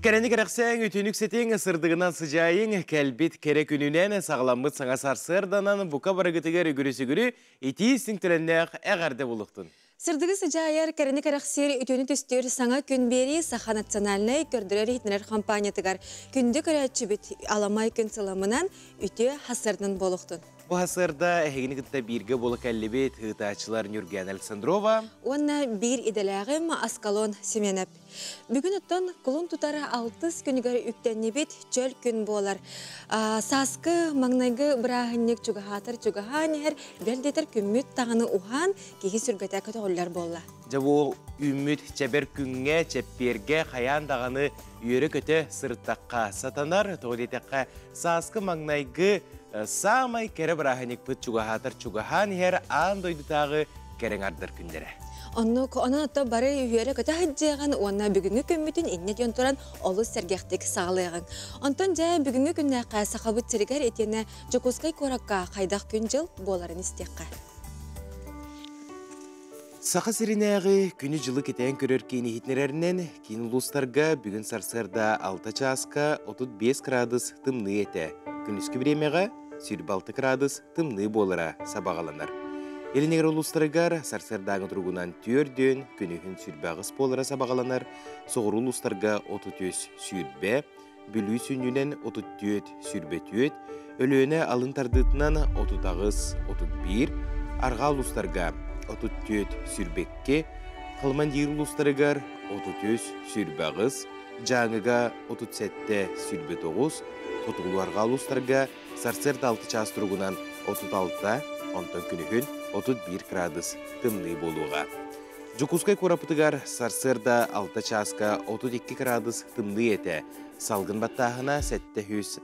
Кэрэни кэрэхсээҥ, үтүнүк сэтиҥ, сырдыгынан сыдьаайыҥ, кэлбит кэрэ күнүнэн саҕаламмыт саҥа сарсыарданан бука барыгытыгар үгүрү-сүгүрү итии истиҥ-төлөннөөх эҕэрдэ булуохтун. Сырдыгы сыдьаайар, кэрэни кэрэхсиир, үтүөнү түстүүр саҥа күн биэрии Саха национальнай көрдөрөр-иһитиннэрэр хампаанньатыгар күндү көрөөччүбүт аламай күн сыламынан үтүө хасырдын буолуохтун. Бу сарсыарда эһигини кытта бииргэ буола кэллибит ыытааччылар Нюргиана Александрова уонна биир идэлээҕим Аскалон Семенов. Бүгүн оттон кулун тутар алтыс күнүгэр үктэннибит чөл күн буолар. Сааскы маҥнайгы бырааһынньык чугаһаатар чугаһаан иһэр, бэл диэтэр күммүт даҕаны уһаан, киһи сүргэтэ көтөҕүллэр буолла. Дьэ бу үүммүт чэбэр күҥҥэ, чэппиэргэ хайаан даҕаны үөрэ-көтө сырыттахха сатанар. Тоҕо диэтэххэ, сааскы маҥнайгы саамай кэрэ бырааһынньыкпыт чугаһаатар чугаһаан иһэр аан дойдутааҕы кэрэҥ ардар күннэрэ. Оннук, онон ото бары үөрэ-көтө сылдьыаҕын уонна бүгүҥҥү күммүтүн инньэ диэн туран олус сэргэхтик саҕалыаҕыҥ. Онтон дьэ бүгүҥҥү күннээххэ Сахабыт сиригэр итиэннэ Дьокуускай куоракка хайдах күн-дьыл буоларын истиэххэ. Саха сиринээҕи күнү-дьылы кэтээн көрөр киин иһитиннэрэринэн, киин улуустарга бүгүн сарсыарда 6 чааска 35 градус тымныы этэ. Күнүскү бириэмэҕэ 26 градус тымныы буолара сабаҕаланар. Илин улуустарыгар сарсыардааҥы туругунан түөрдүөн, күнүһүн 28 буолара сабаҕаланар, соҕуруу улуустарга 33 сүүрбэ, Бүлүү сүнньүнэн 34 сүүрбэ Өлүөнэ алын тардыытынан 38 31, арҕаа улуустарга 34 сүүрбэкки, Халмандиир улуустарыгар 33 сүүрбэ Дьааҥыга 37 сүүрбэ хотугулуу-арҕаа улуустарга сарсыарда 6 чаас туругунан 36, онтон күнүһүн 31 градус тымныы буолуоҕа. Дьокуускай куораппытыгар сарсыарда 6 чааска 32 градус тымныы этэ. Салгын баттааһына 705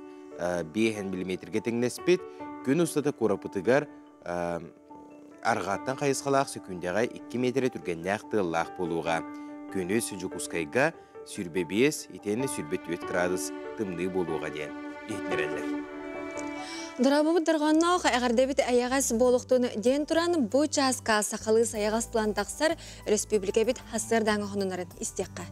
миллиметргэ тэҥнэспит. Күн устата куораппытыгар арҕааттан хайысхалаах сөкүүндэҕэ 2 миэтэрэ түргэннээх тыаллаах буолуоҕа. Күнүс Дьокуускайга 25, итиэннэ 24 градус тымныы буолуоҕа диэн иһитиннэрэллэр. Дорообобут дорҕоонноох эҕэрдэбит эйэҕэс буолуохтун диэн туран бу чааска сахалыы сайаҕас тылан тахсар өрөспүүбүлүкэбит сарсыардааҥы хонунарын истиэххэ.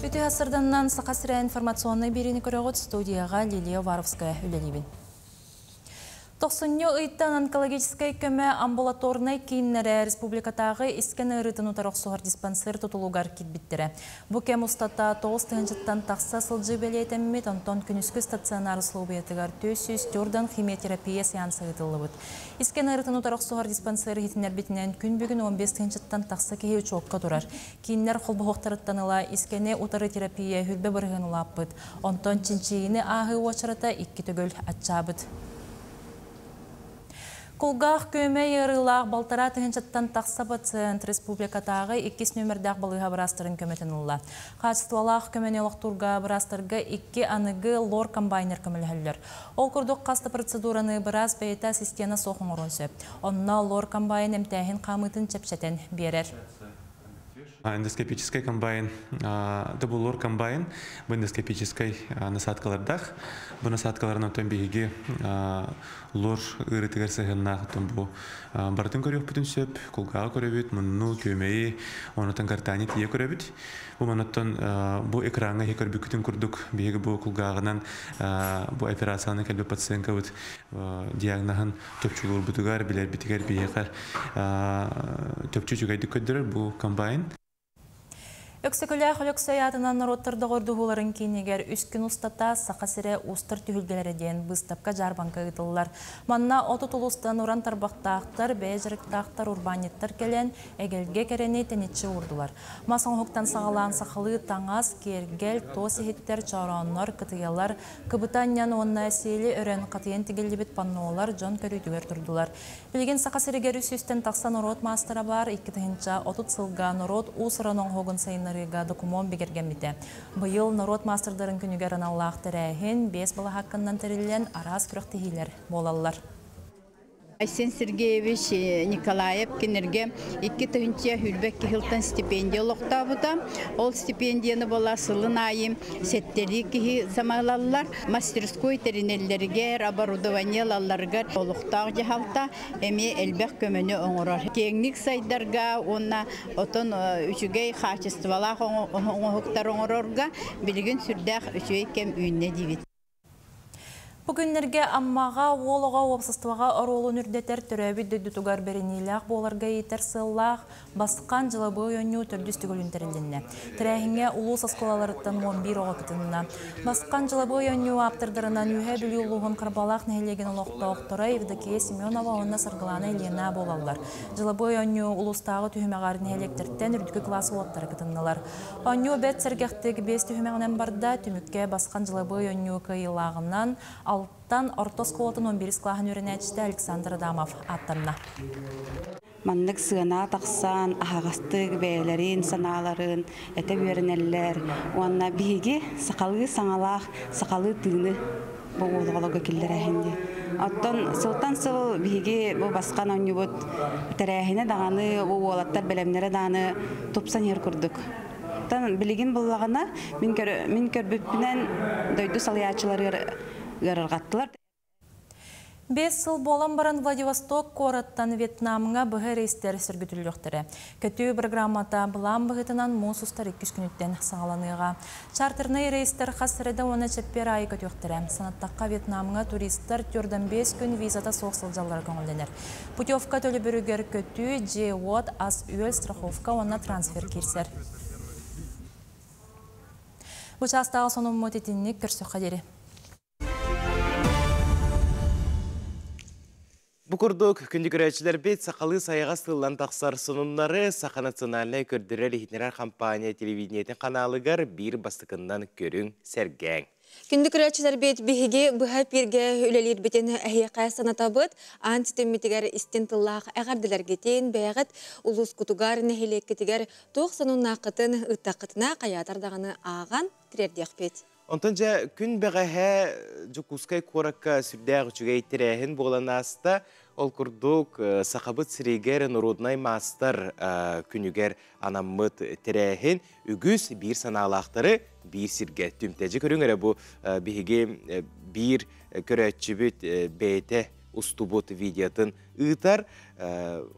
Үтүө сарсыарданнан Саха сирэ информационнай биэриини көрөҕүт студияҕа Лилия Уваровская үлэлиибин. Тохсунньу ыйтан онкологическай көмө амбулаторнай кииннэрэ республикатааҕы искэн ыарыытын утары охсуһар диспансер тутулугар киирбиттэрэ. Бу кэм устата 9 тыһыынчаттан тахса сылдьыы бэлиэтэммит, онтон күнүскү стационар условиятыгар 400 химиотерапия сеанса ыытыллыбыт. Искэн ыарыытын утары охсуһар диспансер иһитиннэрбитинэн күн бүгүн 15 тыһыынчаттан тахса киһи учуокка турар. Кииннэр холбоһуохтарыттан ыла искэни утары терапия 20% улааппыт. Онтон чинчийиини ааһыы уочарата икки төгүл аччаабыт. Кулгаах күөмэй ыарыылаах 1,5 тыһыынчаттан тахса пациент республикатааҕы иккис нүөмэрдээх балыыһа быраастарын көмөтүн ылла. Хаачыстыбалаах көмөнү олохтуурга быраастарга икки аныгы лор комбайнер көмөлөһөллөр. Ол курдук хас да процедураны быраас бэйэтэ ассистена суох оҥоруон сөп. Онно лор комбайн эмтээһин хаамыытын чэпчэтэн биэрэр. Эндоскопический комбайн, бу лор комбайн, бу эндоскопический насадкалардаах. Бу насадкаларын оттон биһиги лор ыарыытыгар сыһыаннаах оттон бу барытын көрүөхпүтүн сөп, кулгааҕы көрөбүт, мунну, күөмэйи, онутан гортани тиийэ көрөбүт. Бу манаттан бу экраҥҥа иһи көрбүккүтүн курдук биһиги бу кулгааҕынан бу операцияны кэлбит пациенткабыт диагноһын чопчулуурбутугар, билэрбитигэр биһиэхэ чопчу үчүгэйдик көрдөрөр бу комбайн. Өксөкүлээх Өлөксөй аатынан норуоттар доҕордоһууларын киинигэр үс күн устата Саха сирэ уустар түһүлгэлэрэ диэн быыстапка дьаарбаҥка ыытыллар. Манна 30 улуустан уран тарбахтаахтар, бэйэ дьарыктаахтар, урбаанньыттар кэлэн, эгэлгэ кэрэни тэниччи уурдулар. Мас оҥоһуктан саҕалаан сахалыы таҥас, киэргэл, туос иһиттэр, чорооннор, кытыйалар, кыбыта анньан уонна сиэли өрөн хатыйан тигиллибит паннолар дьон көрүүтүгэр турдулар. Билигин Саха сиригэр 300-тэн тахса норуот маастара баар, 2030 сылга норуот уус-уран оҥоһугун сайыннарыыга докумуон бигэргэммитэ. Быйыл норуот маастардарын күнүгэр аналлаах тэрээһин 5 балаһаакканан тэриллэн араас күрэхтэһиилэр буолаллар. Айсен Сергеевич Николаев кинилэргэ 2022 сылтан стипендия олохтообута. Ол стипендияны буола сылын аайы сэттэлии киһи самалаллар. Мастерской тэринэллэригэр, оборудование ылалларыгар олохтоох дьаһалта эмиэ элбэх көмөнү оҥорор. Киэҥник сайдарга уонна отон үчүгэй хаачыстыбалаах оҥоһуктар оҥорорго билигин сүрдээх үчүгэй кэм үүннэ диибит. Бу күннэргэ Аммаҕа уол оҕо уопсастыбаҕа оруолун үрдэтэр, төрөөбүт дойдутугар бэриниилээх буоларга иитэр сыаллаах Басхан дьылабыай оонньуу төрдүс төгүлүн тэрилиннэ. Тэрээһиҥҥэ улуус оскуолаларыттан 11 оҕо кытынна. Басхан дьылабыай оонньуу ааптардарынан Үөһээ Бүлүү улууһун Харбалаах нэһилиэгин олохтоохторо Евдокия Семенова уонна Саргылаана Ильина буолаллар. Дьылабыай оонньуу улуустааҕы түһүмэҕэр нэһилиэктэртэн үрдүкү кылаас уолаттара кытыннылар. Оонньуу бэрт сэргэхтик биэс түһүмэҕинэн барда, түмүккэ Басхан дьылабыай оонньуу кыайыылааҕынан Алтан орто оскуолатын 11 кылааһын үөрэнээччитэ Александр Адамов ааттанна. Маннык сыана тахсан, аһаҕастык бэйэлэрин санааларын этэ үөрэнэллэр уонна биһиги сахалыы саҥалаах, сахалыы тыыны бу уолоҕолорго киллэрэһин диэн. Оттон сылтан сыл биһиги бу басхан оонньуубут тэрээһинэ даҕаны, бу уолаттар бэлэмнэрэ даҕаны тупсан иһэр курдук. Оттон билигин буллаҕына, мин, мин көрбүппүнэн дойду салайааччыларыгар ыарырҕаттылар. Бес сыл буолан баран Владивосток куораттан Вьетнамҥа быһа рейстэр сөргүтүллүөхтэрэ. Көтүү программата былаан быһыытынан муус устар иккис күнүттэн саҕаланыаҕа. Чартернай рейстэр хас среда уонна чэппиэр аайы көтүөхтэрэ. Санаттахха, Вьетнамҥа туристар 45 күн визата суох сылдьаллара көҥүллэнэр. Путевка төлөбүрүгэр көтүү, дьиэ-уот, ас-үөл, страховка уонна трансфер киирсэр. Бу чаастааҕы сонуммут итинник көрсөххө диэри. Бу курдук күндү көрөөччүлэрбит сахалыы сайаҕас тыллан тахсар сонуннары Саха национальнай көрдөрөр-иһитиннэрэр компания телевидениетин ханаалыгар биир бастакыннан көрүҥ, сэргээҥ. Күндү көрөөччүлэрбит биһиги быһа эпииргэ үлэлиирбитин эһиэхэ санатабыт. Аан ситиммитигэр истин тыллаах эҕэрдэлэргитин бэйэҕит улуускутугар, нэһилиэккитигэр туох сонуннааххытын ыыттаххытына хайаатар даҕаны ааҕан тириэрдиэхпит. Онтон дьэ күн бэҕэһээ Дьокуускай куоракка сүрдээх үчүгэй тэрээһин буолан ааста. Ол курдук Сахабыт сиригэр норуодунай маастар күнүгэр анаммыт тэрээһин үгүс биир санаалаахтары биир сиргэ түмтэ. Дьэ көрүҥ эрэ бу биһиги биир көрөөччүбүт бэйэтэ устубут видеотын ыытар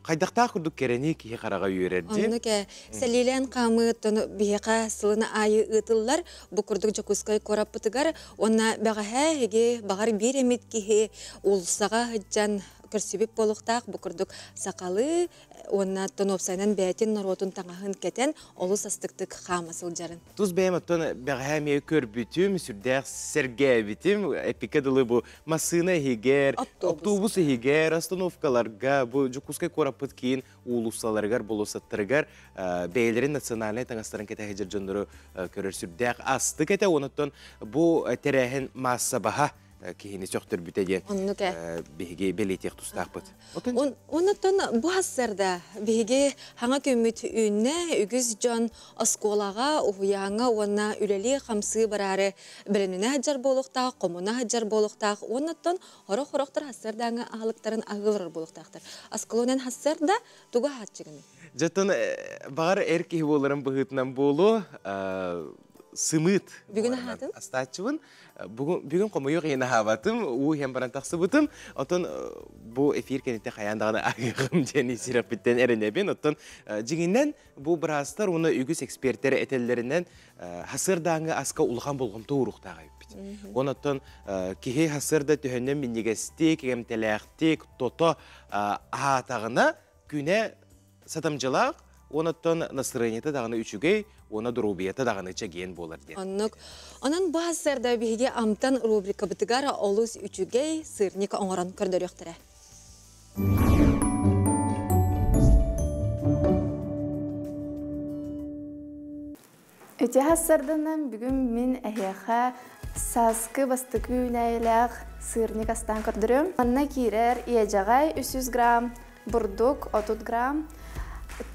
хайдахтаах курдук кэрэни киһи хараҕа үөрэр дии. Оннук ээ. Сэлиилээн хаамыы биһиэхэ сылын аайы ыытыллар. Бу курдук Дьокуускай куораппытыгар уонна бэҕэһээ эһиги баҕар биир эмит киһи уулуссаҕа сылдьан көрсүбүт буолуохтаах. Бу курдук сахалыы уонна тонуопсайынан бэйэтин норуотун таҥаһын кэтэн олус астыктык хаама сылдьарын. Тус бэйэм оттон бэҕэһээ эмиэ көрбүтүм, сүрдээх сэргээбитим. Эпикэ дылы бу массыына иһигэр, автобус иһигэр, остановкаларга, бу Дьокуускай куораппыт киин уулуссаларыгар, болуоссаттарыгар бэйэлэрин национальнай таҥастарын кэтэһэ дьоннору көрөр сүрдээх астык этэ. Онон бу тэрээһин маассабаһа киһини сөхтөрбүтэ диэн биһиги бэлиэтиэх тустаахпыт. Оннуттан бу хассарда биһиги хаҥа күммүт үүннэ үгүс дьон оскуолаҕа, уһуйааҥҥа уонна үлэлии хамсыы бараары бэлэмнэнэ сылдьар буолуохтаах, хомуна сылдьар буолуохтаах. Уоннаттан хорох-хорохтор хассардааҥы аһылыктарын аһыыларар буолуохтаахтар. Осколонен хассарда тугу аһааччыгыный? Дьоттон баҕар эр киһи буоларын быһыытынан буолуо сымыыт Бүгүн аһаатын? Астааччыбын. Бүгүн хомойуох иһин аһаабатым, уу иһэн баран тахсыбытым. Оттон бу эфир кэнниттэн хайаан даҕаны аһыаҕым диэн сүрэхпиттэн эрэнэбин. Оттон дьиҥинэн бу быраастар уонна үгүс экспертэр этэллэринэн хасыардааҥы аска улахан болҕомто ууруохтаах эбиппит. Онон киһи хасыарда төһөннөн минньигэстик, эмтэлээхтик, тото аһаатаҕына күнэ сатамдьылаах, онон настроениета даҕаны үчүгэй, уонна доруобуйата даҕаны чэгиэн буолар диэн. Оннук. Онон бу сарда биһиги Амтан рубрикабытыгар олус үчүгэй сырник оҥорон көрдөрүөхтэрэ. Үтүө сарданан бүгүн мин эһиэхэ сааскы бастакы үүнээйилээх сырник астаан көрдөрүм. Манна киирэр иэдьэҕэй 300 грамм, бурдук 30 грамм,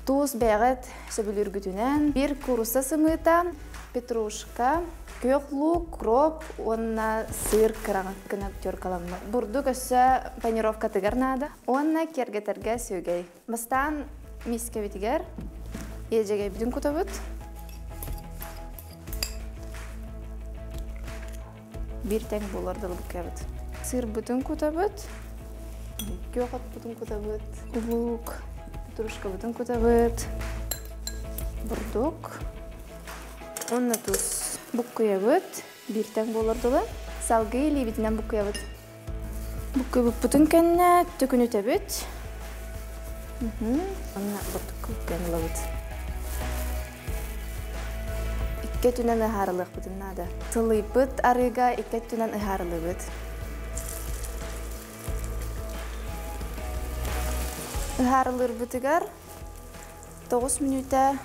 туус бэйэҕит сөбүлүүргүтүнэн, биир куурусса сымыыта, Петрушка, күөх луук, кроп уонна сыр кыраҕа гына теркаламмыт. Бурдук өссө панировкатыгар наада. Уонна киэргэтэргэ сүөгэй. Бастаан миискэбитигэр иэдьэгэйбитин кутабыт. Биир тэҥ буолар дылы буккуйабыт. Сыырбытын кутабыт, күөх отпутун кутабыт, луук, петрушкабытын кутабыт, бурдук, уонна туус. Буккуйабыт, биир тэҥ буолар дылы. Салгыы илиибитинэн буккуйабыт. Буккуйбуппутун кэннэ төкүнүтэбит. Уонна бурдукка буккуйан ылабыт. Икки өттүнэн ыһаарылыахпытын наада. Сылыйбыт арыыга икки өттүнэн ыһаарылыыбыт. Ыһаарылыырбытыгар 9 мүнүүтэ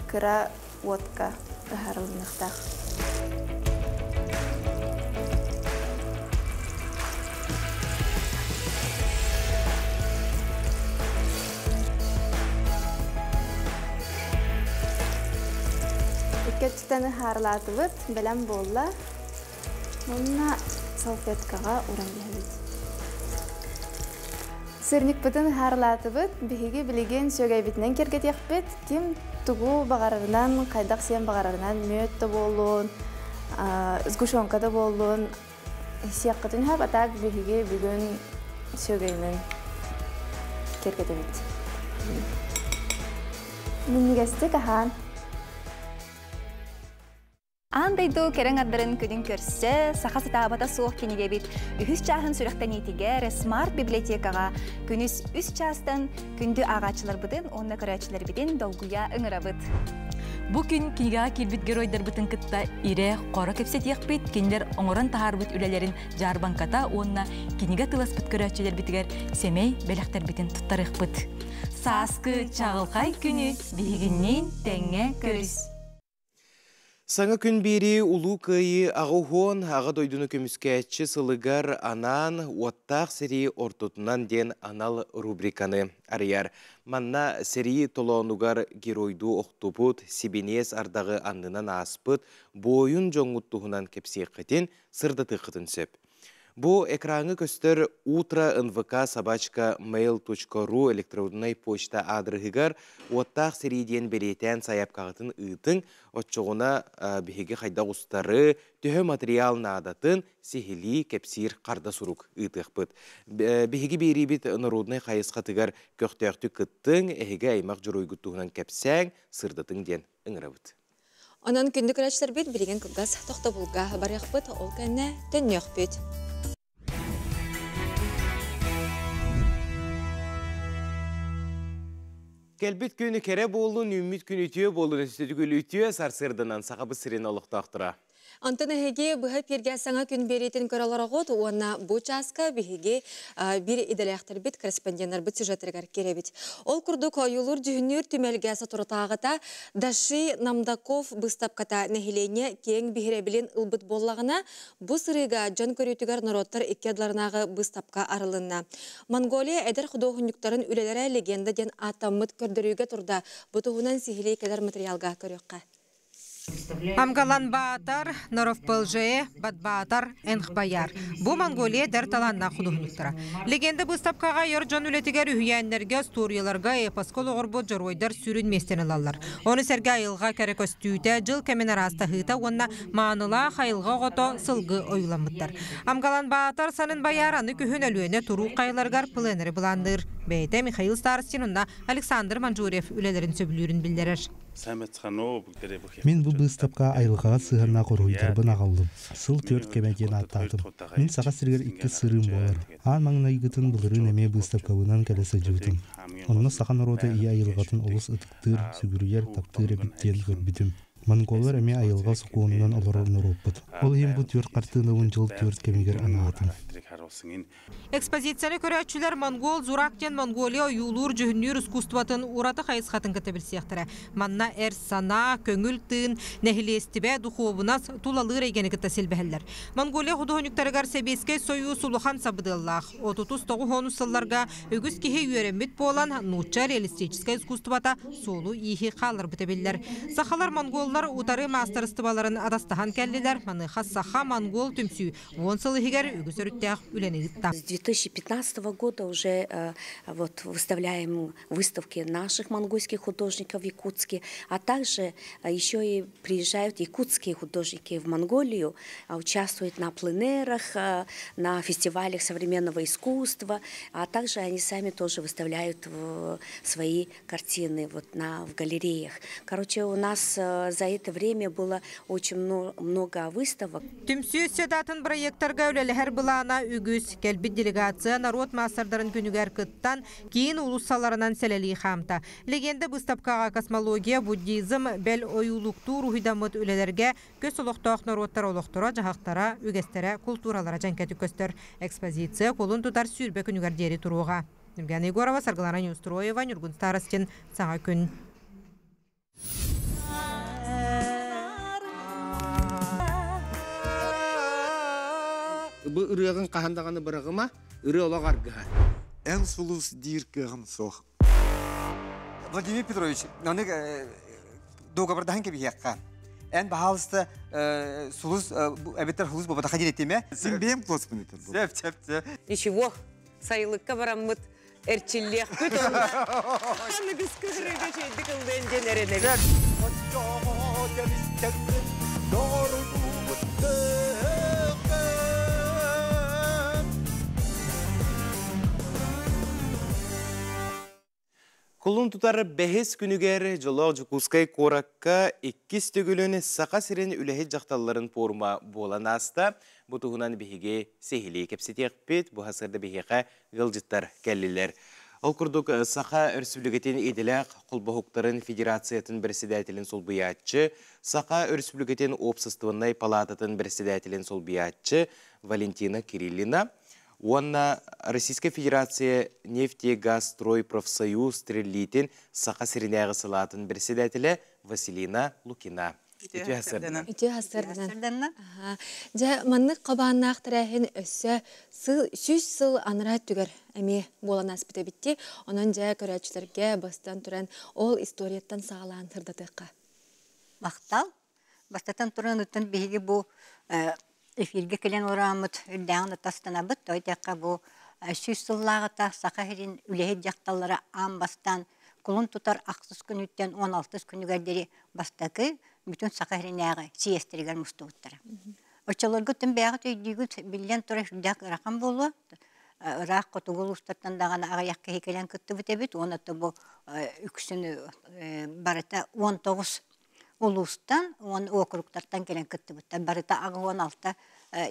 кыра уотка ыһаарылыныахтаах. Икки өттүттэн ыһаарылаатыбыт, бэлэм буолла. Уонна салфеткаҕа уран биһэбит. Сырникпытын ыһаарылаатыбыт, биһиги билигин сүөгэйбитинэн киэргэтиэхпит. Ким тугу баҕарарынан, хайдах сиэн баҕарарынан, мүөт да буоллун, сгущенка да буоллун, сиэххитин сөп, а так биһиги бүгүн сүөгэйинэн киэргэтэбит. Минньигэстик аһаан. Аан дойду кэрэ аҥардарын күнүн көрсө, саха сатаабата суох кинигэбит үһүс чааһын сүрэхтэниитигэр Смарт библиотекаҕа күнүс үс чаастан күндү ааҕааччыларбытын уонна көрөөччүлэрбитин долгуйа ыҥырабыт. Бу күн кинигэҕэ киирбит геройдарбытын кытта ирэ-хоро кэпсэтиэхпит, кинилэр оҥорон таһаарбыт үлэлэрин дьаарбаҥката уонна кинигэ тыласпыт көрөөччүлэрбитигэр сэмэй бэлэхтэрбитин туттарыахпыт. Сааскы чаҕылхай күнү биһигинниин тэҥҥэ көрүс! Саҥа күн биэрии Улуу Кыайыы аҕа уон Аҕа дойдуну көмүскээччи сылыгар анаан «Уоттаах сэрии ортотунан» диэн анал рубриканы арыйар. Манна сэрии толоонугар геройдуу охтубут, сибиниэс ардаҕы аннынан ааспыт буойун дьоҥҥут туһунан кэпсиэххитин, сырдатыаххытын сөп. Бу экраҥҥа көстөр утро нвк собачка mail.ru электроннай почта аадырыһыгар уоттаах сэрии диэн бэлиэтээн сайаапкаҕытын ыытыҥ, оччоҕуна биһиги хайдах устары, төһө материал наадатын сиһилии кэпсиир харда сурук ыытыахпыт. Биһиги биэриибит народнай хайысхатыгар көхтөөхтүк кыттыҥ, эһиги аймах дьоруойгут туһунан кэпсээҥ, сырдатыҥ диэн ыҥырабыт. Онон күндү көрөөччүлэрбит билигин кылгас тохтобулга барыахпыт, ол кэннэ төннүөхпүт. Кэлбит күн кэрэ буоллун, үүммүт күн үтүө буоллун, өстөтүгүл үтүө сарсыарданан Сахабыт сирин олохтоохторо. Онтон эһиги быһа эфиргэ саҥа күн биэриитин көрө олороҕут уонна бу чааска биһиги биир идэлээхтэрбит, корреспонденнарбыт сюжеттарыгар киирэбит. Ол курдук ойуулуур-дьүһүннүүр түмэлгэ соторутааҕыта Даши Намдаков быыстапката нэһилиэнньэ киэҥ биһирэбилин ылбыт буоллаҕына, бу сырыыга дьон көрүүтүгэр норуоттар икки ардыларынааҕы быыстапка арылынна. Монголия эдэр худуоһунньуктарын үлэлэрэ легенда диэн ааттаммыт көрдөрүүгэ турда. Бу туһунан сиһилии кэлэр материалга көрүөххэ. Амгалан Баатар, Норовпылже, Батбаатар, Энхбаяр. Бу Монголия эдэр талааннаах худуоһунньуктара. Легенда быыстапкаҕа ер дьон үлэтигэр үһүйээннэргэ, остуоруйаларга, эпоска олоҕурбут дьоруойдар сүрүн миэстэни ылаллар. Ону сэргэ айылҕа кэрэ көстүүтэ, дьыл кэмин араастаһыыта уонна маанылаах айылҕа оҕото сылгы ойууламмыттар. Амгалан Баатар Санын Баяр аны күһүн Өлүөнэ туруук хайаларыгар пленэри былаанныыр. Бэйэтэ Михаил Старостин уонна Александр Манжурев үлэлэрин сөбүлүүрүн биллэрэр. Мин бу быыстапка айылҕаҕа сыһыаннаах уруһуйдарбын аҕаллым. Сыл түөрт кэмэ диэн ааттаатым. Мин Саха сиригэр иккис сырыым буолар. Аан маҥнайгытын былырыын эмиэ быыстапкабынан кэлэ сылдьыбытым. Онно саха норуота ийэ айылҕатын олус ытыктыыр, сүгүрүйэр, таптыыр эбит диэн көрбүтүм. Монголлар эмиэ айылҕа сокуонунан олорор норуоппут. Ол иһин бу түөрт хартыынабын дьыл түөрт кэмигэр анаатым. Экспозицияны көрөөччүлэр монгол Зурак диэн Монголия ойуулуур-дьүһүннүүр искусствотын ураты хайысхатын кытта билсиэхтэрэ. Манна эр санаа, көҥүл тыын, нэһилиэстибэ, духуобунас, тулалыыр эйгэни кытта силбэһэллэр. Монголия худуоһунньуктарыгар Сэбиэскэй Сойуус улахан сабыдыаллаах. Отутус тоҕус сылларга үгүс киһи үөрэммит буолан, нуучча реалистическай искусствота суолу-ииһи хаалларбыта биллэр. Сахалар монголлуу Монголлар утары маастарыстыбаларын атастаһан кэллилэр. Маныаха саха-монгол түмсүү 10 сыл иһигэр үгүс өрүттээх үлэни ыытта. С 2015 года уже вот выставляем выставки наших монгольских художников в Якутске, а также еще и приезжают якутские художники в Монголию, участвуют на пленэрах, на фестивалях современного искусства, а также они сами тоже выставляют свои картины вот в галереях. Короче, у нас за это время было очень много выставок. Түмсүү седатын проекттарга үлэлэһэр былаана үгүс. Кэлбит делегация норуот маастардарын күнүгэр кыттан, киин уулуссаларынан сэлэлии хаамта. Легенда быыстапкаҕа космология, буддизм, бэл ойуулуктуу уруһуйдаммыт үлэлэргэ көс олохтоох норуоттар олохторо-дьаһахтара, үгэстэрэ, култууралара дьэҥкэтик көстөр. Экспозиция кулун тутар 20 күнүгэр диэри туруоҕа. Нюргана Егорова, Саргылана Неустроева, Нюргун Старостин, Саҥа күн. Бу ырыаҕын хаһан даҕаны быраҕыма, ырыа олох аргыһа. Эн сулус диир кыаҕым суох. Владимир Петрович, аны дуогабардаһан кэбиһиэххэ. Эн баһаалыста сулус эбэтэр хулус буолбатаха диэн этиме. Син бэйэм куласпын этэр. Сөп, сөп, сөп. Ничего, сайылыкка бараммыт эрчиллиэхпит онно. Аныгыс кыһырыга чэйдик ыллыан диэн эрэнэбит. Оччоҕо кэбистэҥҥин доҕордуубут Кулун тутар бэһис күнүгэр Дьолоох Дьокуускай куоракка иккис төгүлүн Саха сирин үлэһит дьахталларын пуорума буолан ааста. Бу туһунан биһиги сиһилии кэпсэтиэхпит. Бу сарсыарда биһиэхэ ыалдьыттар кэллилэр. Ол курдук Саха Өрөспүүбүлүкэтин идэлээх холбоһуктарын федерациятын председателин солбуйааччы, Саха Өрөспүүбүлүкэтин уопсастыбаннай палаататын председателин солбуйааччы Валентина Кириллина уонна Российскай Федерация нефтегазстройпрофсоюз тэриллиитин Саха сиринээҕи салаатын председателэ Василина Лукина. Үтүө сарсыарданан. Үтүө сарсыарданан. Дьэ, маннык хабааннаах тэрээһин өссө сыл, 100 сыл анараа өттүгэр эмиэ буолан ааспыт эбитти. Онон дьэ көрөөччүлэргэ бастан туран ол историяттан саҕалаан сырдатыахха. Махтал. Бастатан туран оттон биһиги бу эфиргэ кэлэн олороммут үрдээҕин ытастанабыт. Той бу 100 сыллааҕыта Саха сирин үлэһит дьахталлара аан бастаан кулун тутар ахсыс күнүттэн 16 күнүгэр диэри бастакы бүтүн Саха сиринээҕи съездэригэр мустубуттара. Оччолорго түн бэйэҕит өйдүүгүт, биллэн турар, сүрдээх ыарахан буолуо. Ыраах хотугу улуустартан даҕаны аҕыйах киһи кэлэн кыттыбыт эбит. Уонна бу үксүн барыта 19 улуустан, 10 округтартан кэлэн кыттыбыттар. Барыта 86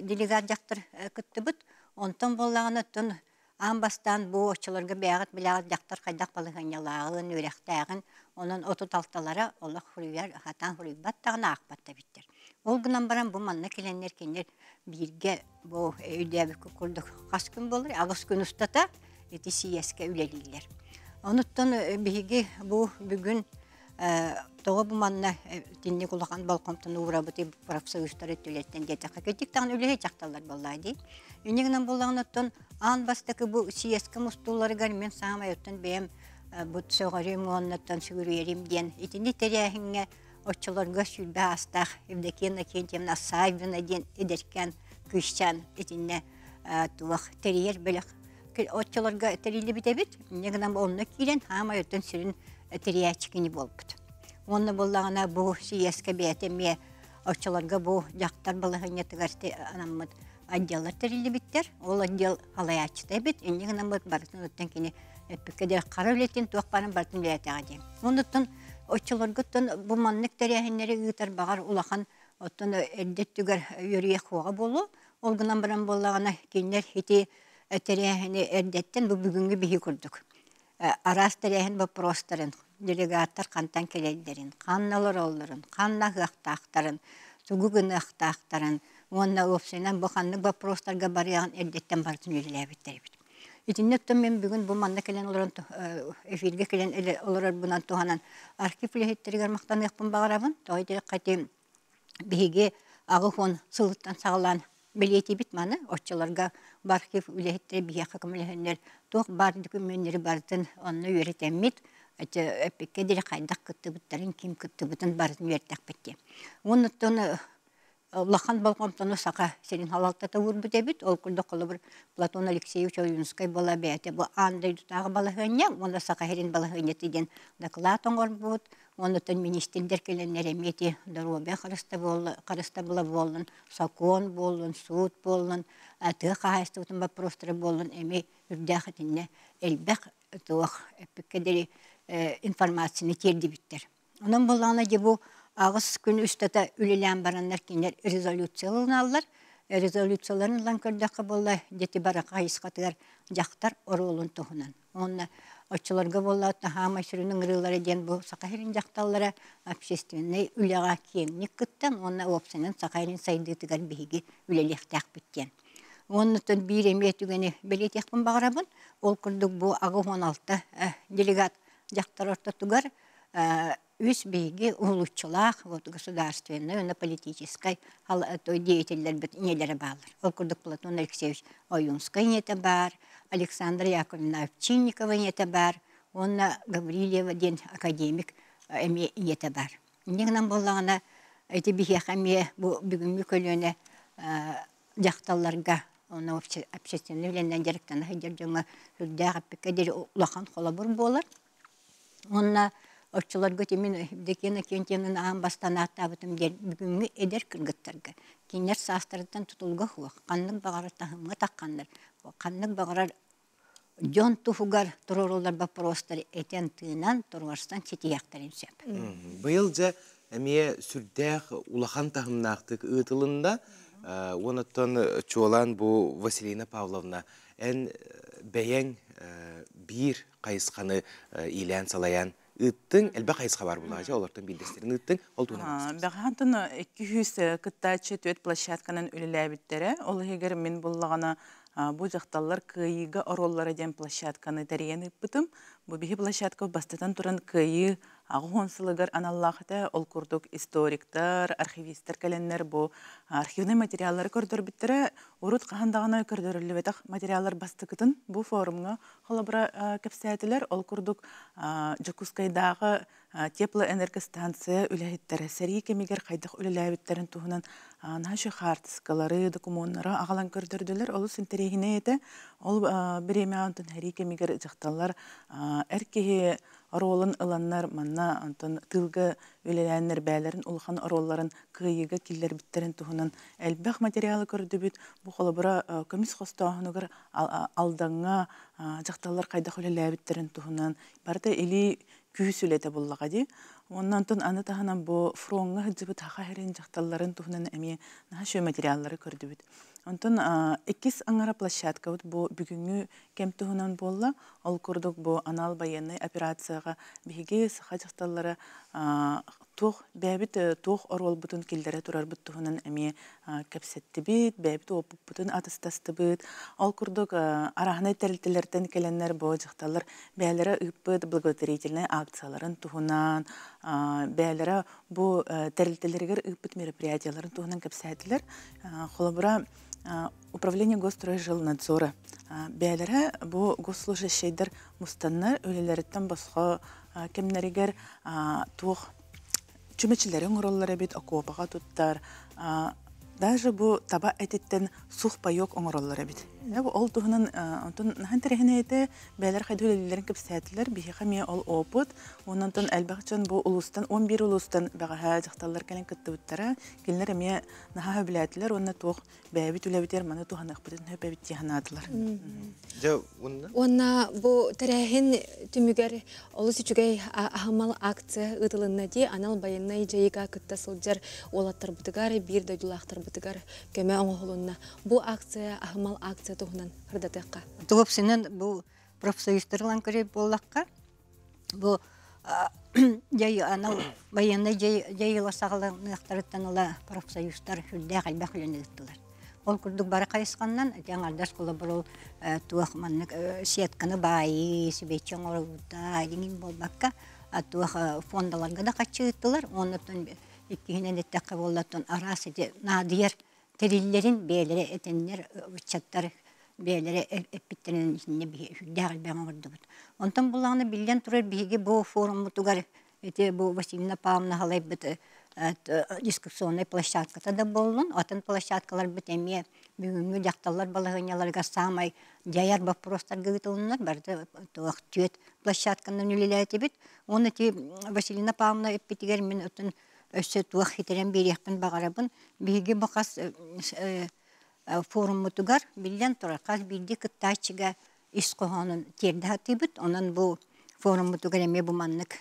делегат дьахтар кыттыбыт. Онтон буоллаҕына оттон аан бастаан бу оччолорго бэйэҕит билэҕит дьахтар хайдах балаһыанньалааҕын, үөрэхтээҕин, онон 36-лара олох суруйар, сатаан суруйбат даҕаны, аахпат да эбиттэр. Ол гынан баран бу манна кэлэннэр кинилэр бииргэ бу өйдөөбүккэ курдук хас күн буолар, 8 күн устата ити съезкэ үлэлииллэр. Онуттан биһиги бу бүгүн тоҕо бу манна итинник улахан болҕомтону уурабыт профсоюзтар өттүлэриттэн диэтэххэ, кырдьык даҕаны үлэһит дьахталлар буоллаа дии. Инньэ гынан буоллаҕына оттон аан бастакы бу съезкэ мустууларыгар мен саамай оттон бэйэм бу сөҕөрүм уоннаттан сүгүрүйэрим диэн итини тэрээһиҥҥэ оччолорго 20 аастаах Евдокия Иннокентьевна Саввина диэн эдэркээн кыысчаан итиннэ туох тэрийэр бөлөх оччолорго тэриллибит эбит. Инньэ гынан онно киирэн хаамай оттон сүрүн тэрийээччи кини буолбут. Уонна буоллаҕына бу съезкэ бэйэтэ эмиэ оччолорго бу дьахтар балаһыанньатыгар анаммыт отделлар тэриллибиттэр. Ол отдел салайааччыта эбит. Инньэ гынан барытын оттон кини эппиккэ диэри хара үлэтин туох баарын барытын үлэлээтэҕэ диэн. Оннуттан оччолоргуттан бу маннык тэрээһиннэри ыытар баҕар улахан оттон эрдэ өттүгэр үөрүйэх суоҕа буолуо. Ол гынан баран буоллаҕына кинилэр ити тэрээһини эрдэттэн бу бүгүҥҥү биһи курдук араас тэрээһин боппуруостарын, делегаттар хантан кэлэллэрин, ханна олороллорун, ханна аһыахтаахтарын, тугу гыныахтаахтарын уонна уопсайынан бу ханнык боппуруостарга барыаҕын эрдэттэн барытын үлэлээбиттэр эбит. Итиннэ оттон мен бүгүн бу манна кэлэн олорон эфиргэ кэлэн олорорбунан туһанан архив үлэһиттэригэр махтаныахпын баҕарабын. Тоҕо диэтэххэ биһиги 80 сылыттан саҕалаан бэлиэтиибит маны оччолорго архив үлэһиттэрэ биһиэхэ көмөлөһөннөр туох баар дөкүмүөннэри барытын онно үөрэтэммит. Эппиккэ диэри хайдах кыттыбыттарын, ким кыттыбытын барытын үөртэхпит дии. Уонуттан улахан болҕомтону Саха сирин салалтата уурбут эбит. Ол курдук холобур Платон Алексеевич Ойуунускай буола бэйэтэ бу аан дойдутааҕы балаһыанньа уонна Саха сирин балаһыанньата диэн дакылаат оҥорбут. Оннуттан министрдэр кэлэннэр эмиэ ити доруобуйа харыстабыла буоллун, сокуон буоллун, суут буоллун, тыа хаһаайыстыбатын боппуруостара буоллун эмиэ үрдээх итиннэ элбэх туох эппиккэ диэри информацияны тиэрдибиттэр. Онон буоллаҕына дьэ бу аҕыс күн устата үлэлээн бараннар кинилэр резолюция ылыналлар. Резолюцияларын ылан көрдөххө буолла дьэ бары хайысхатыгар дьахтар оруолун туһунан. Уонна оччолорго буолла таһаамай сүрүн ыҥырыылара диэн бу Саха сирин дьахталлара общественнай үлэҕэ киэҥник кыттан уонна уопсайынан Саха сирин сайдыытыгар биһиги үлэлиэхтээхпит диэн. Уонна биир эмиэ түгэни бэлиэтиэхпин баҕарабын. Ол курдук бу 86 делегат дьахтар ортотугар үс биһиги уһулуччулаах вот государственнай уонна политическай деятеллэрбит ийэлэрэ бааллар. Ол курдук Платон Алексеевич Ойуунскай ийэтэ баар, Александра Яковлевна Овчинникова ийэтэ баар уонна Гаврильева диэн академик эмиэ ийэтэ баар. Инньэ гынан буоллаҕына ити биһиэхэ эмиэ бу бүгүҥҥү көлүөнэ дьахталларга уонна общественнай үлэнэн дьарыктана сылдьар дьоҥҥо сүрдээх эппиккэ диэри улахан холобур буолар. Уонна оччолорго ити мин Евдокия Иннокентьевнаны аан бастаан ааттаабытым диэн бүгүҥҥү эдэр кыргыттарга кинилэр саастарыттан тутулуга суох ханнык баҕарар таһымҥа тахханнар ханнык баҕарар дьон туһугар туруоруллар боппуруостары этэн-тыынан туруорсан ситиһиэхтэрин сөп. Быйыл дьэ эмиэ сүрдээх улахан таһымнаахтык ыытылынна. Уонуттан чуолаан бу Василина Павловна эн бэйэҥ биир хайысханы иилээн-салайан ыыттыҥ, элбэх хайысха бар булаачы, олортон биирдэстэрин ыыттыҥ, ол туһунан Бэҕэһээн 200 кыттааччы түөрт площадканан үлэлээбиттэрэ. Ол иһигэр мин буллаҕына бу дьахталлар кыайыыга оруоллара диэн площадканы тэрийэн ыыппытым. Бу биһи площадка бастатан туран кыайыы 80 сылыгар аналлаах этэ. Ол курдук историктар, архивистар кэлэннэр бу архивнай материаллары көрдөрбүттэрэ. Урут хаһан даҕаны көрдөрүллүбэтэх материаллар бастакытын бу форумҥа холобура кэпсээтилэр. Ол курдук Дьокуускайдааҕы теплоэнергостанция үлэһиттэрэ сэрии кэмигэр хайдах үлэлээбиттэрин туһунан наһаа үчүгэй хаартыскалары, докумуоннары аҕалан көрдөрдүлэр. Олус интэриэһинэй этэ. Ол бириэмэҕэ онтон сэрии кэмигэр дьахталлар эр киһи оруолун ыланнар манна онтон тыылга үлэлээннэр бэйэлэрин улахан оруолларын кыайыыга киллэрбиттэрин туһунан элбэх материалы көрдүбүт. Бу холобура көмүс хостооһунугар Алдаҥҥа дьахталлар хайдах үлэлээбиттэрин туһунан барыта илии күүс үлэтэ буллаҕа дии. Уонна онтон аны таһынан бу фроҥҥа сылдьыбыт саха сирин дьахталларын туһунан эмиэ наһаа үчүгэй материаллары көрдүбүт. Онтон иккис аҥара площадкабыт бу бүгүҥҥү кэм туһунан буолла. Ол курдук бу анал байыаннай операцияҕа биһиги саха дьахталлара туох бэйэбит туох оруолбутун киллэрэ турарбыт туһунан эмиэ кэпсэттибит, бэйэбит уопуппутун атастастыбыт. Ол курдук арааһынай тэрилтэлэртэн кэлэннэр бу дьахталлар бэйэлэрэ ыыппыт благотворительнай акцияларын туһунан, бэйэлэрэ бу тэрилтэлэригэр ыыппыт мероприятияларын туһунан кэпсээтилэр. Холобура, Управление Госстройжилнадзора бэйэлэрэ бу госслужащайдар мустаннар үлэлэриттэн босхо кэмнэригэр туох чүмэчилэри оҥороллор эбит, окуопаҕа туттар, даже бу таба этиттэн сух паёк оҥороллор эбит. Ол туһунан онтон наһаа интэриэһинэй этэ, бэйэлэр хайдах үлэлииллэрин кэпсээтилэр, биһиэхэ эмиэ ол опыт. Онон элбэх дьон бу улуустан, 11 улуустан бэҕэһээ дьахталлар кэлэн кыттыбыттара. Кинилэр эмиэ наһаа сөбүлээтилэр уонна туох бэйэбит үлэбитигэр маны туһаныахпытын сөп эбит дии санаатылар. Дьэ, уонна? Уонна бу тэрээһин түмүгэр олус үчүгэй аһымал акция ыытылынна дии анал байыаннай дьайыыга кытта сылдьар уолаттарбытыгар, биир дойдулаахтарбытыгар көмө оҥоһулунна. Бу акция аһымал акция туһунан ырдатыахха. Туопсынан бу профсоюзтар ылан көрөр буоллахха, бу дьай анал байыаннай дьайыыла саҕаланыахтарыттан ыла профсоюзтар сүрдээх элбэх үлэни ыыттылар. Ол курдук бары хайысханнан ити аҥардас холобур ол туох маннык сетканы баайыы, сибэччи оҥоруута диҥин буолбакка туох фондаларга да хаччы ыыттылар. Оннуттан иккиһинэн эттэххэ буоллаттан араас ити наадыйар тэриллэрин бэйэлэрэ этэннэр ыччаттар Бэйэлэрэ эппиттэринэн итиннэ биһи сүрдээх элбэҕи оҥордубут. Онтон буллаҕына биллэн турар биһиги бу форуммутугар ити бу Василина Павловна халайбыт дискуссионнай площадката да буоллун, атын площадкаларбыт эмиэ бүгүҥҥү дьахталлар балаһыанньаларыгар саамай дьайар боппуруостарга ыытылыннар, барыта туох түөрт площадканан үлэлээтибит. Уонна ити Василина Павловна эппитигэр мин отун өссө туох хитэрэн биэриэхпин баҕарабын. Биһиги бу хас форуммутугар биллэн турар хас биирдии кыттааччыга ис хоһоонун тиэрдэ сатыыбыт. Онон бу форуммутугар эмиэ бу маннык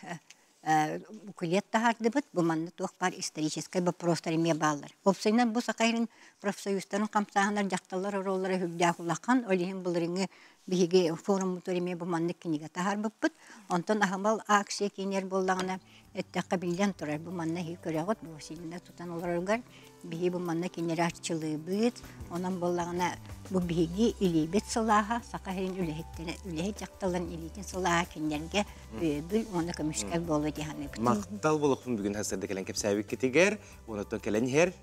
буклет таһаардыбыт. Бу манна туох баар историческай боппуруостар эмиэ бааллар. Уопсайынан бу Саха сирин профсоюзтарын хамсааһынар дьахталлар оруоллара сүрдээх улахан. Ол иһин былырыыҥҥы биһиги форуммутугар эмиэ бу маннык кинигэ таһаарбыппыт. Онтон аһымал акция киинигэр буоллаҕына эттэххэ биллэн турар бу манна иһи көрөҕүт бу Василина тутан олороругар биһи бу манна кинилэри арчылыыбыт онон буоллаҕына бу биһиги илиибит сылааһа саха сирин үлэһиттэрэ үлэһит дьахталларын илиитин сылааһа кинилэргэ өйөбүл уонна көмүскэл буолуо дии саныыбыт. Махтал буолуохпун бүгүн сарсыарда кэлэн кэпсээбиккитигэр онтон кэлэн иһэр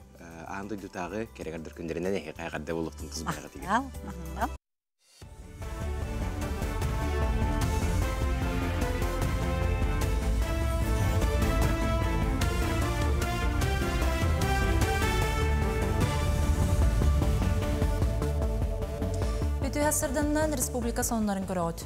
аан дойдутааҕы кэрэгэрдэр күннэринэн эһиэхэ эҕэрдэ буолуохтун тус бэйэҕитигэр. Махтал, махтал. Үтүө сырданнан республика сонуннарын көрөҕүт.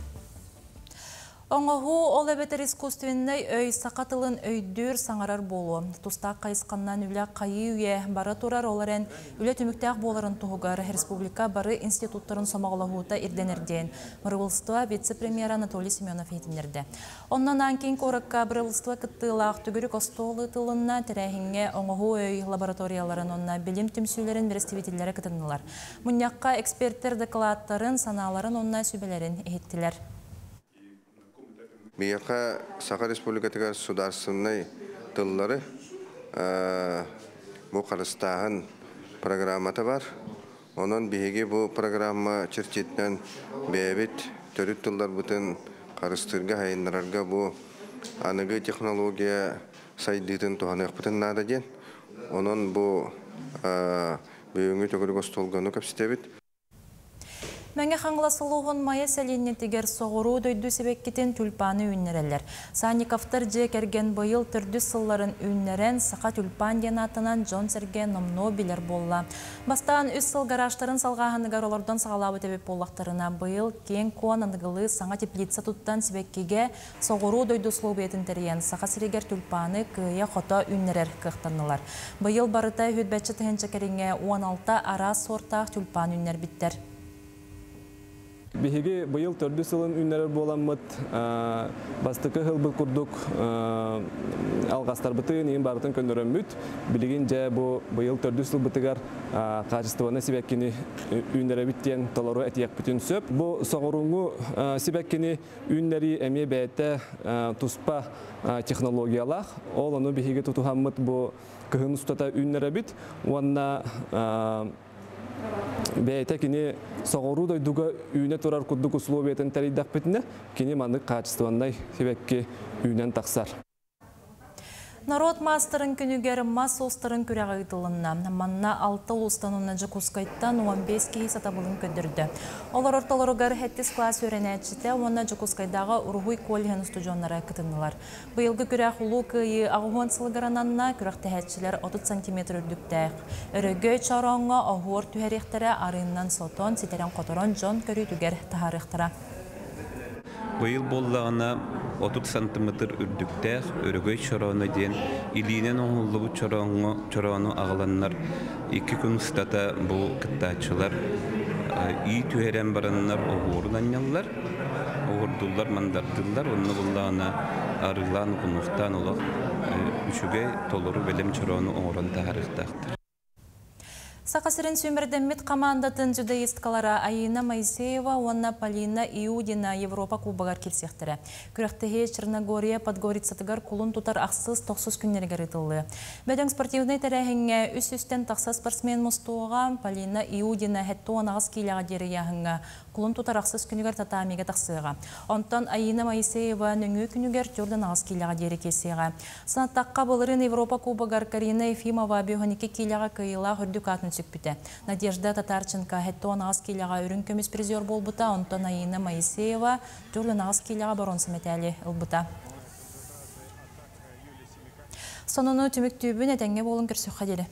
Оҥоһуу, ол эбэтэр искусственнай өй саха тылын өйдүүр, саҥарар буолуо. Тустаах хайысханнан үлэ хайыы-үйэ бара турар, ол эрэн үлэ түмүктээх буоларын туһугар республика бары институттарын сомоҕолоһуута ирдэнэр диэн Бырабыылыстыба вице-премьера Анатолий Семенов иһитиннэрдэ. Онно Нанкин куоракка бырабыылыстыба кыттыылаах төгүрүк остуол ыытылынна, тэрээһиҥҥэ оҥоһуу өй лабораторияларын уонна билим түмсүүлэрин бэрэстэбиитэллэрэ кытыннылар. Мунньахха экспертэр дакылааттарын, санааларын уонна сүбэлэрин иһиттилэр. Биһиэхэ Саха Республикатыгар судаарыстыбаннай тыллары бу харыстааһын программата бар. Онон биһиги бу программа чэрчитинэн бэйэбит төрүт тылларбытын харыстыырга, сайыннарарга бу аныгы технология сайдыытын туһаныахпытын наада диэн. Онон бу бүгүҥҥү төгүрүк остуолга ону кэпсэтэбит. Мэҥэ Хаҥалас улууһун Майа сэлиэнньэтигэр соҕуруу дойду сибэккитин тюльпаны үүннэрэллэр. Санниковтар дьиэ кэргэн быйыл төрдүс сылларын үүннэрэн, Саха тюльпан диэн ааттанан дьон-сэргэ номнуо билэр буолла. Бастаан үс сыл гаражтарын салҕааһыныгар олордон саҕалаабыт эбит буоллахтарына, быйыл киэҥ-куон аныгылыы саҥа теплица туттан сибэккигэ соҕуруу дойду услуобуйатын тэрийэн, Саха сиригэр тюльпаны кыайа-хото үүннэрэр кыахтаннылар. Быйыл барыта үһүрбэччэ тыһыынча кэриҥэ 16 араас суортаах тюльпан үүннэрбиттэр. Биһиги быйыл төрдүс сылын үүннэрэр буоламмыт, бастакы сылбыт курдук алҕастарбытын иин барытын көннөрөммүт, билигин дьэ бу быйыл төрдүс сылбытыгар хаачыстыбаны сибэккини үүннэрэбит диэн толору этиэхпитин сөп. Бу соҕурууҥҥу сибэккини үүннэрии эмиэ бэйэтэ туспа технологиялаах. Ол ону биһиги тутуһаммыт бу кыһын устата үүннэрэбит уонна бэйэтэ кини соҕуруу дойдуга үүнэ турар курдук условиятын тэрийдэхпитинэ, кини маннык хаачыстыбаннай сибэкки үүнэн тахсар. Норуот маастарын күнүгэр мас уустарын күрэҕэ ыытылынна. Манна алта улуустан уонна Дьокуускайтан 15 киһи сатабылын көрдөрдө. Олор ортолоругар сэттис кылаас үөрэнээччитэ уонна Дьокуускайдааҕы уруһуй коллеһын устудьуоннара кытыннылар. Быйылгы күрэх Улуу Кыайыы 80 сылыгар ананна, күрэхтэһээччилэр 30 сантиметр үрдүктээх өрөгөй чорооҥҥо оһуор түһэриэхтэрэ, арыыннан сотон, ситэрэн-хоторон дьон көрүүтүгэр таһаарыахтара. Быйыл буоллаҕына 30 сантиметр үрдүктээх Өрөгөй чорооно диэн илиинэн оҥоһуллубут чорооҥҥо чороону аҕаланнар икки күн устата бу кыттааччылар ии түһэрэн бараннар оһуорун анньаллар, оһуордуллар, мандардыллар. Онно буоллаҕына арыылаан, угунуохтаан олох үчүгэй толору бэлэм чороону оҥорон таһаарыахтаахтар. Саха сирин сүүмэрдэммит хамаандатын дзюдоисткалара Аина Моисеева уонна Полина Иудина Европа Кубогар киирсиэхтэрэ. Күрэхтэһии Черногория Подгорицатыгар кулун тутар ахсыс тохсус күннэригэр ыытыллыа. Бөдөҥ спортивнай тэрээһиҥҥэ үс үстэн тахса спортсмен мустуоҕа. Полина Иудина 78 киилэҕэ диэри ыйааһыҥҥа кулун тутар ахсыс күнүгэр татамига тахсыаҕа. Онтон Аина Моисеева нөҥүө күнүгэр төрдөн аҕыс киилэҕэ диэри киирсиэҕэ. Санаттахха, былырыын Европа Кубогар Карина Ефимова 52 киилэҕэ кыайыылаах үрдүк аатын сүкпүтэ. Надежда Татарченко 78 килоға үрүн көмүс призер болбута, онтон Аина Моисеева 48 килоға бронза медали ылбыта. Сонуну түмүк түйбүн этеңге болун көрсө хадели.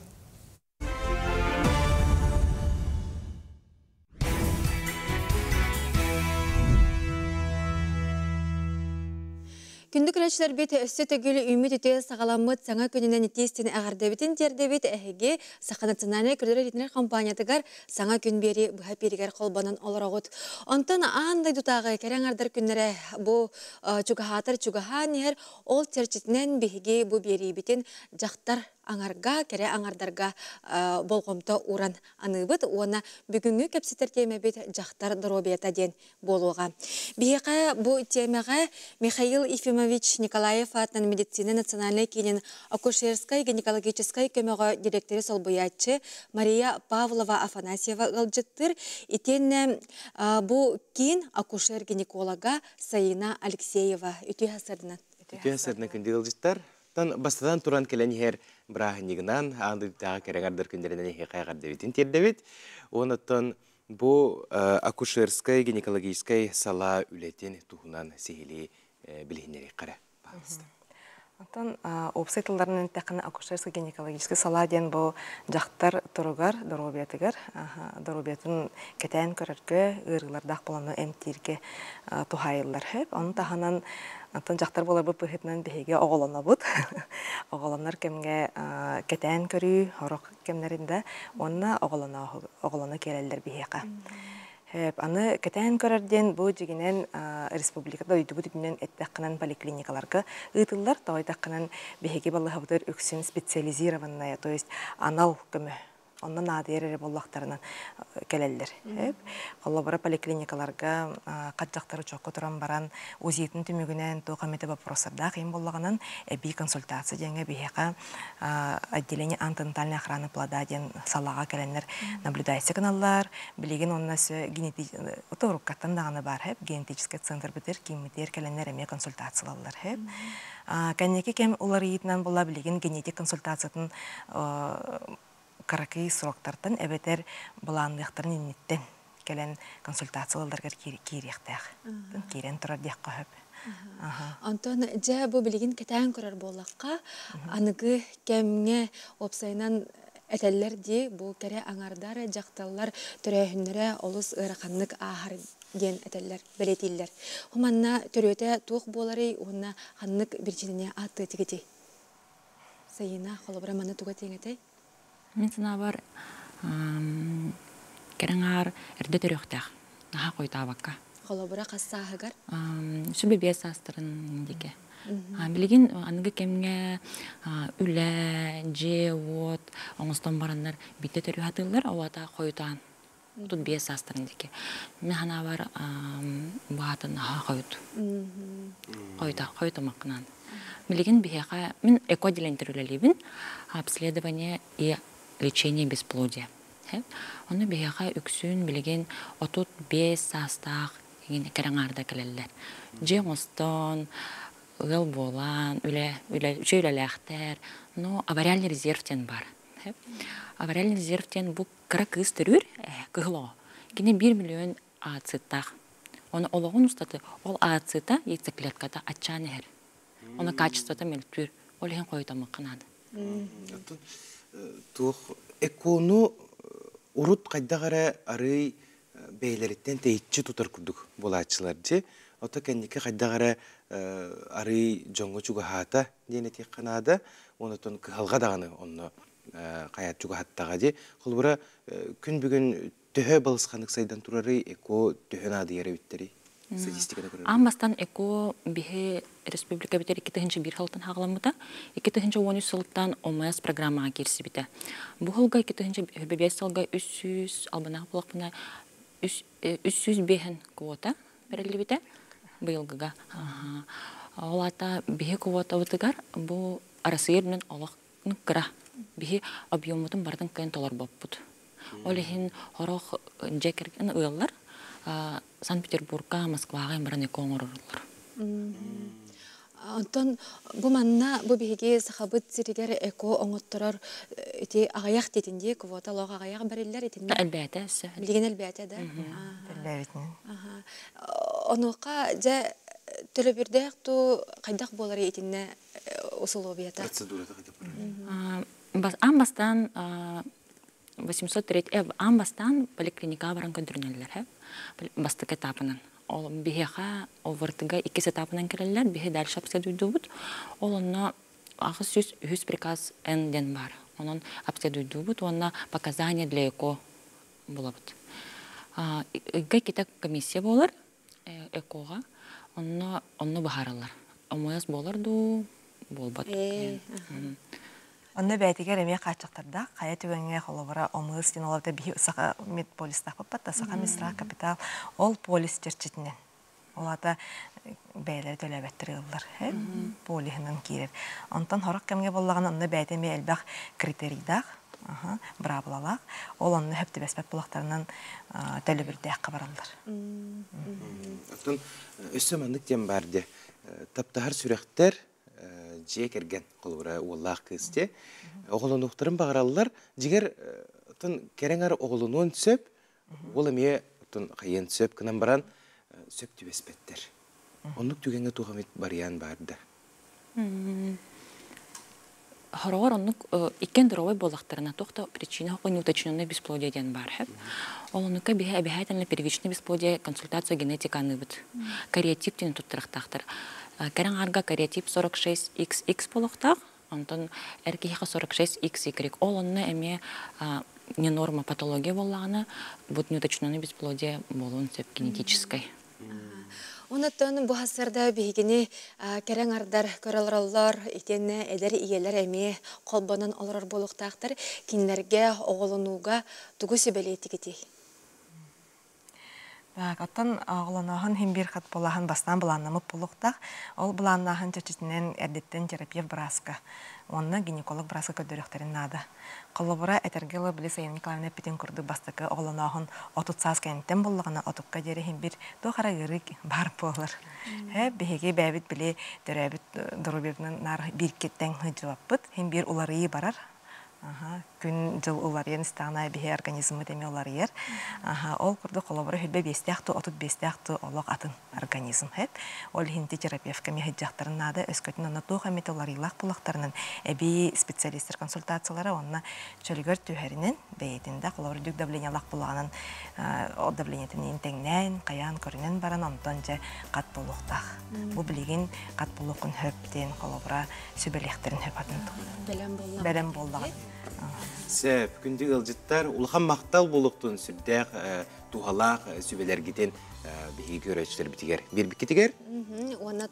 Күндү көрәчләр бит өссө төгүл үмүт үтө сагаламмыт саңа күнүнөн итиистин эгардебитин тердебит эһиги Саха национальный көрдөр итинер компаниятыгар саңа күн бери быһа пиригер холбонон олорогут. Онтон аандай дутагы керең ардар күннере бу чугаһаатар чугаһаан иһэр ол черчитинен биһиги бу берибитин жактар аңарга, кере аңардарга болгомто уран аныбыт, уона бүгүнгү кепситер темебит жактар доробията ден болуға. Биһиэхэ бу темеҕэ Михаил Ефимович Николаев атынан медицина национальный киинин акушерской гинекологической көмөҕө директори солбуяччы Мария Павлова Афанасьева ылдьыттыр. Итиэннэ бу киин акушер-гинеколога Саина Алексеева. Үтүө сарынан. Үтүө сарынан күндү ылдьыттар. Тан бастадан туран келен иһэр бырааһынньыгынан аан дойдутааҕы кэрэ аҥардар күннэринэн эһиэхэ эҕэрдэбитин тиэрдэбит. Онуттан бу акушерскай гинекологическай сала үлэтин туһунан сиһилии билиһиннэриэххэ эрэ, пожалуйста. Онтон уопсай тылларынан эттэххинэ, акушерскай гинекологическай салаа диэн бу дьахтар туругар, доруобуйатыгар, доруобуйатын кэтээн көрөргө, ыарыылардаах буолан эмтииргэ туһаайыллар сөп. Ону таһынан онтон дьахтар буоларбыт быһыытынан биһиги оҕолонобут. Оҕолонор кэмҥэ кэтээн көрүү сорох кэмнэрин да уонна оҕолоно киирэллэр биһиэхэ. Сөп. Аны кэтээн көрөр диэн бу дьигинэн республика дойдубут үрдүнэн эттэххинэн поликлиникаларга ыытыллар. Тоҕо эттэххинэн биһиги балыыһабытыгар үксүн специализированная, то есть анал көмө онно наадыйар эрэ буоллахтарынан кэлэллэр. Холобура поликлиникаларга хат дьахтары чокко туран баран УЗИтын түмүгүнэн туох эмитэ вопростардаах им буоллаҕынан эбии консультация диэҥҥэ биһиэхэ отделение антенатальной охраны плода диэн салааҕа кэлэннэр наблюдайся гыналлар. Билигин онно өссө уруккаттан даҕаны баар сөп генетический центр битир кииммитигэр кэлэннэр эмиэ консультациялаллар сөп. Кэнники кэм уларыйыытынан була билигин генетик консультациятын кыракый сроктартан эбэтэр былаанныахтарын инниттэн кэлэн консультацияларгар киириэхтээх. Киирэн турар диэххэ сөп. Онтон дьэ бу билигин кэтээн көрөр буоллахха, аныгы кэмҥэ уопсайынан этэллэр дии, бу кэрэ аҥардар, дьахталлар төрөөһүннэрэ олус ыараханнык ааһар диэн этэллэр, бэлиэтииллэр. Манна төрүөтэ туох буоларый уонна ханнык биричиинэни ааттыа этигитий? Сайына, холобура манна туга тиэҥэтэй? Мин санаабар кэрэ аҥаар эрдэ төрүөхтээх. Наһаа хойутаабакка. Холобура хас сааһыгар? Сүбэ биэс саастарын диэки. Билигин аныгы кэмҥэ үлэ, дьиэ-уот оҥостон бараннар биирдэ төрүү сатыыллар, оҕото хойутаан. Тут биэс саастарын диэки. Мин санаабар баатын наһаа хойут. Хойута, хойутумаккынан. Билигин биһиэхэ мин эко отделениетер үлэлиибин. Обследование и лечение бесплодия. Онно биһиэхэ үксүн билигин 35 саастаах кэрэ аҥаардар кэлэллэр. Дьиэ оҥостон, ыал буолан, үлэ, үлэ, үчүгэй үлэлээхтэр, но авариальный резерв диэн баар. Авариальный резерв диэн бу кыра кыыс төрүүр, кыһыл оҕо. Кини 1 миллион ооциттаах. Оны олоҕун устаты ол ооцита, яйцеклетката аччаан иһэр. Оны качествота мөлтүүр. Ол иһин хойутаммакка наада. Туох ЭКОну урут хайдах эрэ арыый бэйэлэриттэн тэйиччи тутар курдук буолааччылар дии. Ото кэнники хайдах эрэ арыый дьоҥҥо чугаһаата диэн этиэххэ наада. Онтон кыһалҕа даҕаны онно хайаат чугаһаттаҕа дии. Холобура күн бүгүн төһө балысханнык сайдан турарый, ЭКО төһө наадыйар эбиттэрий? Статистиканы көрөр. Аан бастаан ЭКО биһи республика битэр 2001 сылтан хаҕаламмыта. 2013 сылтан ОМС программаҕа киирсибитэ. Бу сылга 2005 сылга 300 албанаах буоллахпына 305 квота бэриллибитэ быйылгыга. Ол аата биһи квотабытыгар бу Арассыыйа үрдүнэн олох кыра. Биһи объеммутун барытын кыайан толорбоппут. Ол иһин сорох дьиэ кэргэн ыаллар Санкт-Петербургка, Москваҕа баран ЭКО оҥороллор. Онтон бу манна бу биһиги сахабыт сиригэр ЭКО оҥотторор Ити аҕыйах диэтин дии, квота олох аҕыйах бэриллэр итиннэ. Элбээтэ өссө. Билигин элбээтэ да. Онуоха дьэ төлөбүрдээх туу хайдах буолар итиннэ усулуобуйата? Процедурата хайдах Аан бастаан 803 аан бастаан поликлиникаҕа баран көрдөрүнэллэр бастакы этапынан. Ол биһиэхэ ОВРТга иккис этапынан кэлэллэр, биһи дальше обследуйдуубут. Ол онно 803 приказ Н диэн баар. Онон обследуйдуубут уонна показания для ЭКО булабыт. Ыйга иккитэ комиссия буолар ЭКОҕа. Онно онно быһаараллар. Омуйас буолар дуу, буолбат. Онно бэйэтигэр эмиэ хааччахтардаах. Хайа түгэҥҥэ холобура омуйас диэн олордо биһи саха медполистаахпыт да саха медсестра капитал ол полис чэрчитинэн. Ол аата бэйэлэрэ төлөөбөттөр ыаллар полиһынан киирэр. Онтон сорох кэмҥэ буоллаҕына онно бэйэтэ эмиэ элбэх критерийдаах, быраабылалаах. Ол онно сөп түбэспэт булахтарынан төлөбүрдээххэ бараллар. Оттон өссө маннык диэн баар дии. Таптаһар сүрэхтэр дьиэ кэргэн холобура уоллаах кыыс дии. Оҕолонуохтарын баҕараллар. Дьиҥэр оттон кэрэҥ ар оҕолонуон сөп, Уол эмиэ оттон хайыан сөп гынан баран сөп түбэспэттэр. Оннук түгэҥҥэ туох эмит барыйаан баар да? Хороҕор оннук иккиэн здоровай буоллахтарына туох да причина неуточненное бесплодие диэн баар хэп. Ол оннукка биһи эбэһээтинэ первичное бесплодие консультация генетика аныыбыт. Кариотип диэн туттарахтаахтар. Кэрэн аҥарга кариотип 46XX болохтаах, Онтон эр киһиэхэ 46 XY. Ол онно эмиэ не норма патология буоллаҕына, вот неуточненный бесплодие буолуон сөп генетическай. Онуттан бу хасарда биһигини кэрэҥ ардар көрөлөрөллөр, итиэннэ эдэр ийэлэр эмиэ холбонон олорор буолуохтаахтар. Кинилэргэ оҕолонууга тугу сүбэлиэтигитий? Так, оттон оҕолонооһун иһин биир хат буолааһын бастаан былааннаммыт буолуохтаах. Ол былааннааһын чэрчитинэн эрдэттэн терапевт бырааска уонна гинеколог бырааска көрдөрүөхтэрин наада. Холобура, этэргэ дылы, били Сайын Николаевна эппитин курдук бастакы оҕолонооһун 30 саас кэнниттэн буоллаҕына, отукка диэри иһин биир туох эрэ ыарыы баар буолар. Э, биһиги бэйэбит били төрөөбүт доруобуйабытынан наар бииркиттэн сылдьыбаппыт. Иһин биир уларыйыы барар. Күн-дьыл уларыйан истэҕинэ биһи организммыт эмиэ уларыйар. Ол курдук холобура хүлбэ биэстээх ту 35 ту олох атын организм хэт. Ол иһин терапевтка эмиэ сылдьахтарын наада. Өскөтүн онно туох эмит уларыйыылаах булахтарынан эбии специалистар консультациялара уонна чөлүгэр түһэринэн бэйэтин да холобура үрдүк давлениялаах булаҕынан ол давлениетын тэҥнээн, хайаан көрүнэн баран онтон дьэ хат буолуохтаах. Бу билигин хат буолуоххун хөп диэн холобура сүбэлиэхтэрин сөп атын Бэлэм буоллаҕа. Бэлэм буоллаҕа. Сөп, күндү ыалдьыттар, улахан махтал буолуохтун сүрдээх туһалаах сүбэлэргитин биһиги көрөөччүлэрбитигэр биэрбиккитигэр. Уонна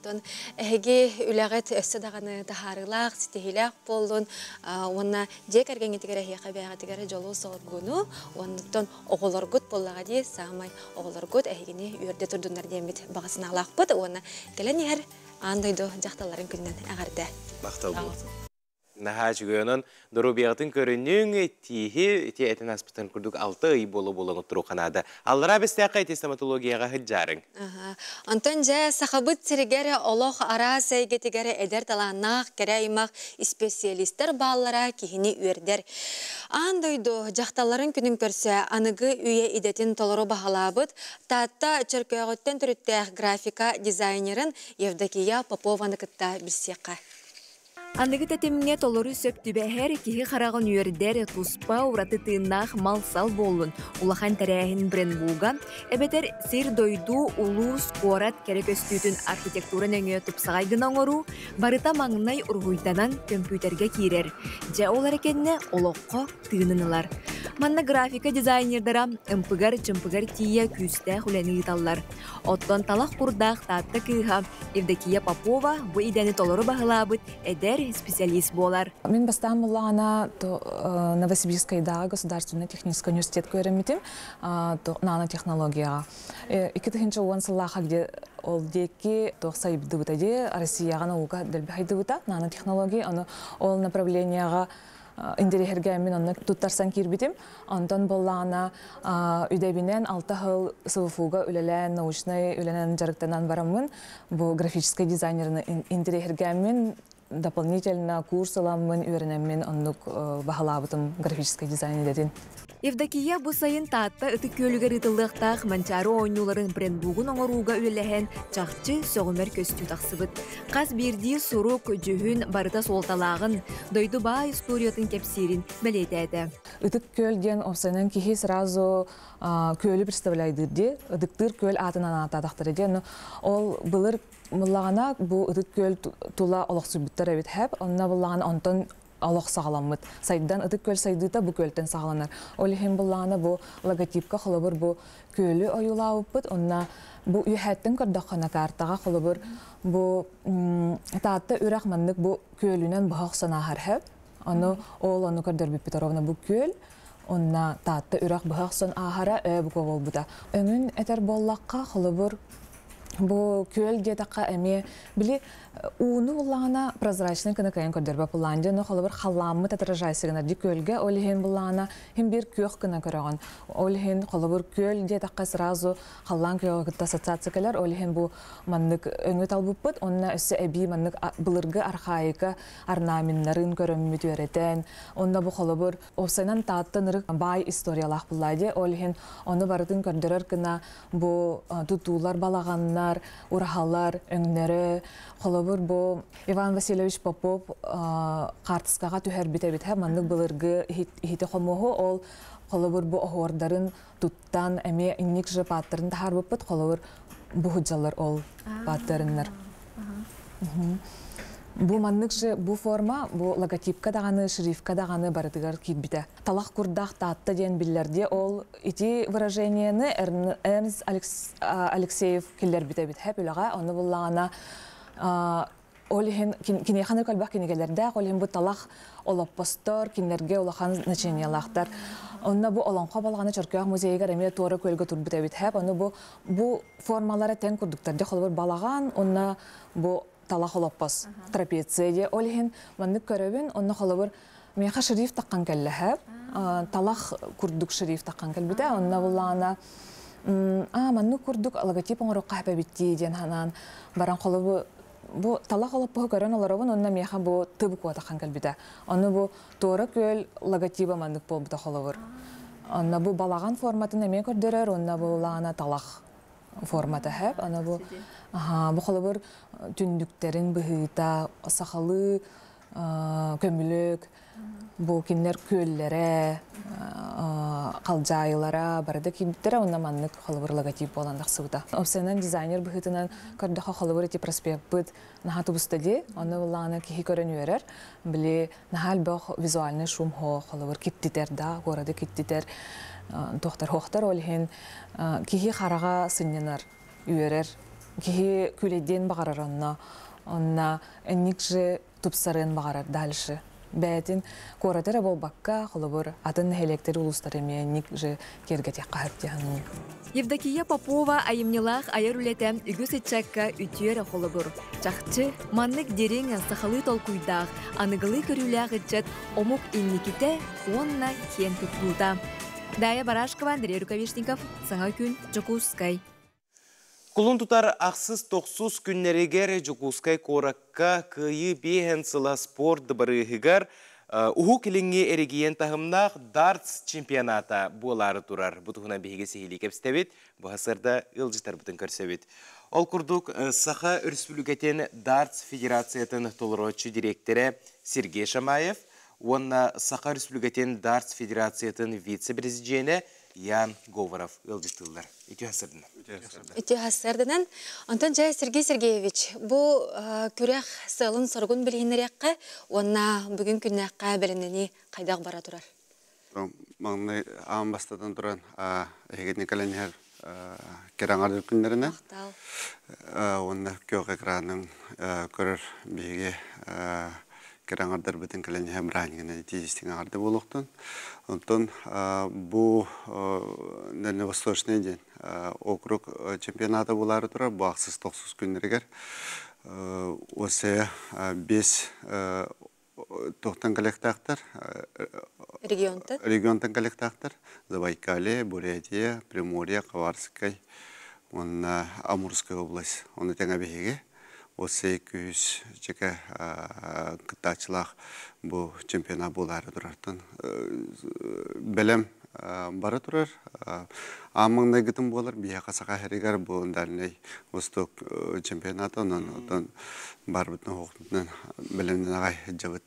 эһиги үлэҕит өссө даҕаны таһаарыылаах, ситиһиилээх буоллун уонна дьиэ кэргэҥҥитигэр эһиэхэ бэйэҕитигэр дьолу-соргуну уоннуттан оҕолоргут буоллаҕа дии саамай оҕолоргут эһигини үөрдэ турдуннар диэммит баҕа санаалаахпыт уонна кэлэн иһэр Аан дойду дьахталларын күнүнэн эҕэрдэ! Махтал буолуохтун. Наһаа үчүгэй. Онон доруобуйаҕытын көрүнүҥ, тииһи ити этин аспытын курдук 6 ый буола-буола оҥотторуохха наада. Аллараа Бэстээххэ ити стоматологияҕа сылдьаарыҥ. Онтон дьэ Сахабыт сиригэр олох араас эйгэтигэр эдэр талааннаах кэрэ аймах испэсийэлиистэр бааллара киһини үөрдэр. Аан дойду дьахталларын күнүн көрсө аныгы үйэ идэтин толору баһылаабыт Таатта Чөркөөҕүттэн төрүттээх графика дизайнерын Евдокия Попованы кытта билсиэххэ. Аныгы тэтимҥэ толору сөп түбэһэр, киһи хараҕын үөрдэр, туспа ураты тыыннаах мал-сал буоллун, улахан тэрээһин брендбуга, эбэтэр сир-дойду, улуус, куорат кэрэ көстүүтүн архитектура нөҥүө тупсаҕай гына оҥоруу барыта маҥнай уруһуйданан көмпүүтэргэ киирэр. Дьэ ол эрэ кэннэ олоххо тыынын ылар. Манна графика дизайнердара ымпыгар-чымпыгар тиийэ күүстээх үлэни ыыталлар. Оттон талах курдаах Таатта кыыһа Евдокия Попова бу идэни толору баһылаабыт эдэр специалист буолар. Мин бастаан буллаҕына Новосибирскайдааҕы государственный технический университетка үөрэммитим нанотехнологияҕа. 2010 сыллаахха где ол диэки туох сайдыбыта дии Россияҕа наука дэлби хайдыбыта нанотехнология ону ол направлениеҕа интэриэһиргээммин онно туттарсан киирбитим. Онтон буоллаҕына үдэбинэн алта сыл СВФУга үлэлээн, научнай үлэнэн дьарыктанан бараммын, бу графическай дизайнерын интэриэһиргээммин дополнительно курс ыламмын, үөрэнэммин оннук баһылаабытым графическай дизайн идэтин. Евдокия бу сайын Таатта Ытык Күөлүгэр ыытыллыахтаах Манчаары оонньууларын брендбугун оҥорууга үлэлэһэн чахчы сөҕүмэр көстүү тахсыбыт. Хас биирдии сурук, дьүһүн барыта суолталааҕын, дойду баай историятын кэпсиирин бэлиэтээтэ. Ытык Күөл диэн опсайынан киһи сразу күөлү представляйдыыр дии, ытыктыыр күөл аатынан ааттаатахтара диэн. Ол былыр буллаҕына бу Ытык Күөл тула олохсуйбуттар эбит хэп, онно буллаҕына онтон олох саҕаламмыт. Сайдан Ытык Күөл сайдыыта бу күөлтэн саҕаланар. Ол иһин буллаҕына бу логотипка холобур бу күөлү ойуулаабыппыт, онно бу үөһээттэн көрдөххүнэ картаҕа холобур бу Таатта үрэх маннык бу күөлүнэн быһа охсон ааһар хэп. Ону ол ону көрдөрбүппүт ровно бу күөл онна Таатта үрэх быһа охсон ааһара бу буолбута. Өҥүн этэр буоллахха холобур бу күөл диэтэххэ эмиэ били ууну буллаҕына прозрачный гына кыайан көрдөрбөт буллаан дьэ холобур халлааммыт отражайся гынар ди күөлгэ ол иһин буллаҕына хин биир күөх гына көрөҕүн ол иһин холобур күөл диэтэххэ сразу халлаан күөҕэ кытта ассоциация кэлэр ол иһин бу маннык өҥү талбыппыт онно өссө эбии маннык былыргы архаика орнаменнарын көрөммүт үөрэтэн онно бу холобур уопсайынан Таатта ынырык баай историялаах буллаа дии ол иһин ону барытын көрдөрөр гына бу тутуулар балаҕаннар ураһалар өҥнөрө холобур бу Иван Васильевич Попов хаартыскаҕа түһэрбит эбит маннык былыргы иһити хомуоһу ол холобур бу оһуордарын туттан эмиэ инник же пааттарын таһаарбыппыт холобур бу сылдьаллар ол пааттарыннар Бу маннык же бу форма бу логотипка даҕаны, шрифтка даҕаны барытыгар киирбитэ. Талах курдах Таатта диэн биллэрди. Ол ити выражениены Эрнст Алексеев киллэрбит эбит хэп үлэҕэ. Ону буллаҕына ол иһин киниэхэ көлбөх кинигэлэрдээх, ол иһин бу талах олоппостор, кинилэргэ улахан значениялаахтар. Онно бу Олоҥхо балаҕана Чөркөөх музейыгар эмиэ туора күөлгэ турбут эбит хэп. Ону бу формалара тэҥ курдуктар. Дьэ холобур балаҕан, онно бу талах олоппос трапеция диэ. Ол иһин маннык көрөбүн, онно холобур миэхэ шрифт таххан кэллэһэ. Талах курдук шрифт таххан кэлбитэ. Онно буллаана а маннык курдук логотип оҥоруохха эбит диэн ханаан баран холобу бу талах олоппоһу көрөн олоробун, онно миэхэ бу ты буква таххан кэлбитэ. Ону бу туора күөл логотиба маннык буолбута холобур. Онно бу балаҕан форматын эмиэ көрдөрөр, онно бу лаана талах формата хэп. Аны бу бу холобур түндүктэрин быһыыта, сахалыы көмүлүк, бу кинилэр күөллэрэ, халдьаайылара барыта киирбиттэрэ, онно маннык холобур логотип буолан тахсыбыта. Опсайынан дизайнер быһыытынан көрдөхө холобур ити проспекпыт наһаа тубуста дии, онно буллаҕына киһи көрөн үөрэр. Били наһаа элбэх визуальный шум хо холобур киттитэр да, городы киттитэр туохтар хуохтар ол иһин киһи хараҕа сынньанар, үөрэр, киһи күлэйдиэн баҕарар онно. Онно инник же тупсарыан баҕарар дальше. Бэйэтин куораты эрэ буолбакка, холобур, атын нэһилиэктэр улуустар эмиэ инник же киэргэтиэххэ сөп дии саныыбын. Евдокия Попова айымньылаах айар үлэтэ үгүс ыччакка үтүө эрэ холобур. Чахчы, маннык дириҥ сахалыы толкуйдаах, аныгылыы көрүүлээх ыччат омук инникитэ уонна киэн туттуута. Дая Барашкова, Андрей Рукавишников, Саҥа күн, Дьокуускай. Кулун тутар ахсыс тохсус күннэригэр Дьокуускай куоракка Кыайыы биэһэн сыла спорт дыбарыыһыгар Уһук Илиҥҥи эрэгийиэн таһымнаах дартс чемпионата буолаары турар. Бу туһунан биһиги сиһилии кэпсэтэбит, бу сарсыарда ыалдьыттарбытын көрсөбүт. Ол курдук, Саха Өрөспүүбүлүкэтин дартс федерациятын толорооччу дириэктэрэ Сергей Шамаев уонна Саха Өрөспүүбүлүкэтин дартс федерациятын вице-президенэ Ян Говоров ыалдьыттыыллар. Үтүө сарсыарданан. Үтүө сарсыарданан. Онтон дьэ Сергей Сергеевич, бу күрэх сыалын-соругун билиһиннэриэххэ уонна бүгүн күннээххэ бэлэмнэнии хайдах бара турар? Маҥнай аан бастатан туран эһигини кэлэн иһэр кэрэҥэр күннэринэн уонна күөх экранын көрөр биһиги кэрэҥэрдэрбитин кэлэн иһэн бырааһынньыгынан итии-истиҥ аҕарды буолуохтун. Онтон бу Дальневосточный диэн округ чемпионата буолаары турар бу ахсыс тохсус күннэригэр ОСЕ биэс туохтан кэлиэхтээхтэр регионтан регионтан кэлиэхтээхтэр Забайкалье, Бурятия, Приморье, Хабаровскай уонна Амурская область. Ону тэҥэ биһиги. Осей күүс чеке кыттааччылаах бу чемпионат буолаары турартан бэлэм бара турар. Ааммаҥнайгытын буолар биһиэхэ Саха сиригэр бу Дальнай Восток чемпионата, онон отон барбытын оһохпутунан бэлэмнэн аҕай сылдьабыт.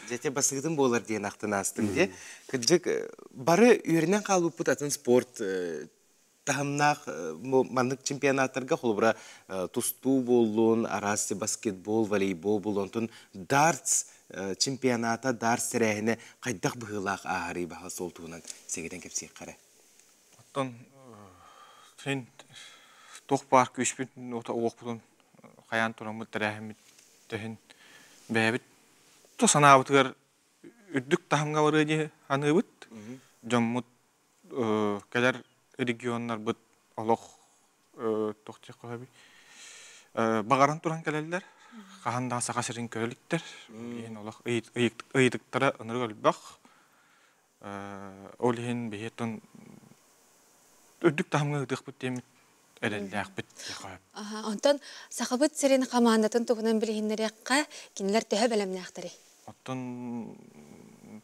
Дьэ басыгытын буолар диэн ахтан аастым дии. Кырдьык бары үөрэнэн хаалбыппыт атын спорт таһымнаах маннык чемпионаттарга холобура тустуу буоллун, араас баскетбол, волейбол буоллун, онтон дартс чемпионата, дартс тэрээһинэ хайдах быһыылаах ааһарый баһа сол туһунан сэгэтэн кэпсиэххэ эрэ. Оттон син туох баар күүспүт уохпутун хайаан тураммыт тэрээһиммит төһүн бэйэбит тус санаабытыгар үрдүк таһымҥа барыа дии саныыбыт. Дьоммут кэлэр регионнарбыт олох туох диэххэ сөбүй баҕаран туран кэлэллэр хаһан да Саха сирин көрө иликтэр иһин олох ыйытыктара ынырык элбэх ол иһин биһи оттон үрдүк таһымҥа ыытыахпыт диэммит эрэллээхпит диэххэ Онтон Сахабыт сирин хамаандатын туһунан билиһиннэриэххэ, кинилэр төһө бэлэмнээхтэрий? Оттон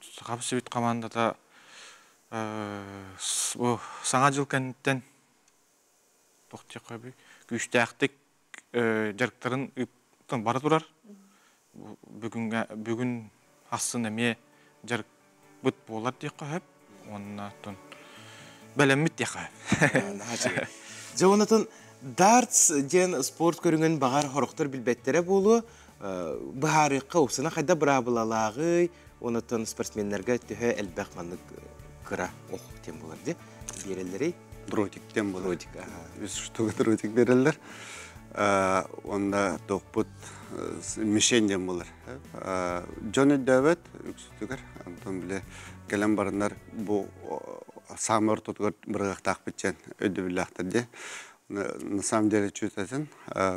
Сахабыт сирин хамаандата бу Саҥа дьыл кэнниттэн туох диэххэ күүстээхтик дьарыктарын ыыптан бара турар. Бүгүҥҥэ бүгүн ахсын эмиэ дьарыкпыт буолар диэххэ сөп. Уонна оттон бэлэммит диэххэ сөп. Дьэ онотон дартс диэн спорт көрүҥүн баҕар хорохтор билбэттэрэ буолуо. Быһаарыахха упсана хайда быраабылалааҕый, онотон спортсменнарга төһө элбэх маннык кыра ох диэн буолар дии биэрэллэрий? Дротик диэн буолар. Дротик, Үс штука дротик береллер. Онда тохпут мишень диэн буолар. Дьон өйдөөбөт үксүтүгэр. Онтон биле кэлэн бараннар бу саамай ортотугар бырыгахтаахпыт диэн өйдөбүллээхтэр дии. На самом деле чүтэтин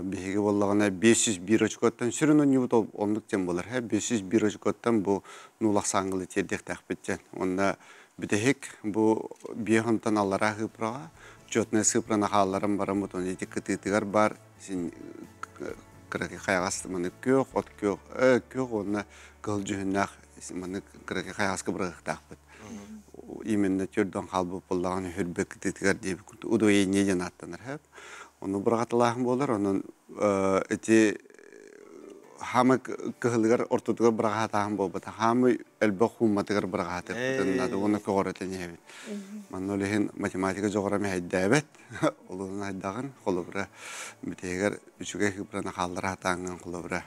биһиги буоллаҕына 501 очкоттан сүрүн онньубут оннук диэн буолар. 501 очкоттан бу нулах саангылы тиэрдиэхтээхпит диэн. Онно бүтэһик бу биэ хонтон аллараа сыыпыраҕа четная сыыпыраны хаалларан баран бутун ити кытыытыгар баар син кыракый хайаҕас маны күөх от күөх күөх уонна кыһыл дьүһүннээх маны кыракый хайаҕаска бырыһыктаахпыт именно төрдөн хаалбыт буоллаҕына хүрбэ кытыытыгар диэбит удвоение диэн ааттанар хэп ону быраҕатылааһын буолар онон ити хаамы кыһылыгар ортотугар быраҕаһатааһын буолбата хаамы элбэх хуумматыгар быраҕаһатыахпытын наада уонна көҕөрөтөн иһэбит манна ол иһин математика дьоҕура мэһэйдээбэт олуһун айдаҕын холобура бүтэһигэр үчүгэй хыпыраны хааллара сатааҥҥын холобура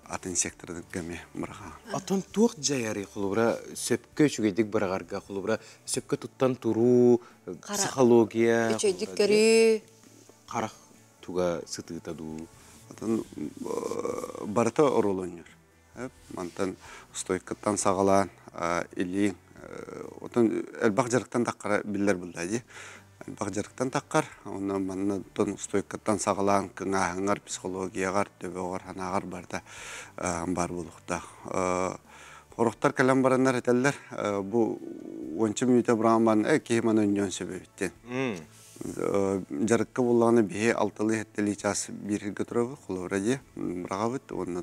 атын секторга эмиэ быраҕаҕын Оттон туох дьайарый холобура сөпкө үчүгэйдик быраҕарга холобура сөпкө туттан туруу психология үчүгэйдик көрүү харах туга сытыыта дуу Атын барыта оруол оонньуур. Мантан стойкаттан саҕалаан илииҥ отон элбэх дьарыктан таххара биллэр булла дии. Элбэх дьарыктан таххар, онон манна стойкаттан саҕалаан кыҥааһыҥар, психологияҕар, төбөҕөр, санааҕар барыта баар буолуохтаах. Хорохтор кэлэн бараннар этэллэр, бу уонча мүнүүтэ быраҕан баран, э киһи маны өнньүөн сөп эбит диэн. Дьарыкка буллаҕына биһи алталыы-сэттэлии чаас биир сиргэ турабыт, холобура дии, быраҕабыт уонна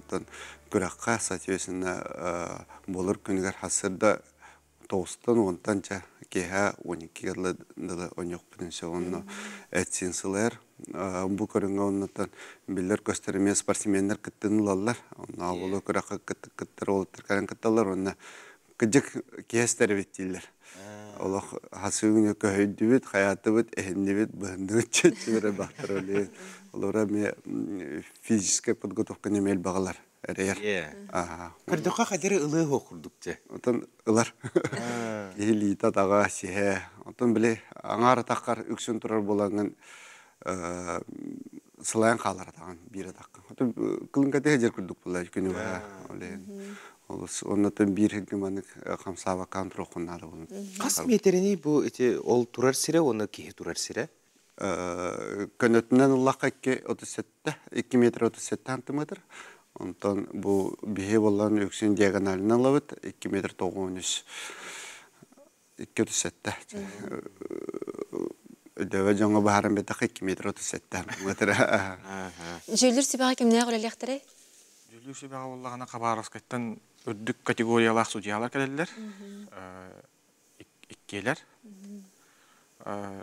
күрэххэ, соответственно, буолар күнүгэр сарсыарда тоҕустан уонтан чэ киэһэ уон иккигэ дылы оонньуохпутун сөп онно эт-сиин сылайар. Бу көрүҥҥэ оннуттан биллэр-көстөр эмиэ спортсменнар кыттыыны ылаллар. Онно ол күрэххэ кыттар уолаттар кэлэн кытталлар уонна кыдьык киэстэр эбит дииллэр. Олох хасыыгын көһүйдүбүт, хайаатыбыт, эһиннибит, быһынныбыт чеччилere бахтар оле. Олора ме физическая подготовка неме элбаҕалар эрэйэр. Көрдөххө хадыры ылыы хуох курдук те. Отон ылар. Киһи лиита таға сиһэ. Отон били аҥаар атаххар үксүн турар буолаҥын сылайан хаалар атаҕын биир атахха. Отон кылыҥкатыһа дьэр курдук буолла күнү быһа. Олус оннотон биир сиргэ маннык хамсаабаккаан туруоххун наада буолун. Хас миэтэрэний бу ити ол турар сирэ уонна киһи турар сирэ? Көнөтүнэн ыллахха 2,37, 2 метр 37 сантиметр. Онтон бу биһи буоллан үксүн диагоналынан ылабыт 2 метр 93 2,37. Өдөбө дьоҥҥо баһаран бэтэхэ 2 метр 37 метр. Дьүүллүүр сүбэҕэ кимнээх үлэлиэхтэрэй? Дьүүллүүр сүбэҕэ буоллаҕына Хабаровскайтан үрдүк категориялаах судьуйалар кэлэллэр. Иккиэлэр.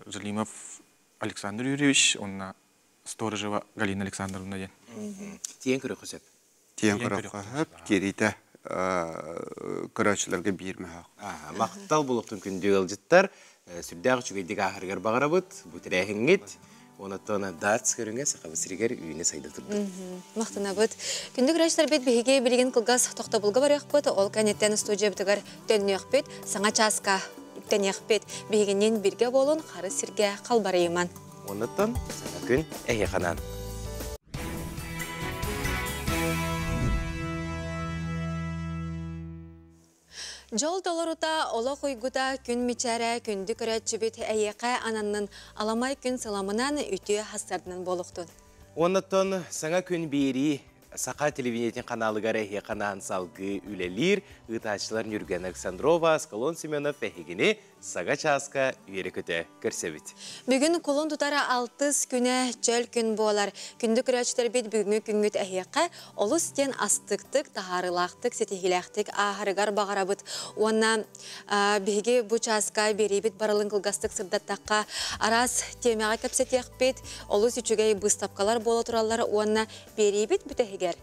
Жалимов Александр Юрьевич уонна Сторожева Галина Александровна диэн. Тиэн көрөххө сөп. Тиэн көрөххө сөп. Киириитэ көрөөччүлэргэ биир мөһөөх. Махтал булуктун күндү ыалдьыттар. Сүрдээх үчүгэйдик ааһарыгар баҕарабыт. Бу тэрээһиҥҥит. Онотон дартс көрүҥэ Сахабыт сиригэр үүнэ сайда турдун. Махтанабыт. Күндү көрөөччүлэрбит биһиги билигин кылгас тохтобулга барыахпыт. Ол кэнниттэн студиябытыгар төннүөхпүт. Саҥа чааска үктэниэхпит. Биһигинниин биргэ буолун хары сиргэ халбарыйыман. Оннуттан саҥа күн эһиэхэ Дьол толорута, олох уйгута, күн мичээрэ, күндү көрөөччүбүт эйиэхэ ананнын аламай күн сыламынан үтүө хастардынан буолуохтун. Оннуттан саҥа күн биэрии Саха телевидениетин каналыгар эһиэхэ анаан салгыы үлэлиир ыытааччылар Нюргена Александрова, Аскалон Семенов эһигини Сага чааска үөрэ-көтө көрсөбүт. Бүгүн кулун тутара алтыс күнэ чөл күн буолар. Күндү көрөөччүлэрбит бүгүҥҥү күҥҥүт эһиэхэ олус диэн астыктык, таһаарыылаахтык, ситиһиилээхтик ааһарыгар баҕарабыт. Уонна биһиги бу чааска биэриибит барылын кылгастык сырдаттахха араас тиэмэҕэ кэпсэтиэхпит, олус үчүгэй быыстапкалар буола тураллар уонна биэриибит бүтэһигэр.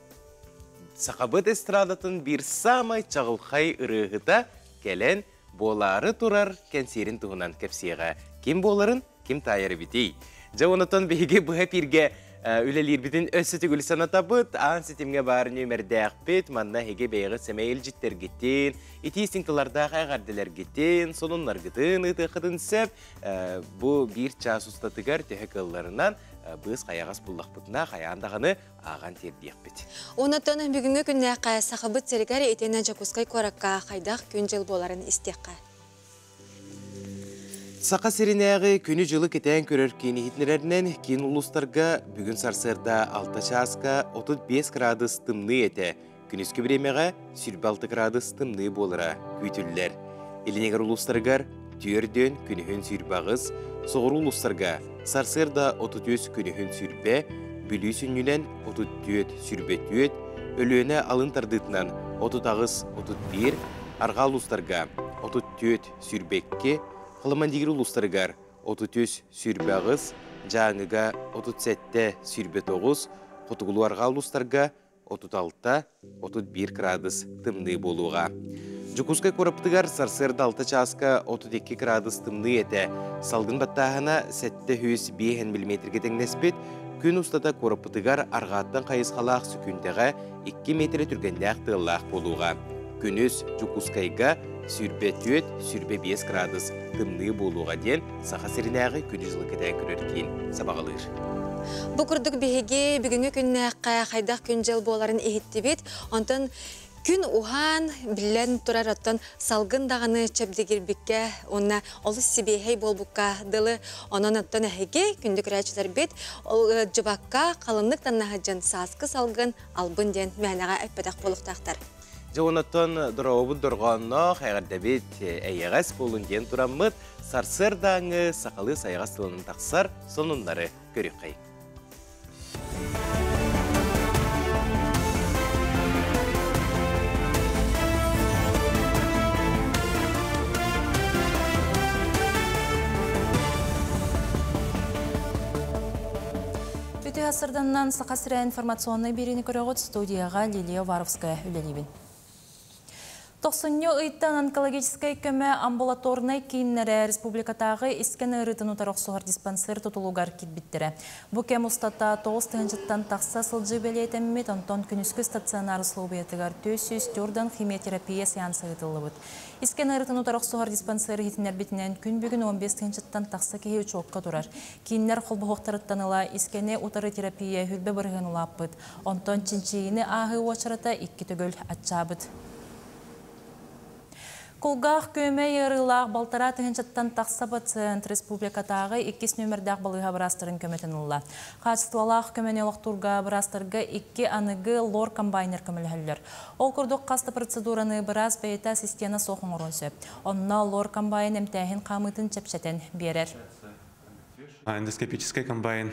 Сахабыт эстрадатын биир саамай чаҕылхай ырыаһыта кэлэн буолаары турар кэнсиэрин туһунан кэпсиэҕэ. Ким буоларын ким таайар эбитий? Дьэ, онотон биһиги быһа эпииргэ үлэлиирбитин өссө төгүл санатабыт. Аан ситимҥэ баар нүөмэрдээхпит. Манна эһиги бэйэҕит сэмэй илдьиттэргитин, итии сиҥталардаах эҕэрдэлэргитин, сонуннаргытын ыытыаххытын сөп. Бу биир чаас устатыгар төһө кыалларынан быыс хайаҕас буллахпытына хайаан даҕаны ааҕан тиэрдиэхпит. Онтон бүгүҥҥү күннээххэ Сахабыт сиригэр итиэннэ Дьокуускай куоракка хайдах күн-дьыл буоларын истиэххэ. Саха сиринээҕи күнү-дьылы кэтээн көрөр киин иһитиннэрэринэн киин улуустарга бүгүн сарсыарда 6 чааска 35 градус тымныы этэ. Күнүскү бириэмэҕэ 26 градус тымныы буолара күүтүллэр. Илинигэр улуустарыгар түөрдүөн күнүһүн 28, соҕуруу улуустарга сарсыарда 33 күнүһүн 20, Бүлүү сүнньүнэн 34 24, Өлүөнэ алын тардыытынан 38 31, арҕаа улуустарга 34 22, Халамандигир улуустарыгар 33 28, Дьааҥыга 37 29, хотугулуу арҕаа улуустарга 36 31 градус тымныы буолуоҕа. Дьокуускай куораппытыгар сарсыарда 6 чааска 32 градус тымныы этэ. Салгын баттааһына 705 миллиметргэ тэҥнэспит. Күн устата куораппытыгар арҕааттан хайысхалаах сүкүндэҕэ 2 метрэ түргэннээх тыаллаах буолуоҕа. Күнүс Дьокуускайга 24-25 градус тымныы буолуоҕа диэн Саха сиринээҕи күнү-дьылы кэтээн көрөр киин сабаҕалыыр. Бу курдук биһиги бүгүҥҥү күннээххэ хайдах күн-дьыл буоларын иһиттибит. Онтон күн уһаан, биллэн турар, оттон салгын даҕаны чэбдигирбиккэ уонна олус сибиэһэй буолбукка дылы. Онон оттон эһиги, күндү көрөөччүлэрбит, ыалдьыбакка халыннык таннаһыдьан сааскы салгын албын диэн мээнэҕэ эппэтэх буолуохтаахтар. Дьэ онтон дорообут дорҕоонноох эҕэрдэбит эйэҕэс буолун диэн тураммыт сарсыардааҥы сахалыы сайаҕас тылынан тахсар сонуннары көрүөххэйиҥ. Үтүө сырданнан Саха сирэ информационнай биэриини көрөҕүт студияҕа Лилия Уваровская үлэлиибин. Тохсунньу ыйтан онкологическай көмө амбулаторнай кииннэрэ республикатааҕы искэн ыарыытын утары охсуһар диспансер тутулугар киирбиттэрэ. Бу кэм устата 9 тыһыынчаттан тахса сылдьыы бэлиэтэммит, онтон күнүскү стационар условиятыгар 400 химиотерапия сеанса ыытыллыбыт. Искэн ыарыытын утары охсуһар диспансер иһитиннэрбитинэн күн бүгүн 15 тыһыынчаттан тахса киһи учуокка турар. Кииннэр холбоһуохтарыттан ыла искэни утары терапия 20% улааппыт. Онтон чинчийиини ааһыы уочарата икки төгүл аччаабыт. Кулгаах күөмэй ыарыылаах 1,5 тыһыынчаттан тахса пациент республикатааҕы иккис нүөмэрдээх балыыһа быраастарын көмөтүн ылла. Хаачыстыбалаах көмөнү олохтуурга быраастарга икки аныгы лор комбайнер көмөлөһөллөр. Ол курдук хас да процедураны быраас бэйэтэ ассистена суох оҥоруон сөп. Онно лор комбайн эмтээһин хаамыытын чэпчэтэн биэрэр. Эндоскопическай комбайн,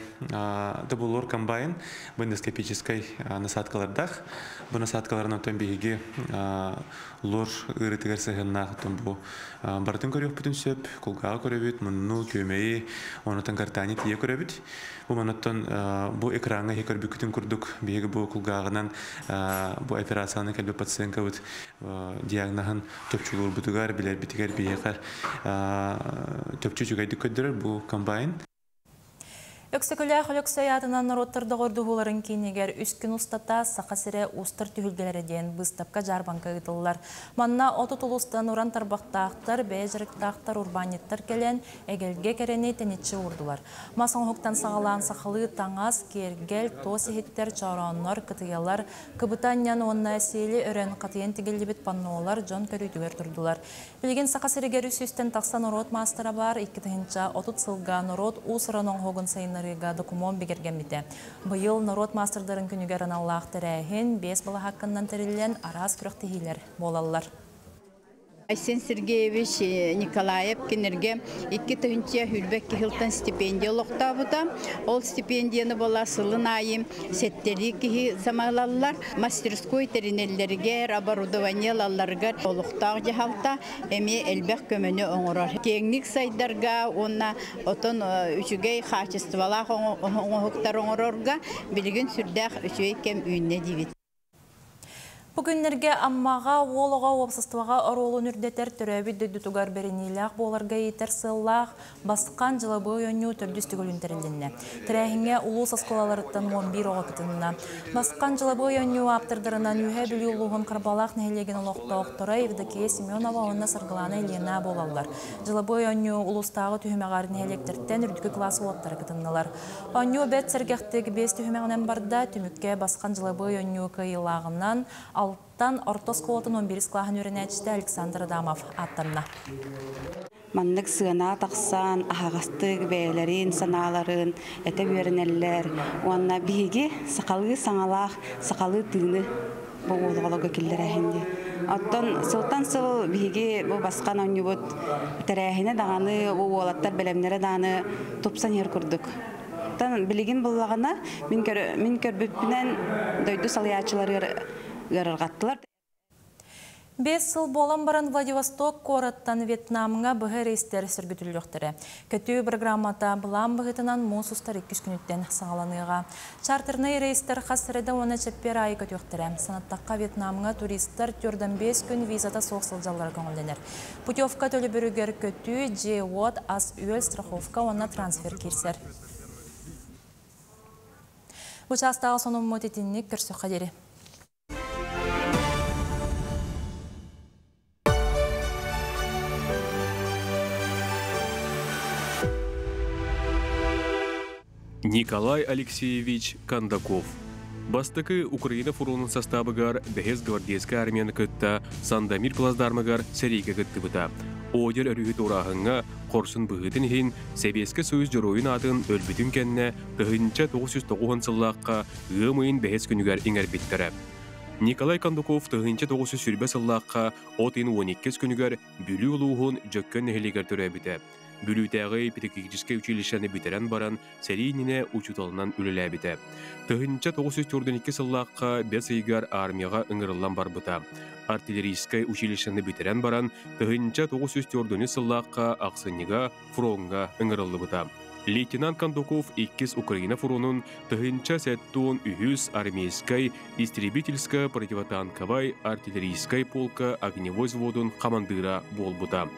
добулор комбайн, бу эндоскопическай насадкалардаах. Бу насадкаларын оттон биһиги лор ыарытыгар сыһыаннаах оттон бу барытын көрүөхпүтүн сөп, кулгааҕы көрөбүт, мунну, күөмэйи, онотон гортани тиийэ көрөбүт. Бу манаттан бу экраҥҥа иһи көрбүккүтүн курдук биһиги бу кулгааҕынан бу операцияны кэлбит пациенткабыт диагноһын чопчулуурбутугар, билэрбитигэр биһиэхэ чопчу үчүгэйдик көрдөрөр бу комбайн. Өксөкүлээх Өлөксөй аатынан норуоттар доҕордоһууларын киинигэр үс күн устата Саха сирэ уустар түһүлгэлэрэ диэн быыстапка-дьаарбаҥка ыытыллар. Манна 30 улуустан уран тарбахтаахтар, бэйэ дьарыктаахтар, урбаанньыттар кэлэн, эгэлгэ кэрэни тэниччи уурдулар. Мас оҥоһуктан саҕалаан сахалыы таҥас, киэргэл, туос иһиттэр, чорооннор, кытыйалар, кыбыта анньан уонна сиэли өрөн хатыйан тигиллибит паннолар дьон көрүүтүгэр турдулар. Билигин Саха сиригэр үс сүүстэн тахса норуот маастара баар, 2030 сылга норуот уус-уран оҥоһугун сайыннарыыга докумуон бигэргэммитэ. Быйыл норуот маастардарын күнүгэр аналлаах тэрээһин биэс балаһаакканан тэриллэн араас күрэхтэһиилэр буолаллар. Айсен Сергеевич Николаев кинилэргэ 2022 сылтан стипендия олохтообута. Ол стипендияны буола сылын аайы сэттэлии киһи самалаллар. Мастерской тэринэллэригэр, оборудование ылалларыгар олохтоох дьаһалта эмиэ элбэх көмөнү оҥорор. Киэҥник сайдарга уонна отон үчүгэй хаачыстыбалаах оҥоһуктар оҥорорго билигин сүрдээх үчүгэй кэм үүннэ диибит. Бу күннэргэ Аммаҕа уол оҕо уопсастыбаҕа оруолун үрдэтэр, төрөөбүт дойдутугар бэриниилээх буоларга иитэр сыаллаах Басхан дьылабыай оонньуу төрдүс төгүлүн тэрилиннэ. Тэрээһиҥҥэ улуус оскуолаларыттан 11 оҕо кытынна. Басхан дьылабыай оонньуу ааптардарынан Үөһээ Бүлүү улууһун Харбалаах нэһилиэгин олохтоохторо Евдокия Семенова уонна Саргылаана Ильина буолаллар. Дьылабыай оонньуу улуустааҕы түһүмэҕэр нэһилиэктэртэн үрдүкү кылаас уолаттара кытыннылар. Оонньуу бэрт сэргэхтик биэс түһүмэҕинэн барда. Түмүккэ Басхан дьылабыай оонньуу кыайыылааҕынан Алтан орто оскуолатын 11 кылааһын үөрэнээччитэ Александр Адамов ааттанна. Маннык сыана тахсан, аһаҕастык бэйэлэрин санааларын этэ үөрэнэллэр. Уонна биһиги сахалыы саҥалаах, сахалыы тыыны бу уолоҕолорго киллэрээһин диэн. Оттон сылтан сыл биһиги бу басхан оонньуубут тэрээһинэ даҕаны, бу уолаттар бэлэмнэрэ даҕаны тупсан иһэр курдук. Оттон билигин буллаҕына, мин, мин көрбүппүнэн дойду салайааччыларыгар ыарырҕаттылар. Биэс сыл буолан баран Владивосток куораттан Вьетнамҥа быһа рейстэр сөргүтүллүөхтэрэ. Көтүү программата былаан быһыытынан муус устар иккис күнүттэн саҕаланыаҕа. Чартернай рейстэр хас среда уонна чэппиэр аайы көтүөхтэрэ. Санаттахха, Вьетнамҥа туристар 45 күн визата суох сылдьаллара көҥүллэнэр. Путевка төлөбүрүгэр көтүү, дьиэ-уот, ас-үөл, страховка уонна трансфер киирсэр. Бу чаастааҕы сонуммут итинник көрсөххө диэри. Николай Алексеевич Кондаков Бастакы Украина фронун састаабыгар бэһис гвардейскай армияны кытта Сандамир плацдармыгар сэриигэ кыттыбыта. Одер өрүһү туорааһыҥҥа хорсун быһыытын иһин Сэбиэскэй Союз Дьоруойун аатын өлбүтүн кэннэ 1990 сыллаахха ыам ыйын бэһис күнүгэр иҥэрбиттэрэ. Николай Кондаков 1920 сыллаахха от ыйын 12 күнүгэр Бүлүү улууһун Дьөккөн нэһилиэгэр төрөөбүтэ. Бүлүүтээҕи педагогическай училищены бүтэрэн баран, сэрии иннинэ учууталынан үлэлээбитэ. 1942 сыллаахха бэс ыйыгар армияҕа ыҥырыллан барбыта. Артиллерийскай училищены бүтэрэн баран, 1944 сыллаахха ахсынньыга фроҥҥа ыҥырыллыбыта. Лейтенант Кондаков иккис Украина фронун 1073 армейскай истребительскай противотанковай артиллерийскай полка огневой взводун хамандыыра буолбута.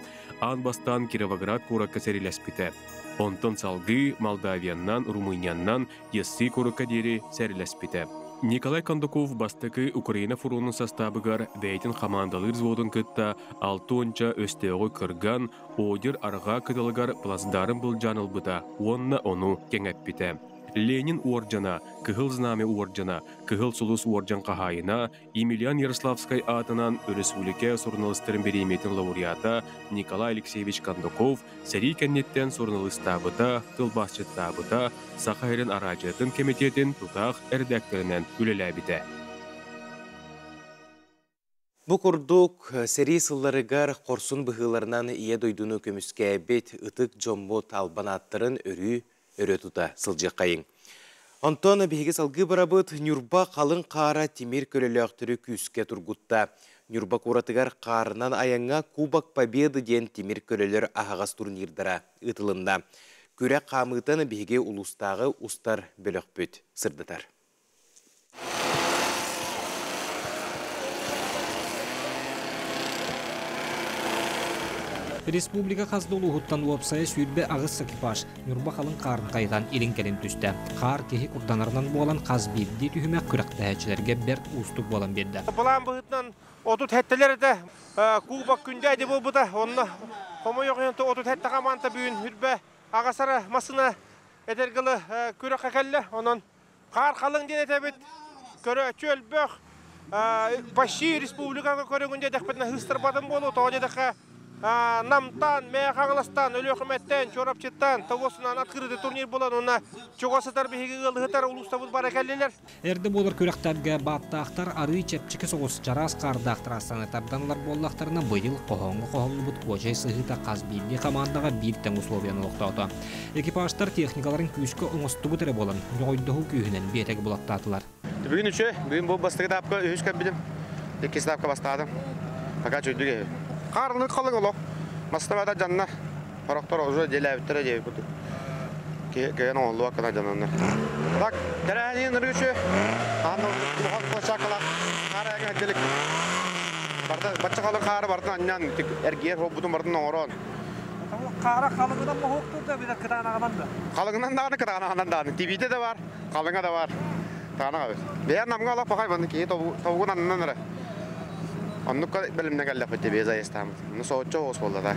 Аан бастаан Кировоград куоракка сэриилэспитэ. Онтон салгыы Молдавияннан, Румынияннан Яссы куоракка диэри сэриилэспитэ. Николай Кондаков бастакы Украина фронун састаабыгар бэйэтин хамаандалыыр взводун кытта 6 өстөөҕү кырган, Одер арҕаа кытылыгар плацдарын былдьаан ылбыта уонна ону кэҥэппитэ. Ленин уордьана, Кыһыл Знамя уордьана, Кыһыл Сулус уордьан хаһаайына Емельян Ярославскай аатынан өрөспүүбүлүкэ суруналыыстарын бириэмийэтин лауреата Николай Алексеевич Кондаков сэрии кэнниттэн суруналыыстаабыта, тылбаасчыттаабыта, Саха сирин араадьыйатын кэмитиэтин тутаах эрэдээктэринэн үлэлээбитэ. Бу курдук, сэрии сылларыгар хорсун быһыыларынан Ийэ дойдуну көмүскээбит ытык дьоммут албан ааттарын өрүү өрө тута сылдьыаххайыҥ. Онтон биһиги салгыы барабыт Ньурба халыҥ хаара тимир көлөлөөхтөрү күүскэ тургутта. Ньурба куоратыгар хаарынан айаҥҥа Кубок Победы диэн тимир көлөлөр аһаҕас турнирдара ыытылынна. Күрэх хаамыытын биһиги улуустааҕы устар бөлөхпүт сырдатар. Республика хас да улууһуттан уопсайа 28 экипаж Ньурба халыҥ хаарын хайытан илин-кэлин түстэ. Хаар киһи курданарынан буолан хас биирдии түһүмэх күрэхтэһээччилэргэ бэрт уустук буолан биэрдэ. Былаан быһыытынан 37-лэр этэ Кубок күндээди буолбута. Онно хомойуох иһин 37 хамаанда бүгүн үрбэ аҕасара массыына этэргэ дылы күрэххэ кэллэ. Онон Хаар халыҥ диэн этэбит, көрөөччү өлбөх, почти республикаҕа көрүҥүн диэтэхпитинэ ыыстарбатым буолуо, тоҕо диэтэххэ Намтан, Мэҥэ Хаҥаластан, Өлүөхүмэттэн, Чурапчыттан, Тогуосунан открытый турнир буолан уонна чугас сытар биһиги ыаллыһытар улуустабыт бара кэллилэр. Эрдэ буолар күрэхтэргэ бааттаахтар арыы чэпчэки соҕус чараас хаардаах трассаны тардан ылар буоллахтарына быйыл хоһооҥҥо хоһуллубут Куочай сыһыыта хас биирдии хамаандаҕа биир тэҥ условияны олохтоото. Экипажтар техникаларын күүскэ оҥостубут эрэ буолан, ньоҕойдоһуу күүһүнэн биэтэги булаттаатылар. Бүгүн үчүгэй. Бүгүн бу бастакы этапка үһүс кэлбитим. Иккис этапка бастаатым. Пока чүйдүк эһи. Хаарлык халык олох. Бастабата дьанна. Хорохтор уже делээбиттэрэ диэбит курдук. Киһи оҥоллуга кына дьананнар. Так, тэрээһинин ырыычы. Аан улахан площадкалар. Хаара эгэ делик. Барда бачча халык хаары бардын анньан эргиэр холбутун бардын оҥорон. Хаара халыҥынан моһуоктуур да эбэтэр кытаанаҕынан да? Халыҥынан даҕаны кытаанаҕынан даҕаны. Тибиитэ да бар, халыҥа да бар. Кытаанах эбит. Бэйэ намга олох пахай манны киһи тобугун аннынан эрэ. Оннукка бэлэмнэ кэллэхпит тебе заездтааммыт. Ну сооччо оҕус буолла да.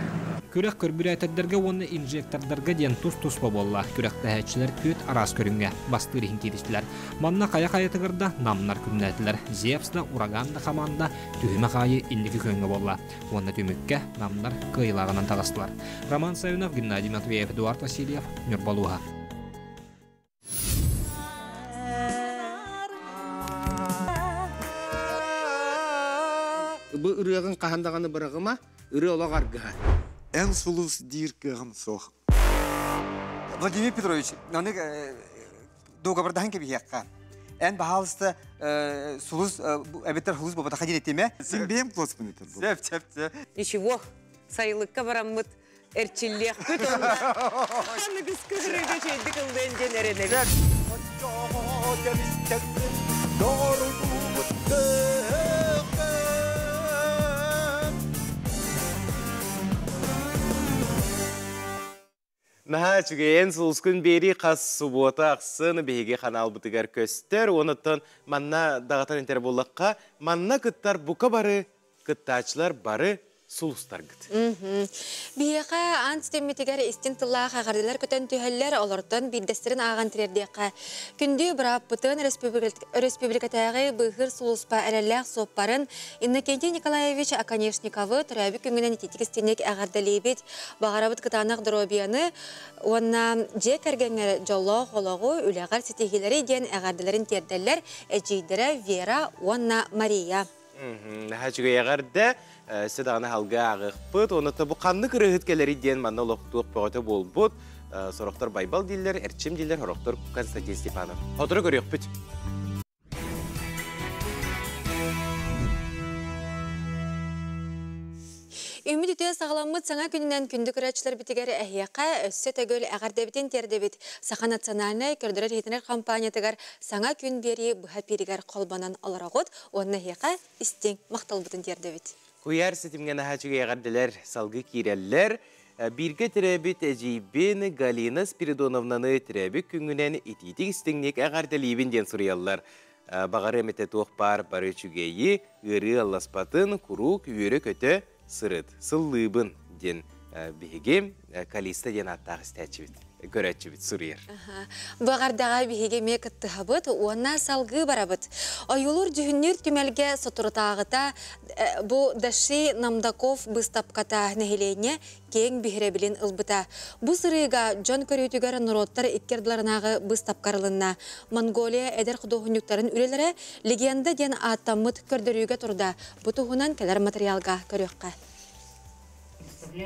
Күрэх көрбүрээтэрдэргэ уонна инжектордарга диэн тус-туспа буолла. Күрэхтэһээччилэр түөрт араас көрүҥҥэ бастыыр иһин кииристилэр. Манна хайа-хайатыгар да намнар күннээтилэр. Зевс да, Ураган да хамаанда түһүмэх аайы инники күөҥҥэ буолла. Уонна түмүккэ намнар кыайыылааҕынан таҕыстылар. Роман Савинов, Геннадий Матвеев, Эдуард Васильев, Ньурба улууһа. Бу ырыаҕын хаһан даҕаны быраҕыма, ырыа олох аргыһа. Эн сулус диир кыаҕым суох. Владимир Петрович, аны дуогабардаһан кэбиһиэххэ. Эн баһаалыста сулус эбэтэр сулус буолбатаха диэн этиме. Син бэйэм куоспун этэр. Сөп, сөп, сөп. Ничего, сайылыкка бараммыт эрчиллиэхпит онно. Аныгыс кыһырыыга чэйдик ыллыан диэн эрэнэбит. Оччоҕо дьэбистэҥҥин доҕорунуубут Наһаа үчүгэйэн сулускун биэрии хас субуота ахсын биһиги ханаалбытыгар көстөр. Онуттан манна даҕатан этэр буоллахха, манна кыттар бука бары кыттааччылар бары сулустаргыт. Биһиэхэ аан ситиммитигэр истин тыллаах эҕэрдэлэр көтөн түһэллэр, олортон биирдэстэрин ааҕан тириэрдиэххэ. Күндү бырааппытын өрөспүүбүлүкэтээҕи быыһыыр сулууспа эрэллээх суоппарын Иннокентий Николаевич Оконешниковы төрөөбүт күҥҥүнэн итиитик истиҥник эҕэрдэлиибит. Баҕарабыт кытаанах доруобуйаны уонна дьиэ кэргэҥҥэр дьоллоох олоҕу, үлэҕэр ситиһиилэри диэн эҕэрдэлэрин тиэрдэллэр эдьиийдэрэ Вера уонна Мария. Наһаа үчүгэй эҕэрдэ. Өссө даҕаны халга ааҕыахпыт. Онно бу ханнык ырыаһыт кэлэрий диэн манна олохтуох бөҕөтө буолбут. Сорохтор Байбал дииллэр, Эрчим дииллэр, сорохтор Константин Степанов. Сотору көрүөхпүт. Үмүт үтүө саҕаламмыт саҥа күнүнэн күндү көрөөччүлэрбитигэр эһиэхэ өссө төгүл эҕэрдэбитин тиэрдэбит. Саха национальнай көрдөрөр-иһитинэр компаниятыгар саҥа күн биэрии быһа эпииригэр холбонон олороҕут уонна эһиэхэ истиҥ махталбытын тиэрдэбит. Куйаар ситимҥэ наһаа үчүгэй эҕэрдэлэр салгыы киирэллэр. Бииргэ төрөөбүт эдьиийбин Галина Спиридоновнаны төрөөбүт күҥҥүнэн итиитик истиҥник эҕэрдэлиибин диэн суруйаллар. Баҕарыам этэ туох баар бары үчүгэйи, ыарыы алласпатын, куруук үөрэ-көтө сырыт, сыллыыбын диэн биһиги Калиста диэн ааттаах истээччибит, көрөөччүбүт суруйар. Баҕардаҕа биһиги эмиэ кыттыһабыт уонна салгыы барабыт. Ойуулуур дьүһүннүүр түмэлгэ соторутааҕыта бу Даши Намдаков быыстапката нэһилиэнньэ киэҥ биһирэбилин ылбыта. Бу сырыыга дьон көрүүтүгэр норуоттар икки ардыларынааҕы быыстапка арылынна. Монголия эдэр худуоһунньуктарын үлэлэрэ «Легенда» диэн ааттаммыт көрдөрүүгэ турда. Бу туһунан кэлэр материалга көрүөххэ.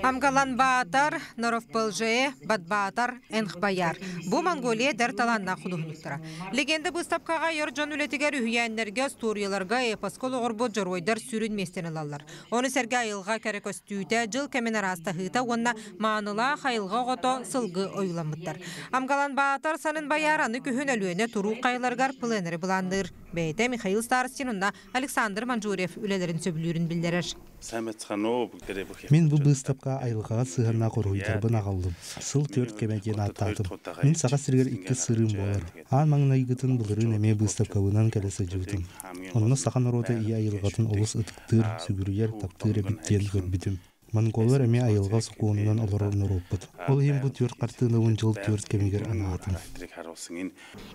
Амгалан Баатар, Норовпылже, Батбаатар, Энхбаяр. Бу Монголия дэр талааннаах худуһунньуктара. Легенда быыстапкаҕа ер дьон үлэтигэр үһүйээннэргэ, остуоруйаларга, эпоска олоҕурбут дьоруойдар сүрүн миэстэни ылаллар. Ону сэргэ айылҕа кэрэ көстүүтэ, дьыл кэмин араастаһыыта уонна маанылаах айылҕа оҕото сылгы ойууламмыттар. Амгалан Баатар Санын Баяр аны күһүн Өлүөнэ туруук хайаларыгар пленэри былаанныыр. Бэйэтэ Михаил Старостин уонна Александр Манжурев үлэлэрин сөбүлүүрүн биллэрэр. Мин бу быыстапка айылҕаҕа сыһыаннаах уруһуйдарбын аҕаллым. Сыл түөрт кэмэ диэн ааттаатым. Мин Саха сиригэр иккис сырыым буолар. Аан маҥнайгытын былырыын эмиэ быыстапкабынан кэлэ сылдьыбытым. Онно саха норуота ийэ айылҕатын олус ытыктыыр, сүгүрүйэр, таптыыр эбит диэн көрбүтүм. Монголлар эмиэ айылҕа сокуонунан олорор норуоппут. Ол иһин бу түөрт хартыынабын дьыл түөрт кэмигэр анаатым.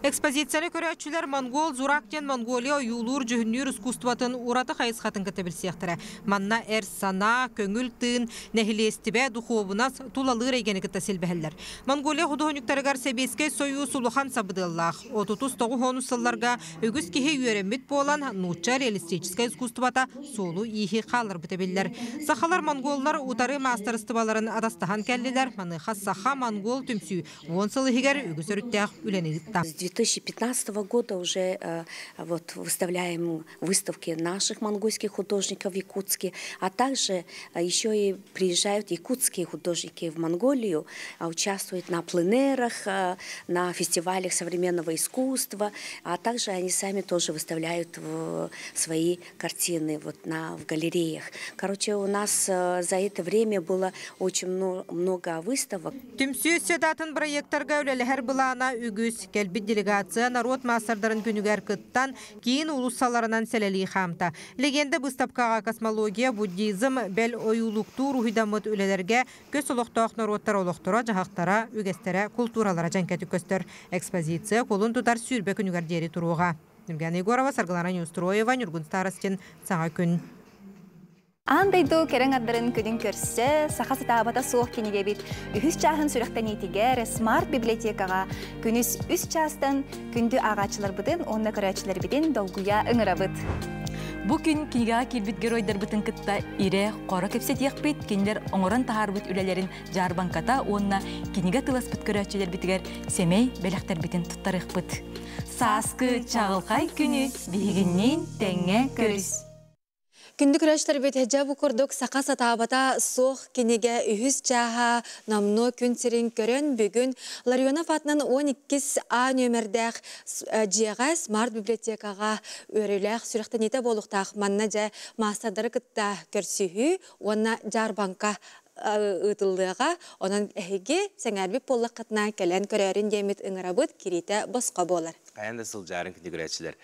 Экспозицияны көрөөччүлэр Монгол Зурак диэн Монголия ойуулуур-дьүһүннүүр искусствотын ураты хайысхатын кытта билсиэхтэрэ. Манна эр санаа, көҥүл тыын, нэһилиэстибэ, духуобунас, тулалыыр эйгэни кытта силбэһэллэр. Монголия худуоһунньуктарыгар Сэбиэскэй Сойуус улахан сабыдыаллаах. 39 сылларга үгүс киһи үөрэммит буолан, нуучча реалистическай искусствота суолу-ииһи хаалларбыта биллэр. Сахалар монголлар утары маастарыстыбаларын атастаһан кэллилэр. Маныаха саха-монгол түмсүү 10 сыл иһигэр үгүс өрүттээх үлэни ыытта. С 2015 года уже вот выставляем выставки наших монгольских художников в Якутске, а также еще и приезжают якутские художники в Монголию, участвуют на пленэрах, на фестивалях современного искусства, а также они сами тоже выставляют свои картины вот в галереях. Короче, у нас за это время было очень много выставок. Түмсүү седатын проекттарга үлэлэһэр былаана үгүс. Кэлбит делегация народ маастардарын күнүгэр кыттан, киин улуссаларынан сэлэлии хаамта. Легенда быыстапкаҕа космология, буддизм, бэл ойуулуктуур уһуйдаммыт үлэлэргэ көс олохтоох норуоттар олохторо-дьаһахтара, үгэстэрэ, култууралара дьэҥкэтик көстөр. Экспозиция кулун тутар 20 күнүгэр диэри туруоҕа. Нюргана Егорова, Саргылана Неустроева, Ньургун Старостин, Саҥа күн. Аан дойду кэрэҥ ардарын күнүн көрсө, саха сатаабата суох кинигэбит үһүс чааһын сүрэхтэниитигэр смарт библиотекаҕа күнүс үс чаастан күндү ааҕааччыларбытын уонна көрөөччүлэрбитин долгуйа ыҥырабыт. Бу күн кинигэҕэ киирбит геройдарбытын кытта ирэ-хоро кэпсэтиэхпит, кинилэр оҥорон таһаарбыт үлэлэрин дьаарбаҥката уонна кинигэ тыласпыт көрөөччүлэрбитигэр сэмэй бэлэхтэрбитин туттарыахпыт. Сааскы чаҕылхай күнү биһигинниин тэҥҥэ көрүс! Күндү көрөөччүлэрбит, дьэ бу курдук саха сатаабата суох кинигэ үһүс чааһа номнуо күн сирин көрөн бүгүн Ларионов атынан 12 А нүөмэрдээх дьиэҕэ смарт библиотекаҕа үөрүүлээх сүрэхтэниитэ буолуохтаах. Манна дьэ маастардары кытта көрсүһүү уонна дьаарбаҥка ыытыллыаҕа. Онон эһиги сэҥээрбит буоллаххытына кэлэн көрөөрүн диэммит ыҥырабыт, кириитэ босхо буолар. Хайан да сылдьарын күндү көрөөччүлэр.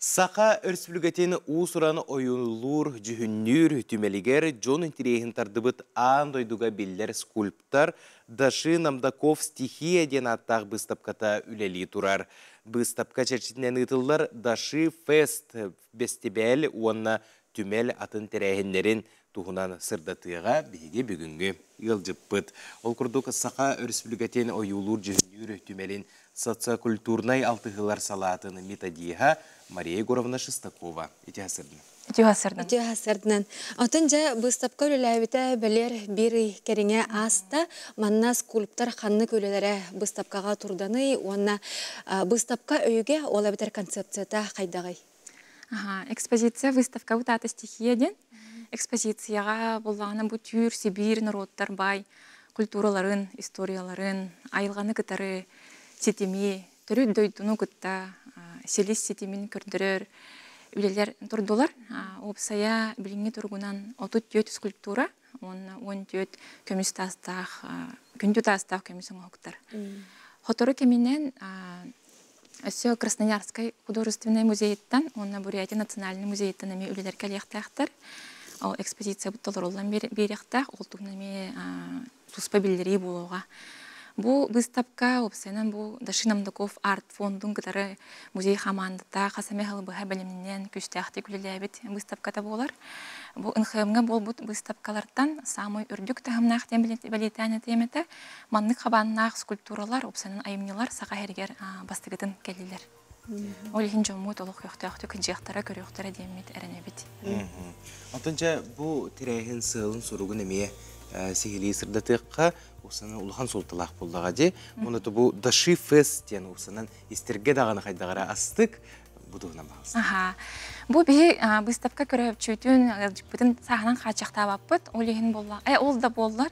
Саха Өрөспүүбүлүкэтин уус-уран ойуулуур, дьүһүннүүр түмэлигэр дьон интэриэһин тардыбыт аан дойдуга биллэр скульптор Даши Намдаков «Стихия» диэн ааттаах быыстапката үлэлии турар. Быыстапка чэрчитинэн ыытыллар Даши Фест бэстибээл уонна түмэл атын тэрээһиннэрин туһунан сырдатыаҕа биһиги бүгүҥҥү ыалдьыппыт. Ол курдук Саха Өрөспүүбүлүкэтин ойуулуур-дьүһүннүүр түмэлин социокультурнай алтыһыылар салаатын методиһа Мария Егоровна Шестакова. Ити сырдын. Үтүө сырдынан. Отон дьэ быыстапка үлэлээбитэ бэлиэр биир ый кэриҥэ ааста. Манна скульптор ханнык үлэлэрэ быыстапкаҕа турданый уонна быыстапка өйүгэ ол эбэтэр концепцията хайдаҕый? Экспозиция выставка бутаата стихия диэн. Экспозицияҕа буллаҕына бу түүр, Сибиир норуоттар баай культураларын, историяларын, айылҕаны кытары ситими, төрүт дойдуну кытта силис ситимин көрдөрөр үлэлэр турдулар. Уопсайа билиҥҥи туругунан 34 скульптура уонна 14 көмүс таастаах, күндү таастаах көмүс оҥоһуктар. Сотору кэминэн өссө Красноярскай художественнай музейыттан уонна Бурятия национальнай музейыттан эмиэ үлэлэр кэлиэхтээхтэр. Ол экспозициябыт толоруллан биэриэхтээх, ол туһунан эмиэ туспа биллэрии буолуоҕа. Бу быыстапка, уопсайынан бу Даши Намдаков арт-фондун кытары музей хамаандата хас эмэ сыл быһа бэлэмнэнэн күүстээхтик үлэлээбит быыстапката буолар. Бу НХМ-ҥа буолбут быыстапкалартан саамай үрдүк таһымнаах диэн бэлиэтээн этиэм этэ. Маннык хабааннаах скульптуралар, уопсайынан айымньылар саха иһигэр бастакытын кэллилэр. Ол иһин дьоммут олох көхтөөхтүк кыдьыахтара, көрүөхтэрэ диэммит эрэнэбит. Онтон дьэ бу тэрээһин сыалын-соругун эмиэ сиһилии сырдатыахха усанан улахан суолталаах буоллаҕа дии. Уонна бу Даши Фест диэн усанан истэргэ даҕаны хайдаҕара астык бу туһунан баҕаласта. Аха. Бу биһи быыстапка көрөөччүтүн, ыалдьыппытын сааһынан хааччахтаабаппыт. Ол иһин буолла, ол да буоллар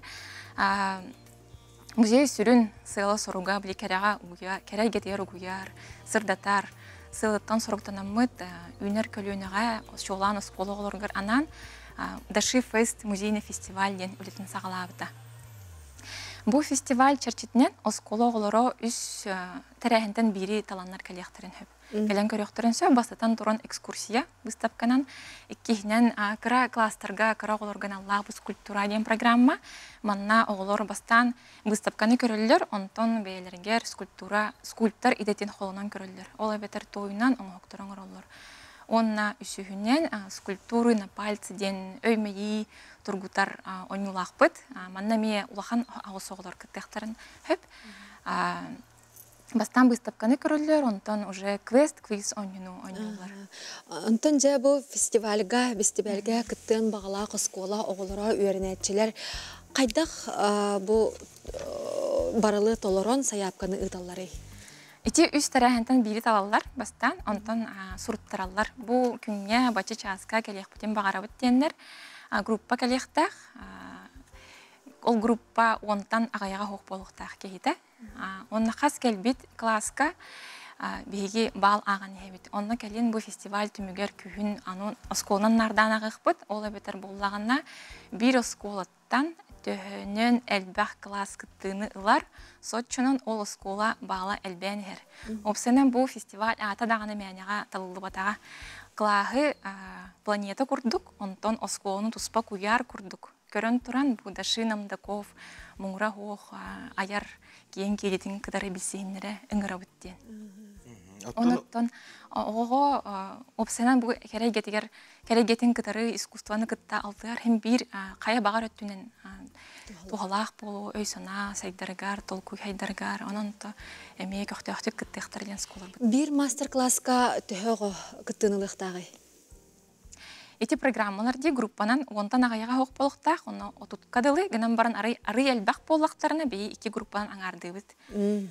музей сүрүн сыала-соруга били кэрэҕэ угуйар, кэрэ эйгэтигэр угуйар, сырдатар сыалыттан соруктанаммыт үүнэр көлүөнэҕэ чуолаан оскуола оҕолоругар анаан Даши Фест музейный фестиваль диэн үлэтин саҕалаабыта. Бу фестиваль чэрчитинэн оскуола оҕолоро үс тэрээһинтэн биири таланнар кэлиэхтэрин сөп. Кэлэн көрүөхтэрин сөп. Бастатан туран экскурсия выставканан, иккиһинэн кыра класстарга кыра оҕолорго аналлаах бу скульптура диэн программа. Манна оҕолор бастаан выставканы көрөллөр, онтон бэйэлэригэр скульптура, скульптор идэтин холонон көрөллөр. Ол эбэтэр туойунан оҥоһуктары оҥороллор. Уонна үсүһүнэн скульптуры на пальце диэн өй-мэйии тургутар оонньуулаахпыт. Манна эмиэ улахан аҕыс оҕолор кыттыахтарын сөп. Бастаан быыстапканы көрөллөр, онтон уже квест, квиз оонньууну оонньууллар. Онтон дьэ бу фестивальга, бэстибээлгэ кыттыан баҕалаах оскуола оҕолоро, үөрэнээччилэр хайдах бу барылы толорон сайаапканы ыыталларый? Ити үс тэрээһинтэн биири талаллар бастаан, онтон суруттараллар. Бу күҥҥэ бачча чааска кэлиэхпитин баҕарабыт диэннэр группа кэлиэхтээх. Ол группа уонтан аҕыйаҕа суох буолуохтаах киһитэ. Онно хас кэлбит кылааска биһиги баал ааҕан иһэбит. Онно кэлин бу фестиваль түмүгэр күһүн аны оскуоланан наардаан аҕыахпыт. Ол эбэтэр буоллаҕына биир оскуолаттан төһөнөн элбэх кылаас кыттыыны ылар, соччонон ол оскуола баала элбээн иһэр. Уопсайынан бу фестиваль аата даҕаны мээнэҕэ талыллыбатаҕа. Кылааһы планета курдук, онтон оскуоланы туспа куйаар курдук көрөн туран бу Даши Намдаков муҥура суох айар киэҥ киэлитин кытары билсиһиннэрэ ыҥырабыт диэн. Онуттан оҕоҕо уопсайынан бу кэрэ эйгэтигэр кэрэ эйгэтин кытары искусствоны кытта алтыһар иһин биир хайа баҕар өттүнэн туһалаах буолуо өй-санаа сайдарыгар, толкуй сайдарыгар, онон то эмиэ көхтөөхтүк кыттыахтара диэн оскуолабыт. Биир мастер-класска төһө оҕо кыттыыны ылыахтааҕый? Ити программалар дии группанан уонтан аҕыйаҕа суох буолуохтаах, онно отутка дылы гынан баран арый арый элбэх буоллахтарына биһи икки группанан аҥаардыыбыт.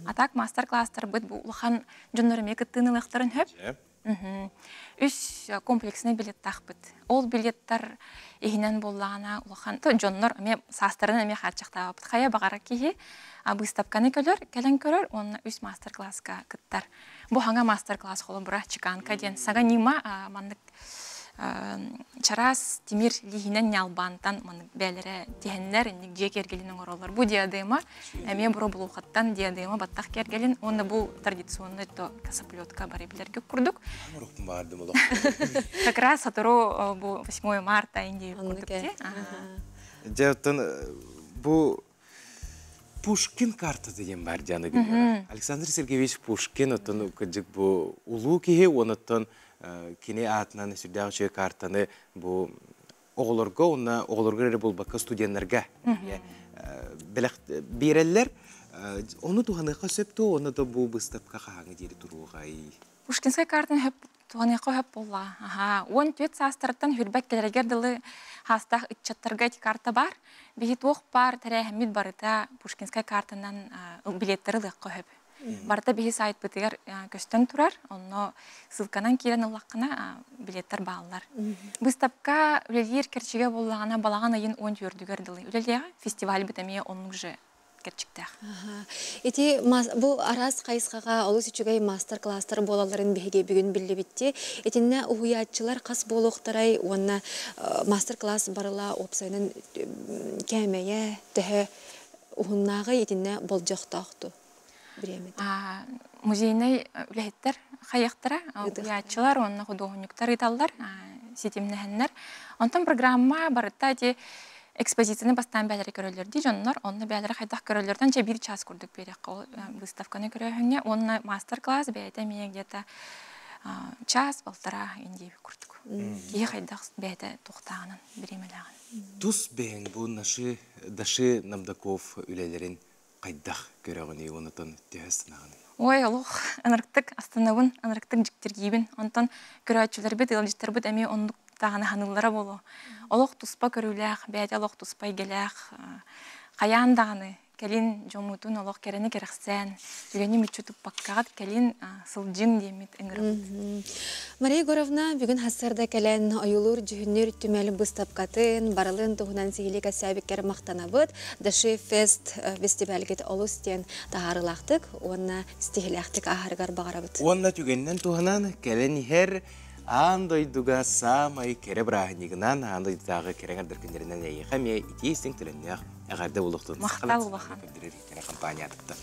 А так мастер-класстарбыт бу улахан дьоннор эмиэ кыттыыны ылыахтарын сөп. Үс комплекснай билеттаахпыт. Ол билеттар иһинэн буоллаҕына улахан дьоннор эмиэ саастарынан эмиэ хааччахтаабыт. Хайа баҕара киһи быыстапканы көлөр, кэлэн көрөр уонна үс мастер-класска кыттар. Бу хаҥа мастер-класс холобура чеканка диэн сага ньыма маннык чараас тимир лиһинэн ньалбаантан маннык бээлэрэ тиһэннэр инник дьиэ киэргэлин оҥороллор. Бу диадема эмиэ боробулуохаттан диадема баттах киэргэлин уонна бу традиционный то косоплетка бары билэргэ курдук. Как раз сотору бу 8 марта инди курдук. Дьэ оттон бу Пушкин картата диэн бар дианы билэр. Александр Сергеевич Пушкин оттон кырдьык бу улуу киһи уонуттан кини аатынан сүрдээх үчүгэй картаны бу оҕолорго уонна оҕолорго эрэ буолбакка студеннарга бэлэх биэрэллэр. Ону туһаныахха сөп дуо уонна да бу быыстапка хаһааҥҥы диэри туруоҕай? Пушкинскай картаны хөп туһаныахха сөп буолла. Аха, 14 саастарыттан хүрбэт кэлэригэр дылы хаастаах ыччаттарга ити карта баар. Биһи туох баар тэрээһиммит барыта Пушкинскай картанан билеттары ылыахха сөп. Барыта биһи сайтпытыгар көстөн турар. Онно ссылканан киирэн ыллаххына билеттар бааллар. Быыстапка үлэлиир кэрчигэ буоллаҕына балаҕан ыйын 14-үгэр дылы үлэлиэҕэ. Фестивальбыт эмиэ оннук же кэрчиктээх. Ити бу араас хайысхаҕа олус үчүгэй мастер-класстар буолалларын биһиги бүгүн биллибитти. Итиннэ уһуйааччылар хас буолуохтарай уонна мастер-класс барыла уопсайынан кээмэйэ төһө уһуннааҕый итиннэ болдьохтоохту бириэмэтэ? Музейнай үлэһиттэр хайыахтара, уһуйааччылар уонна худуоһунньуктар ыыталлар, ситимнэһэннэр. Онтон программа барыта ити экспозицияны бастаан бээлэри көрөллөр дии дьоннор, онно бээлэри хайдах көрөллөртөн чэ биир час курдук биэриэххэ ол выставканы көрөөһүҥҥэ уонна мастер-класс бэйэтэ эмиэ где-то час полтора индии курдук. Киһи хайдах бэйэтэ туохтааҕынан бириэмэлээҕин. Тус бэйэҥ бу Наши Даши Намдаков үлэлэрин хайдах көрөҕүнүй уонутун төһө астынаҕыный? Ой, олох ынырыктык астынабын, ынырыктык дьиктиргиибин. Онтон көрөөччүлэрбит, ыалдьыттарбыт эмиэ оннук даҕаны ханыыллара буолуо. Олох туспа көрүүлээх, бэйэтэ олох туспа эйгэлээх, хайаан даҕаны кэлин дьоммутун олох кэрэни кэрэхсээн, түгэни мүччү туппаккаҕыт кэлин сылдьыҥ диэммит ыҥырабыт. Мария Егоровна бүгүн хассарда кэлэн ойуулуур дьүһүннүүр түмэл быыстапкатын, барылын туһунан сиһилии кэпсээбиккэр махтанабыт. Даши Фест фестивальгит олус диэн таһаарыылаахтык уонна ситиһилээхтик ааһарыгар баҕарабыт. Уонна түгэнинэн туһанан кэлэн иһэр аан дойдуга саамай кэрэ бырааһынньыгынан, аан дойдутааҕы кэрэ аҥардар күннэринэн эйиэхэ эмиэ итии истиҥ төлөннөөх эҕэрдэ буолуохтун. Махтал улахан. Көрдөрөр иһиттэрэ компаниятыттан.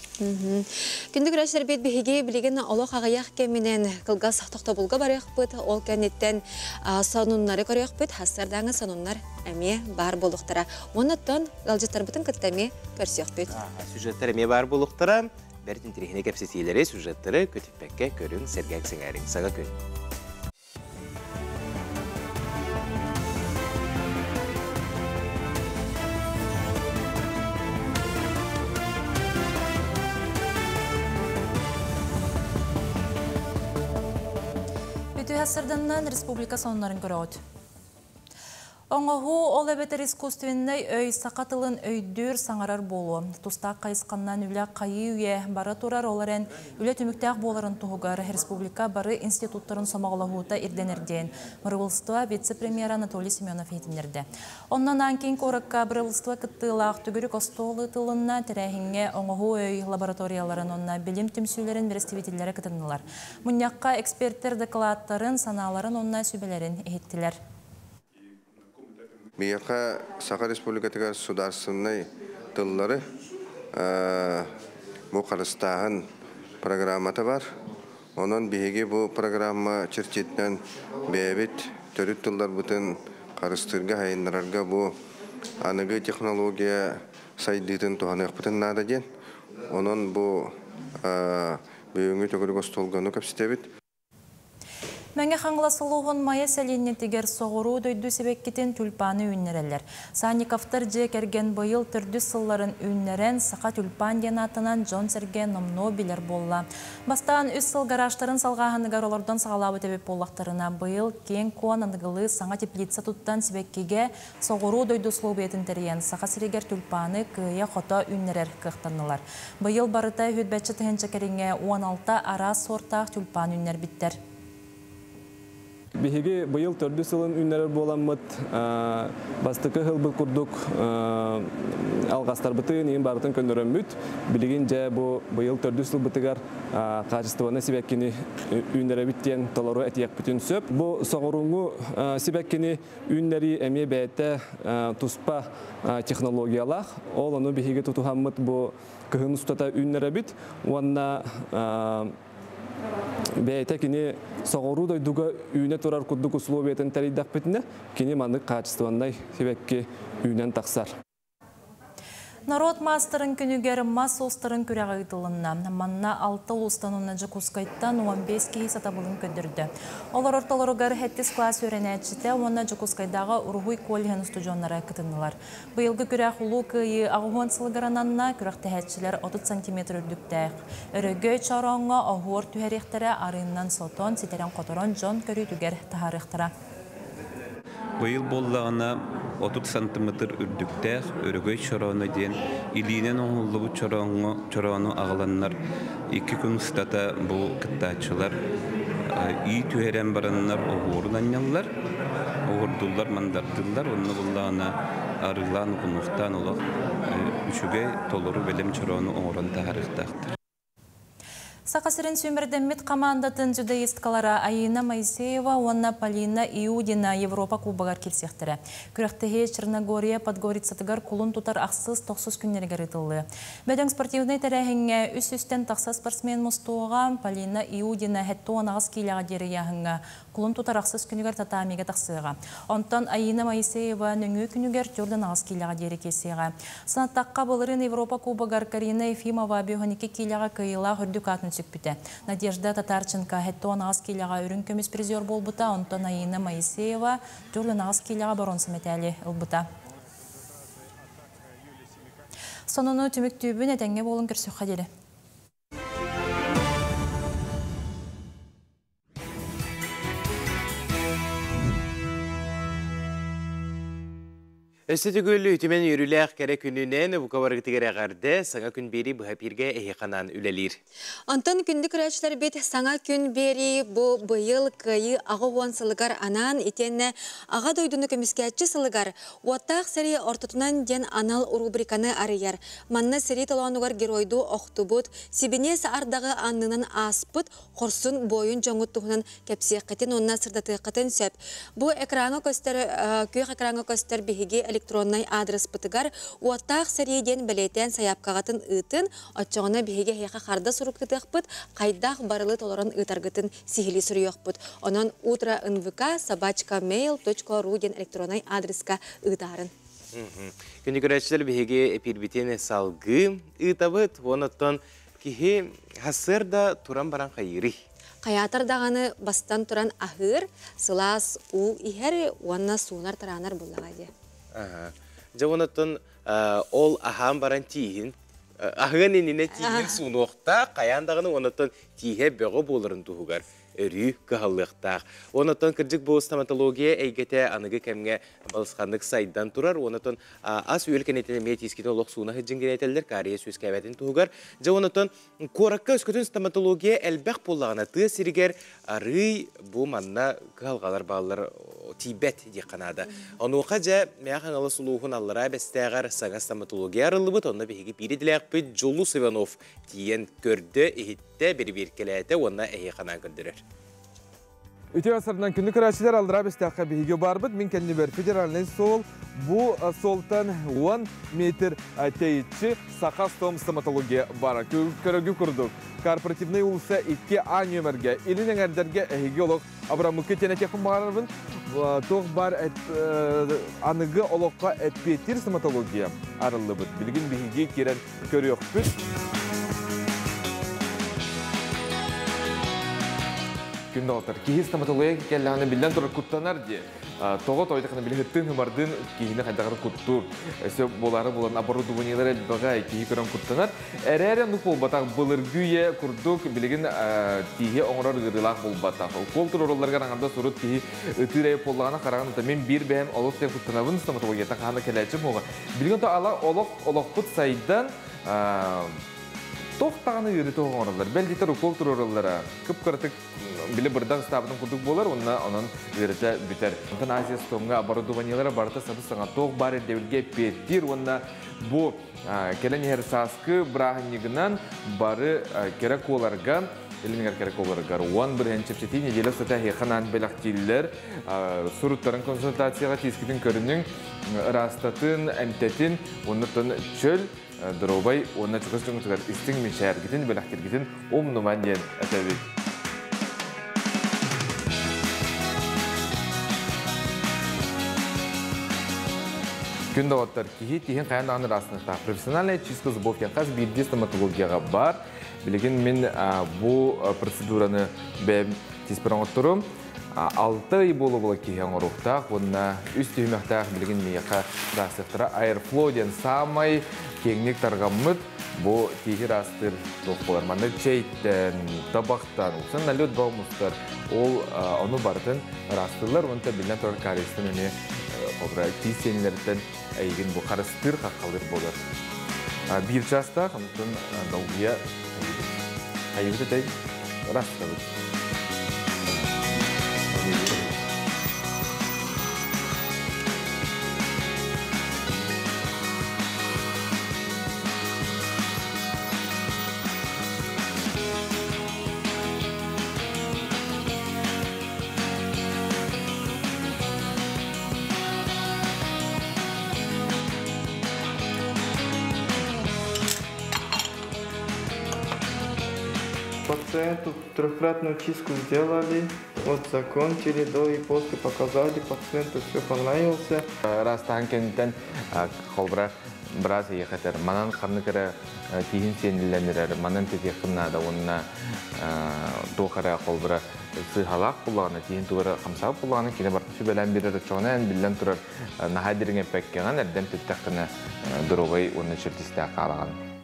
Күндү көрөөччүлэрбит биһиги билигин олох аҕыйах кэминэн кылгас тохтобулга барыахпыт, ол кэнниттэн сонуннары көрүөхпүт, хассардааҥы сонуннар эмиэ баар буолуохтара. Оннуттан ыалдьыттарбытын кытта эмиэ көрсүөхпүт. Сюжеттар эмиэ баар буолуохтара. Бэрт интэриэһинэй кэпсэтиилэри, сюжеттары көтүппэккэ көрүҥ, сэргээҥ сэҥээриҥ. Саҥа күн. Үтүө сырданнан республика сонуннарын көрөҕүт. Оҥоһуу, ол эбэтэр искусственнай өй саха тылын өйдүүр, саҥарар буолуо. Тустаах хайысханнан үлэ хайыы үйэ бара турар, ол эрэн үлэ түмүктээх буоларын туһугар республика бары институттарын сомоҕолоһуута ирдэнэр диэн Бырабыылыстыба вице-премьера Анатолий Семенов иһитиннэрдэ. Онно Нанкин куоракка бырабыылыстыба кыттыылаах төгүрүк остуол ыытылынна, тэрээһиҥҥэ оҥоһуу өй лабораторияларын уонна билим түмсүүлэрин бэрэстэбиитэллэрэ кытыннылар. Мунньахха экспертэр дакылааттарын, санааларын уонна сүбэлэрин иһиттилэр. Биһиэхэ Саха Республикатыгар судаарыстыбаннай тыллары бу харыстааһын программата бар. Онон биһиги бу программа чэрчитинэн бэйэбит төрүт тылларбытын харыстыырга, сайыннарарга бу аныгы технология сайдыытын туһаныахпытын наада диэн. Онон бу бүгүҥҥү төгүрүк остуолга ону кэпсэтэбит. Мэҥэ Хаҥалас улууһун Майа сэлиэнньэтигэр соҕуруу дойду сибэккитин тюльпаны үүннэрэллэр. Санниковтар дьиэ кэргэн быйыл төрдүс сылларын үүннэрэн, Саха тюльпан диэн ааттанан дьон-сэргэ номнуо билэр буолла. Бастаан үс сыл гаражтарын салҕааһыныгар олордон саҕалаабыт эбит буоллахтарына, быйыл киэҥ-куон аныгылыы саҥа теплица туттан сибэккигэ соҕуруу дойду услуобуйатын тэрийэн, Саха сиригэр тюльпаны кыайа-хото үүннэрэр кыахтаннылар. Быйыл барыта үһүрбэччэ тыһыынча кэриҥэ 16 араас суортаах тюльпан үүннэрбиттэр. Биһиги быйыл төрдүс сылын үүннэрэр буоламмыт, бастакы сылбыт курдук алҕастарбытын иин барытын көннөрөммүт, билигин дьэ бу быйыл төрдүс сылбытыгар хаачыстыбаны сибэккини үүннэрэбит диэн толору этиэхпитин сөп. Бу соҕурууҥҥу сибэккини үүннэрии эмиэ бэйэтэ туспа технологиялаах. Ол ону биһиги тутуһаммыт бу кыһын устата үүннэрэбит уонна бэйэтэ кини соҕуруу дойдуга үүнэ турар курдук условиятын тэрийдэхпитинэ, кини маннык хаачыстыбаннай сибэкки үүнэн тахсар. Норуот маастарын күнүгэр мас уустарын күрэҕэ ыытылынна. Манна алта улуустан уонна Дьокуускайтан 15 киһи сатабылын көрдөрдө. Олор ортолоругар сэттис кылаас үөрэнээччитэ уонна Дьокуускайдааҕы уруһуй коллеһын устудьуоннара кытыннылар. Быйылгы күрэх Улуу Кыайыы 80 сылыгар ананна, күрэхтэһээччилэр 30 сантиметр үрдүктээх өрөгөй чорооҥҥо оһуор түһэриэхтэрэ, арыыннан сотон, ситэрэн-хоторон дьон көрүүтүгэр таһаарыахтара. Быйыл буоллаҕына 30 сантиметр үрдүктээх өрөгөй чорооно диэн илиинэн оҥоһуллубут чорооҥҥо чороону аҕаланнар икки күн устата бу кыттааччылар ии түһэрэн бараннар оһуорун анньаллар, оһуордуллар, мандардыллар. Онно буоллаҕына арыылаан, угунуохтаан олох үчүгэй толору бэлэм чороону оҥорон таһаарыахтаахтар. Саха сирин сүүмэрдэммит хамаандатын дзюдоисткалара Аина Моисеева уонна Полина Иудина Европа Кубогар киирсиэхтэрэ. Күрэхтэһии Черногория Подгорицатыгар кулун тутар ахсыс-тохсус күннэригэр ыытыллыа. Бөдөҥ спортивнай тэрээһиҥҥэ үс үстэн тахса спортсмен мустуоҕа. Полина Иудина 78 киилэҕэ диэри ыйааһыҥҥа кулун тутар ахсыс күнүгэр татамига тахсыаҕа. Онтон Аина Моисеева нөҥүө күнүгэр 48 киилэҕэ диэри киирсиэҕэ. Санаттахха, былырыын Европа Кубогар Карина Ефимова 52 киилэҕэ кыайыылаах үрдүк аатын сүкпүтэ. Надежда Татарченко 78 киилэҕэ үрүҥ көмүс призер буолбута, онтон Аина Моисеева 48 киилэҕэ боруонса мэтээли ылбыта. Сонуну түмүктүүбүн, этэҥҥэ буолун көрсүөххэ диэри. Өссө төгүл үтүмэн үөрүүлээх кэрэ күнүнэн бука барыгытыгар эҕэрдэ, саҥа күн биэрии быһа эпииргэ эһиэхэ үлэлиир. Онтон күндү көрөөччүлэрбит саҥа күн биэрии бу быйыл Кыайыы 80 сылыгар анаан итиэннэ Аҕа дойдуну көмүскээччи сылыгар Уоттаах сэрии ортотунан диэн анал рубриканы арыйар. Манна сэрии толоонугар геройдуу охтубут, сибиниэс ардаҕы аннынан ааспыт хорсун буойун дьоҥҥут туһунан кэпсиэххитин уонна сырдатыаххытын сөп. Бу экраҥҥа көстөр, күөх экраҥҥа көстөр биһиги электроннай аадырыспытыгар уоттаах сэрии диэн бэлиэтээн сайаапкаҕытын ыытын, оччоҕуна биһиги эһиэхэ харда сурук ыытыахпыт, хайдах барылы толорон ыытаргытын сиһилии суруйуохпут. Онон утро нвк собачка mail.ru диэн электроннай аадырыска ыытаарын. Күндү көрөөччүлэр биһиги эпиирбитин салгыы ыытабыт. Онон киһи сарсыарда туран баран хайыырый? Хайаатар даҕаны бастан туран аһыыр, сылаас уу иһэр уонна суунар-тараанар буоллаҕа дии. Дьэ онон ол аһаан баран тииһин, аһыан иннинэ тииһин суунуохтаах, хайаан даҕаны онон тииһэ бөҕө буоларын туһугар өрүү кыһаллыахтаах. Онон кырдьык бу стоматология эйгэтэ аныгы кэмҥэ балысханнык сайдан турар. Онон ас үөл кэнниттэн эмиэ тиискитин олох сууна сылдьын кириэтэллэр, кариес үөскээбэтин туһугар. Дьэ онон куоракка өскөтүн стоматология элбэх буоллаҕына тыа сиригэр арыый бу манна кыһалҕалар бааллар тиийбэт диэххэ наада. Онуоха дьэ Мэҥэ Хаҥалас улууһун Аллараа Бэстээҕэр саҥа стоматология арыллыбыт, онно биһиги биир идэлээхпит Дьулус Иванов тиийэн көрдө, иһиттэ, бирибиэркэлээтэ уонна эһиэхэ анаан көрдөрөр. Үтүө сарынан күннү көрөөччүлэр Аллараа Бэстээххэ биһиги барбыт. Мин кэннибэр федеральнай суол. Бу суолтан 10 метр тэйиччи Саха Стом стоматология бара. Көрөгү курдук. Корпоративный уулусса 2 А нүөмэргэ илин эҥэрдэргэ эһиги олох абыраммыкка тиэнэ этиэхпин баҕарарбын. Туох бар аныгы олоххо эппиэттиир стоматология арыллыбыт. Билигин биһиги киирэн көрүөхпүт. Күн доҕоттор, киһи стоматология кэллэҕинэ биллэн турар куттанар дии. Тоҕо тойдахына били ыттыын хымардыын киһини хайдах куттуур. Өссө буолаары булан оборудованиелар элбэҕэ киһи көрөн куттанар. Эрээри оннук буолбатах былыргы үйэ курдук билигин тииһи оҥорор ыарыылаах буолбатах. Укол туруоралларыгар аҥардас урут киһи ытыыр эйэ буоллаҕына хараҕын ута мин биир бэйэм олус диэн куттанабын стоматологияттан хаһан да кэлээччим буолуоҕа. Билигин то ала олох олохпут сайдан туох даҕаны ыарыыта оҥороллор. Бэл диэтэр укол туруораллара кып-кыратык били бырдах ыстаабытын курдук буолар уонна онон ыарыта бүтэр. Онтон Азия Стомҥа оборудованиелара барыта сабыс-саҥа туох баар ирдэбилгэ эппиэттиир уонна бу кэлэн иһэр сааскы бырааһынньыгынан бары кэрэ куоларга Илингер кэрэ куоларыгар 10% чэпчэтии неделя устата эһиэхэ анаан бэлэхтииллэр. Суруттарын консультацияҕа тиискитин көрүнүҥ, ыраастатын, эмтэтин, уонна чөл, доруобай уонна чугас дьоҥҥутугар истиҥ мичээргитин, бэлэхтиргитин умнуман диэн этэбит. Күн доҕоттор, киһи тиһин хайан даҕаны ыраастыныктаах. Профессиональная чистка зубов диэн хас биирдии стоматологияҕа бар. Билигин мин бу процедураны бэйэм тиспэр оҥотторум. 6 ый буола-буола киһи оҥоруохтаах уонна үс түһүмэхтээх билигин миэхэ ыраастыахтара Airflow диэн саамай киэҥник тарҕаммыт бу тииһи ыраастыыр туох буолар. Манна чэйтэн, табахтан, уксан налет бөҕө мустар. Ол ону барытын ыраастыыллар уонна биллэн турар кариестан эмиэ холобура тиис сиэнилэриттэн эйигин бу харыстыыр, хаххалыыр буолар. Биир чаастаах, онтон долгуйа хайыбыт этэй ыраастабыт. Пациенту трехкратную чистку сделали, вот закончили, до и после показали, пациенту все понравился. Ырастаан кэнниттэн холбура быраас эйиэхэ манан ханнык эрэ тииһин сиэниллэнирэр, манан тэтиэххин наада уонна туох эрэ холбура сыыһалаах буоллаҕына, тииһин тугу эрэ хамсаабыт буоллаҕына, кини барыта сүбэлээн биэрэр оччоҕуна эн биллэн турар наһаа дириҥэппэккэҕин, эрдэм түттэххинэ доруобай уонна чэрдистээх хаалаҕын.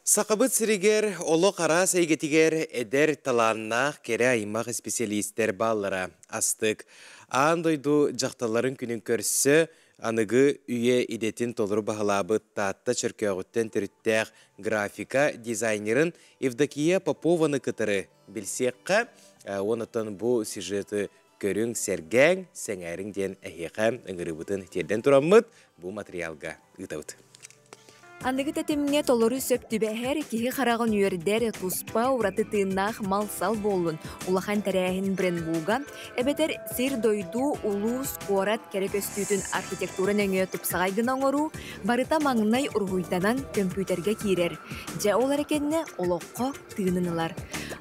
Сахабыт сиригэр олох араас эйгэтигэр эдэр, талааннаах, кэрэ аймах исписэлиистэр бааллара астык. Аан дойду дьахталларын күнүн көрсө Аныгы үйэ идэтин толору баһылаабыт Таатта Чөркөөҕүттэн төрүттээх графика дизайнерын Евдокия Попованы кытары билсиэххэ. Уонаттан бу сюжеты көрүҥ, сэргээҥ, сэҥээриҥ диэн эһиэхэ ыҥырыыбытын тиэрдэн тураммыт бу материалга ыытабыт. Аныгы тэтимҥэ толору сөп түбэһэр, киһи хараҕын үөрдэр, туспа ураты тыыннаах мал-сал буоллун, улахан тэрээһин брендбуга, эбэтэр сир-дойду, улуус, куорат кэрэ көстүүтүн архитектура нөҥүө тупсаҕай гына оҥоруу барыта маҥнай уруһуйданан көмпүүтэргэ киирэр. Дьэ ол эрэ кэннэ олоххо тыынын ылар.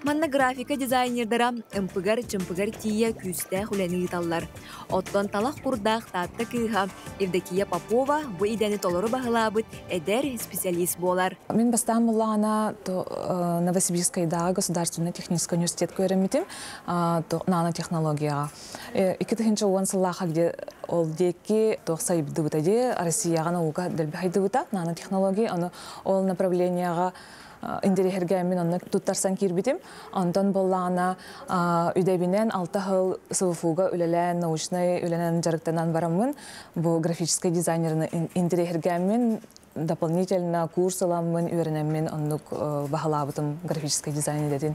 Манна графика дизайнердара ымпыгар-чымпыгар тиийэ күүстээх үлэни ыыталлар. Оттон талах курдаах Таатта кыыһа Евдокия Попова бу идэни толору баһылаабыт эдэр специалист буолар. Мин бастаан буллаҕына Новосибирскайдааҕы государственный технический университетка үөрэммитим нанотехнологияҕа. 2010 сыллаахха где ол диэки туох сайдыбыта дии Россияҕа наука дэлби хайдыбыта нанотехнология ону ол направлениеҕа интэриэһиргээммин онно туттарсан киирбитим. Онтон буоллаҕына үдэбинэн алта сыл СВФУга үлэлээн, научнай үлэнэн дьарыктанан бараммын, бу графическай дизайнерны интэриэһиргээммин дополнительно курс ыламмын, үөрэнэммин оннук баһылаабытым графическай дизайн идэтин.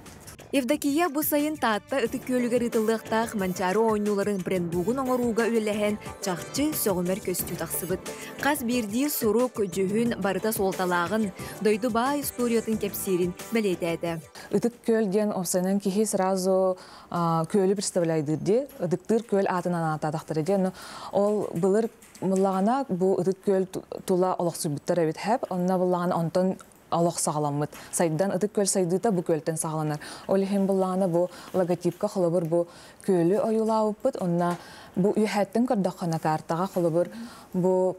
Евдокия бу сайын Таатта Ытык Күөлүгэр ыытыллыахтаах Манчаары оонньууларын брендбугун оҥорууга үлэлэһэн чахчы сөҕүмэр көстүү тахсыбыт. Хас биирдии сурук, дьүһүн барыта суолталааҕын, дойду баай историятын кэпсиирин бэлиэтээтэ. Ытык Күөл диэн опсайынан киһи сразу күөлү представляйдыыр дии, ытыктыыр күөл аатынан ааттаатахтара диэн. Ол былыр буллаҕына бу Ытык Күөл тула олохсуйбуттар эбит хэп, онно буллаҕына онтон олох саҕаламмыт. Сайдан Ытык Күөл сайдыыта бу күөлтэн саҕаланар. Ол иһин буллаҕына бу логотипка холобур бу күөлү ойуулаабыппыт, онно бу үөһээттэн көрдөххүнэ картаҕа холобур бу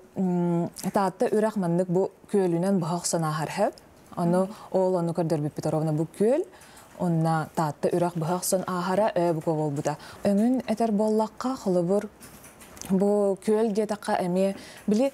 Таатта үрэх маннык бу күөлүнэн быһа охсон ааһар сөп. Ону ол ону көрдөрбүппүт ровно бу күөл онно Таатта үрэх быһа охсон ааһара өө бука буолбута. Өҥүн этэр буоллахха холобур Бу күөл диэтэххэ эмиэ били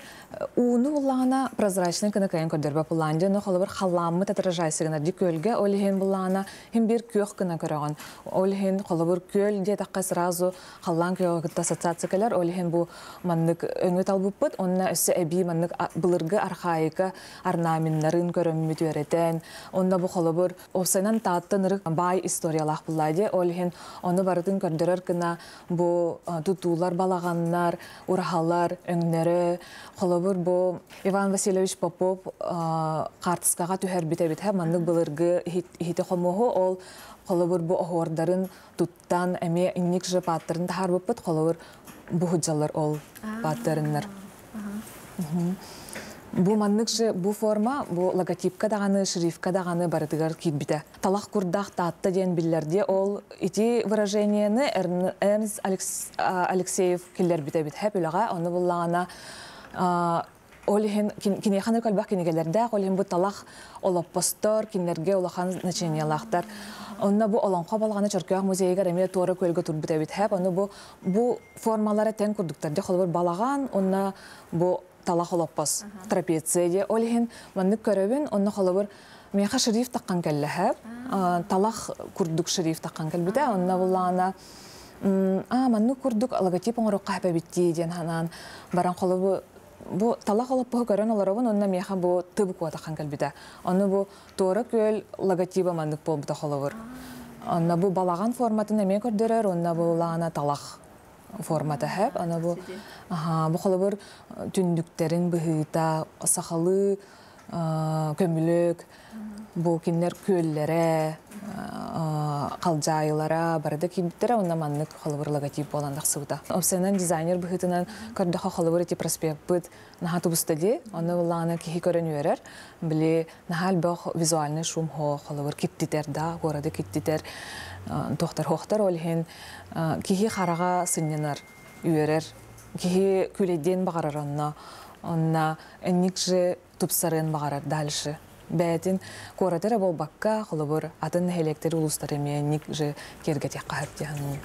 ууну буллаҕына прозрачный гына кыайан көрдөрбөт буллаҕын дьэ ону холобур халлааммыт отражайся гынар дии күөлгэ ол иһин буллаҕына иһин биир күөх гына көрөҕүн ол иһин холобур күөл диэтэххэ сразу халлаан күөҕэ кытта ассоциация кэлэр ол иһин бу маннык өҥү талбыппыт уонна өссө эбии маннык былыргы архаика орнаменнарын көрөммүт үөрэтэн онно бу холобур Уопсайынан Таатта ынырык баай историялаах буллаа дии. Ол иһин ону барытын көрдөрөр гына бу тутуулар, балаҕаннар, ураһалар, өҥнөрө, холобур бу Иван Васильевич Попов хаартыскаҕа түһэрбит эбит маннык былыргы иһити-хомуоһу ол холобур бу оһуордарын туттан эмиэ инник же пааттарын таһаарбыппыт холобур бу сылдьаллар ол пааттарыннар. Бу маннык же бу форма бу логотипка даҕаны, шрифтка даҕаны барытыгар киирбитэ. Талах курдах Таатта диэн биллэрди. Ол ити выражениены Эрнст Алексеев киллэрбитэ эбит хэп үлэҕэ. Ону буллаҕына ол иһин киниэхэ элбэх кинигэлэрдээх, ол иһин бу талах олоппостор кинилэргэ улахан значениелаахтар. Онно бу Олоҥхо балаҕана Чөркөөх музейыгар эмиэ туора күөлгэ турбут эбит хэп. Ону бу бу формалара тэҥ курдуктар. Дьэ холобур балаҕан уонна бу талах олоппос трапеция диэ. Ол иһин маннык көрөбүн, онно холобур миэхэ шрифт таххан кэллэ хэп. Талах курдук шрифт таххан кэлбитэ. Онно буллаҕына аа маннык курдук логотип оҥоруохха сөп эбит дии диэн санаан баран холобу бу талах олоппоһу көрөн олоробун уонна миэхэ бу тыб куотахан кэлбитэ. Ону бу Туора Күөл логотиба маннык буолбута холобур. Онно бу балаҕан форматын эмиэ көрдөрөр, уонна бу лаана талах формата хэп. Аны бу бу холобур түннүктэрин быһыыта, сахалыы көмүлүк, бу кинилэр күөллэрэ, халдьаайылара барыта киирбиттэрэ уонна маннык холобур логотип буолан тахсыбыта. Опсайынан дизайнер быһыытынан көрдөхө холобур ити проспекпыт наһаа тубуста дии. Онно буллаҕына киһи көрөн үөрэр. Били наһаа элбэх визуальный шум холобур киттитэр да, городы киттитэр туохтар хуохтар ол иһин киһи хараҕа сынньанар, үөрэр. Киһи күлэйдиэн баҕарар онно. Онно инник же тупсарыан баҕарар дальше. Бэйэтин куораты эрэ буолбакка, холобур, атын нэһилиэктэри, улуустары эмиэ инник же киэргэтиэххэ сөп дии саныыбын.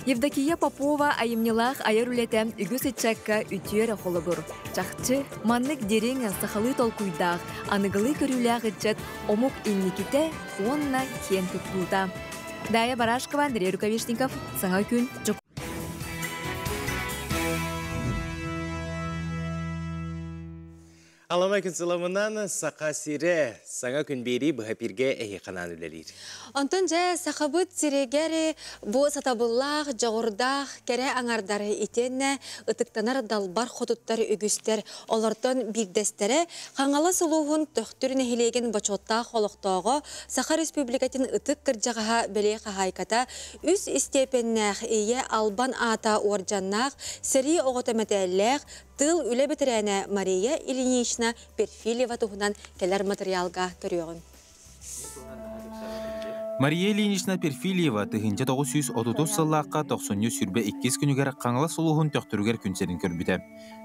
Евдокия Попова айымньылаах айар үлэтэ үгүс ыччакка үтүө эрэ холобур. Чахчы, маннык дириҥ, сахалыы толкуйдаах, аныгылыы көрүүлээх ыччат омук инникитэ уонна киэн туттуута. Дая Барашкова, Андрей Рукавишников, Саҥа күн, Дьокуускай. Аламай күн сыламынан Саха сирэ саҥа күн биэрии быһа эпииргэ эһиэхэ анаан үлэлиир. Онтон дьэ сахабыт сиригэр бу сатабыллаах, дьоҕурдаах кэрэ аҥардары итиэннэ ытыктанар далбар хотуттар үгүстэр. Олортон биирдэстэрэ Хаҥалас улууһун Төхтүр нэһилиэгин бочуоттаах олохтооҕо, Саха Республикатын ытык кырдьаҕаһа бэлиэ хаһаайката, үс истиэпэннээх Ийэ Албан аата уордьаннаах, сэрии оҕото мэтээллээх, Тыыл үлэ бэтэрээнэ Мария Ильинична Перфильева туһунан кэлэр матырыйаалга көрүөҕүҥ. Мария Ильинична Перфильева 1930 сыллаахха тохсунньу сүрбэ иккис күнүгэр Хаҥалас улууһун Төхтүрүгэр күн сирин көрбүтэ.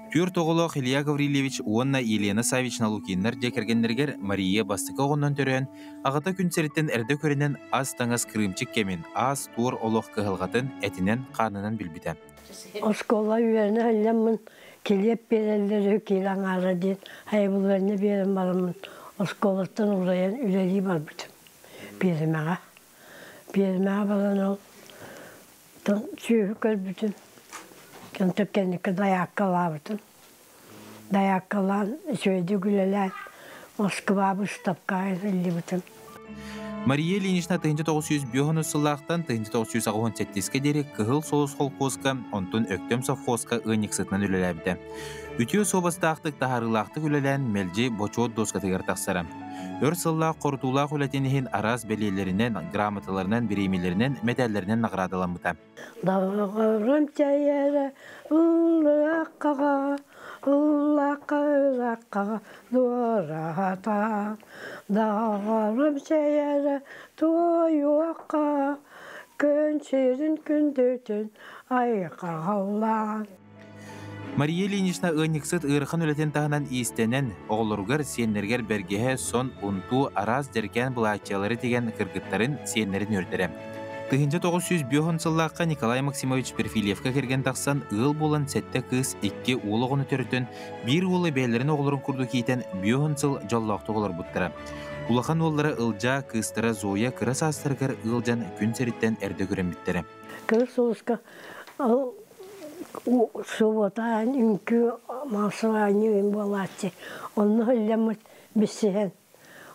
Түөрт оҕолоох Илья Гаврильевич уонна Елена Савична Лукиннар дьиэ кэргэннэригэр Мария бастакы оҕоннон төрөөн, аҕата күн сириттэн эрдэ көрүнэн ас-таҥас кырыымчык кэмин, аас-туор олох кыһалҕатын этинэн-хаанынан билбитэ. Оскуола үөрэнэ сылдьаммын килиэп биэрэллэр үһү киилэ аҥаара диэн хайабылыанньа биэрэн бараммын оскуолаттан уларыйан үлэлии барбытым пиэримэҕэ. Пиэримэҕэ баран ол сүөһү көрбүтүм. Онтон кэнники дайааккалаабытым. Дайааккалаан үчүгэйдик үлэлээн Москва быыстапкаҕа ыытыллыбытым. Мария Ильинична 1905 сыллаахтан 1987 диэри Кыһыл Сулус холкуоска, онтон Өктөм совхозка ыанньыксытынан үлэлээбитэ. Үтүө суобастаахтык таһаарыылаахтык үлэлээн мэлдьи бочуот дуоскатыгар тахсара. Өр сыллаах хорутуулаах үлэтин иһин араас бэлиэлэринэн, грамоталарынан, бириэмийэлэринэн, мэтээллэринэн наҕараадаламмыта. Доҕорум чэйэрэ ыллыаххаҕа, ыллахха ылаххаҕа дуораһата. Доҕорум чэйэрэ туойуохха, күн сирин күндүтүн айхаллаан. Мария Ильинична ыанньыксыт ыарахан үлэтин таһынан иистэнэн, оҕолоругар, сиэннэригэр бэргэһэ, сон, унтуу, араас дьэргээн былааччыйалары тигэн кыргыттарын, сиэннэрин үөрдэрэ. 1905 сыллаахха Николай Максимович Перфильевка кэргэн тахсан, ыал буолан сэттэ кыыс, икки уол оҕону төрөтөн, биир уолу бэйэлэрин оҕолорун курдук иитэн, 50 сыл дьоллоохтук олорбуттара. Улахан уоллара Ылдьаа, кыыстара Зоя кыра саастарыгар ыалдьан күн сириттэн эрдэ күрэммиттэрэ. Кыыс сулуска ол субботаан үҥкүү маасылаанньыгын буолааччы. Онно ылламмыт билсиһэн,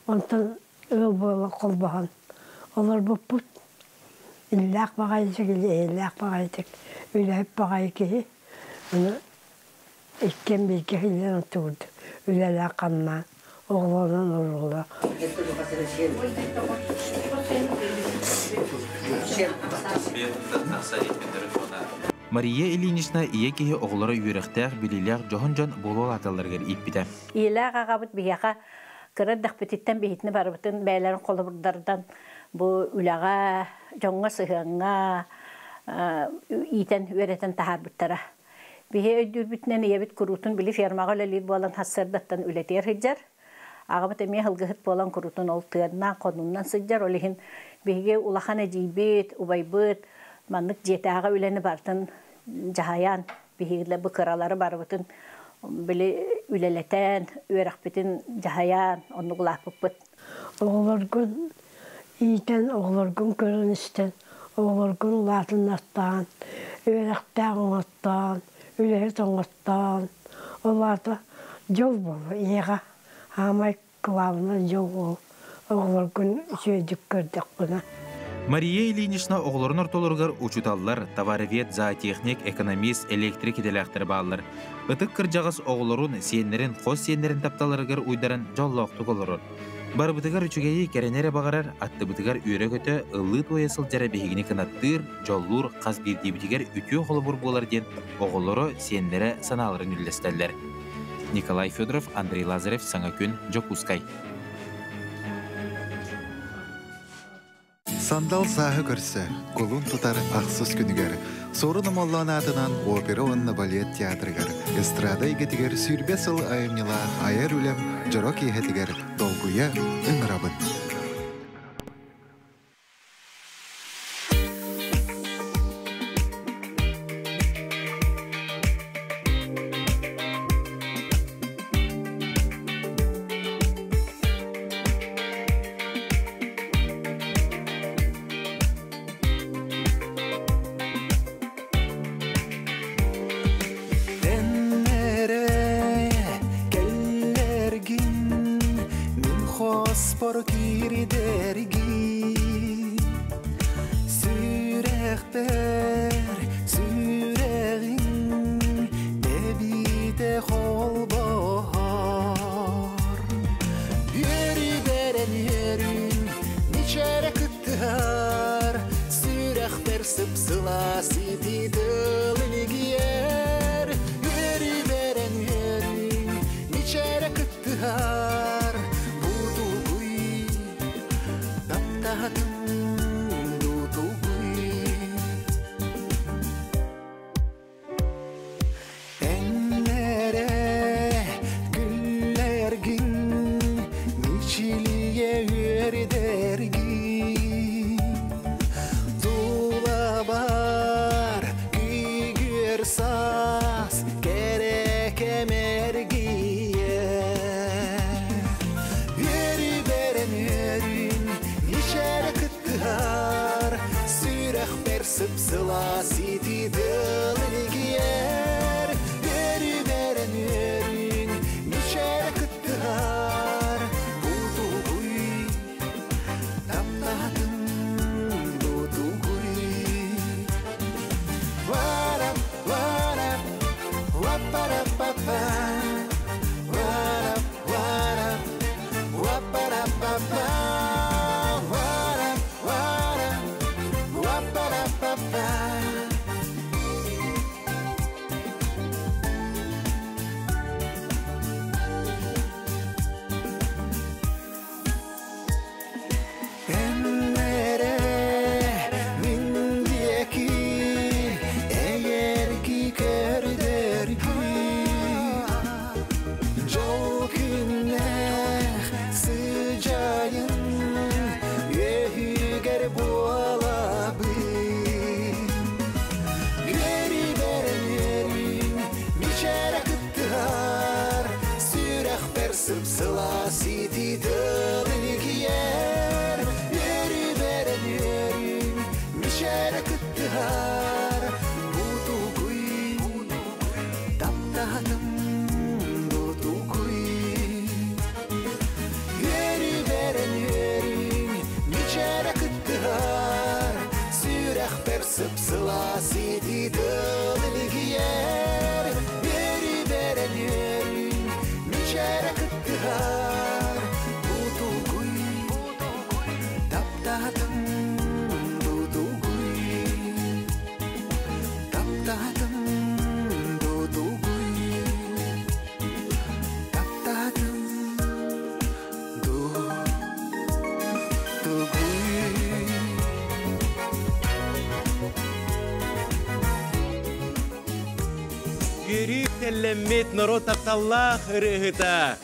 онтон ыал буола холбоһон олорбуппут. Иллээх баҕайытык, иллээх баҕайытык, үлэһит баҕайы киһи. Ону иккиэн бииргэ сылдьан оттубут үлэлээх-хамнаан, оҕолорунан уруулар. Мария Ильинична ийэ киһи оҕолоро үөрэхтээх, билиилээх дьоһун дьон буола улааталларыгар ииппитэ. Ийэлээх аҕабыт биһиэхэ кыра эрдэхпититтэн биһитини барыбытын бэйэлэрин холобурдардан бу үлэҕэ, дьоҥҥо сыһыаҥҥа иитэн үөрэтэн таһаарбыттара. Биһи өйдүүрбүтүнэн ийэбит куруутун били фермаҕа үлэлиир буолан сарсыардаттан үлэтигэр сылдьар. Аҕабыт эмиэ сылгыһыт буолан куруутун ол тыаннаан, хонуунан сылдьар. Ол иһин биһиги улахан эдьиийбит, убайбыт маннык дьиэтээҕи үлэни барытын дьаһайан, биһиги бу кыралары барыбытын били үлэлэтэн, үөрэхпитин дьаһайан оннук улааппыппыт. Оҕолоргун иитэн, оҕолоргун көрөн-истэн, оҕолоргун улаатыннартаан, үөрэхтээх оҥоттоон, үлэһит оҥоттоон, ол аата дьол буолуо ийэҕэ аамай кылаабынай дьол ол оҕолоргун үчүгэйдик көрдөххүнэ. Мария Ильинична оҕолорун ортолоругар учууталлар, товаровед, зоотехник, экономист, электрик идэлээхтэр бааллар. Ытык кырдьаҕас оҕолорун, сиэннэрин, хос сиэннэрин тапталларыгар уйдаран дьоллоохтук олорор. Барыбытыгар үчүгэйи кэрэни эрэ баҕарар, аттыбытыгар үөрэ-көтө, ыллыы-туойа сылдьара биһигини кынаттыыр, дьоллуур, хас биирдиибитигэр үтүө холобур буолар диэн оҕолоро, сиэннэрэ санааларын үллэстэллэр. Николай Федоров, Андрей Лазарев, Саҥа күн, Дьокуускай. Сандал сааһы көрсө, кулун тутар ахсыс күнүгэр Суорун Омоллоон аатынан опера уонна балет театрыгар эстрада эйгэтигэр 20 сыл айымньылаах айар үлэм дьоро киэһэтигэр долгуйа ыҥырабын. Теннере, келлере, Сүрэхпэр сүрэҕиҥ тэбиитэ холбоһор. Үөрүү бэрэн үөрүүм мичээрэ кыттыһар. Сүрэхпэр сып-сылаас итии тыл илгийэр. Үөрүү бэрэн үөрүүм мичээрэ кыттыһар. Бу тугуй таптаһатым дутугуй. Эннере күллэргин мичилие үөрдэргин. Тулабар күйгүөр саас кэрэ кэмэргийэр. Үөрүү бэрэн үөрүүм мичээрэ кыттыһар. Сүрэхпэр сып-сылаас итии тыл илгийэр. Үөрүү бэрэн үөрүүм мичээрэ кыттыһар. Бу тугуй таптаһатым бу тугуй. Варап, варап, ваппараппапа. Варап, варап, ваппараппапа. Варап, варап, ваппараппапа. Эннере мин диэки эйэрги көрдөргү. Дьол күннээх сыдьаайын үөһүгэр буолабын. Үөрүү бэрэн үөрүүм мичээрэ кыттыһар. Сүрэхпэр сып-сылаас итии тыл илгийэр. Үөрүү бэрэн үөрүүм мичээрэ кыттыһар. Бу тугуй таптаһатым бу тугуй. Үөрүү бэрэн үөрүүм мичээрэ кыттыһар. Сүрэхпэр сып-сылаас итии тыл илгийэр. Үөрүү бэрэн үөрүүм мичээрэ кыттыһар. Бу тугуй таптаһатым бу тугуй. Таптаһатым бу тугуй. Таптаһатым ду тугуй. Үөрүү тэллэммит норуот тапталлаах ырыаһыта.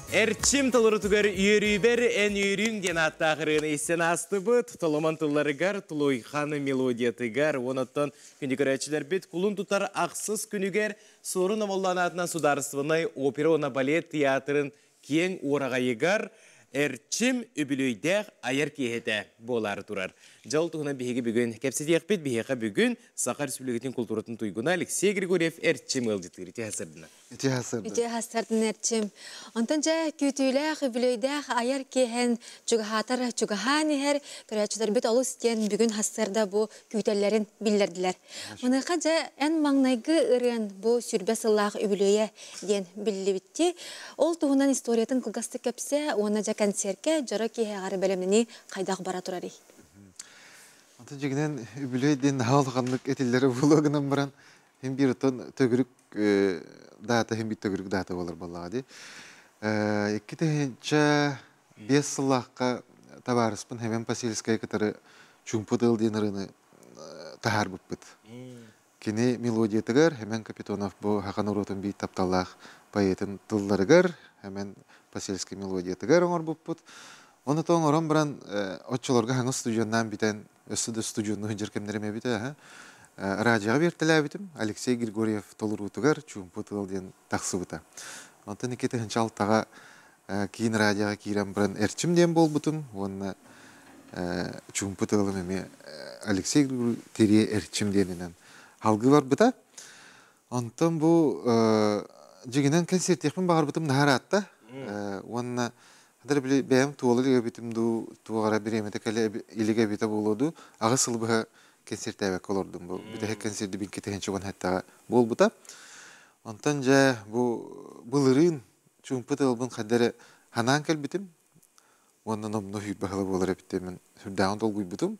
Эрчим толорутугар үөрүүбэр эн үөрүүҥ диэн ааттаах ырыаны истэн аастыбыт. Толомон тылларыгар, Тулуйхан мелодиятыгар, онон күндү көрөөччүлэрбит кулун тутар ахсыс күнүгэр Суорун Омоллоон аатынан Судаарыстыбаннай опера уонна балет театрын киэҥ уораҕайыгар Эрчим үбүлүөйдээх айар киэһэтэ буолаары турар. Дьол туһунан биһиги бүгүн кэпсэтиэхпит. Биһиэхэ бүгүн Саха Республикатын култууратын туйгуна Алексей Григорьев Эрчим ыалдьыттыыр. Ити хасырдына. Ити хасырдына. Ити хасырдына Эрчим. Онтон дьэ күүтүүлээх, үбүлүөйдээх айар киэһэн чугаһаатар чугаһаан иһэр көрөөччүлэрбит олус диэн бүгүн хассыарда бу күүтэллэрин биллэрдилэр. Маныаха дьэ эн маҥнайгы ырыан бу сүрбэ сыллаах үбүлүөйэ диэн биллибитти. Ол туһунан историятын кылгастык кэпсээ уонна дьэ концерткэ дьоро киэһэҕэр бэлэмнэнии хайдах бара турарый? Онтон дьиҥинэн үбүлүөй диэн наһаа улаханнык этиллэрэ буолуо гынан баран, хин биир оттон төгүрүк даата хин биир төгүрүк даата буолар буоллаҕа дии. 2005 сыллаахха табаарыспын Хэмэн Посельскай кытары Чуумпу тыал диэн ырыаны таһаарбыппыт. Кини мелодиятыгар Хэмэн Капитонов бу саха норуотун биир тапталлаах поэтын тылларыгар Хэмэн Посельскай мелодиятыгар оҥорбуппут. Ону то оҥорон баран оччолорго хаҥас студионнаан бүтэн өссө да студионну сылдьар кэмнэрим эбитэ. Радиоҕа биэртэлээбитим Алексей Григорьев толоруутугар Чуумпу тыал диэн тахсыбыта. Онтон 2006-ҕа киин радиоҕа киирэн баран Эрчим диэн буолбутум уонна Чуумпу тыалым эмиэ Алексей Тириэ Эрчим диэнинэн салгыы барбыта. Онтон бу дьиҥинэн кэнсиэртиэхпин баҕарбытым наһаа ыраатта. Уонна хадары били бэйэм туола илик эбитим дуу, туох эрэ бириэмэтэ кэлэ илик эбитэ буолуо дуу, аҕыс сыл быһа Концерттээбэккэ олордум. Бу бүтэһик концерди бин чуган хэттаҕа буолбута. Онтон дьэ бу былырыын чуумпу тылбын хаддары ханаан кэлбитим. Уонна номно сүүрбэ сыла буолар эбит сүрдээҕин долгуйбутум.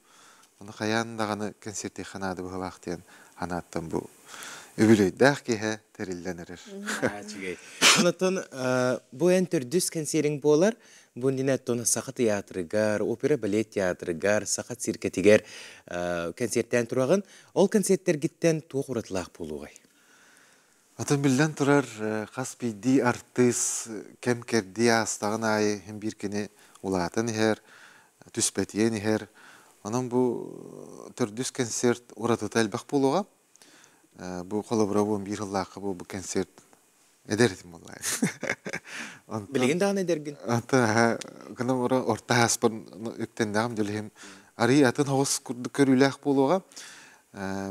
Оны хайаан даҕаны концерти ханаады быһылаах диэн ханааттан бу үбүлүөйдээх киһи тэриллэн эрэр. Онотон бу эн төрдүс концеринг буолар. Бу иннинэ Саха театрыгар, опера балет театрыгар, Саха циркэтигэр концерттэн тураҕын. Ол концерттергиттен туох уратылаах буолуоҕай? Атын биллэн турар хас биирдии артыыс кэм кэрдии аастаҕын аайы хим биир кини улаатан иһэр, түспэтиэн иһэр. Онон бу төрдүс концерт уратыта элбэх буолуоҕа. Бу холобура 11 сыллаахха бу концерт эдэр этим буоллаа. Билигин даҕаны эдэргин. Ата гына ора орта хаспын үктэннэҕим дьэлиһим арый атын хоҕус курдук көрүүлээх буолуоҕа.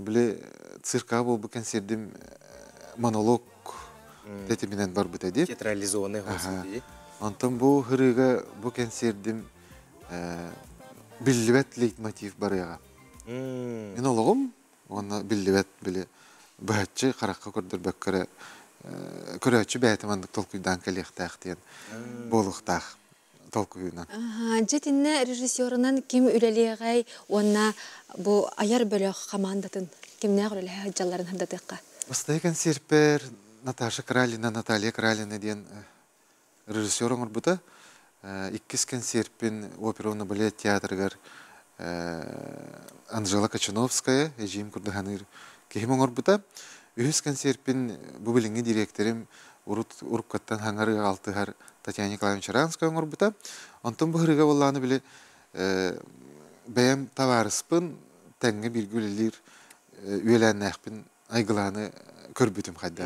Били цирка буолбу концердим монолог тэтиминэн барбыта дии. Театрализованный хоҕус. Онтон бу хырыыга бу концердим биллибэт лейтмотив барыаҕа. Мин олоҕум уонна биллибэт били быһаччы харахха көрдөрбөккөрө көрөөччү бэйэтэ маннык толкуйдаан кэлиэхтээх диэн буолуохтаах толкуйунан. Дьэ режиссерунан ким үлэлиэҕэй уонна бу айар бөлөх командатын кимнээх үлэлэһэ дьалларын хардатыахха? Бастакы концертпэр Наташа Кралина, Наталья Кралина диэн режиссер оҥорбута. Иккис концертпин опера уонна балет театрыгар Анжела Кочановская, эдьиийим курдук киһим оҥорбута. Үһүс концертпин бу билиҥҥи директорым урут уруккаттан хаҥар алтыһар Татьяна Николаевна Чаранская оҥорбута. Онтон бу ырыга буоллааны били бэйэм табаарыспын тэҥҥэ бииргэ үлэлиир үөлээннээхпин Айгылааны көрбүтүм хайда.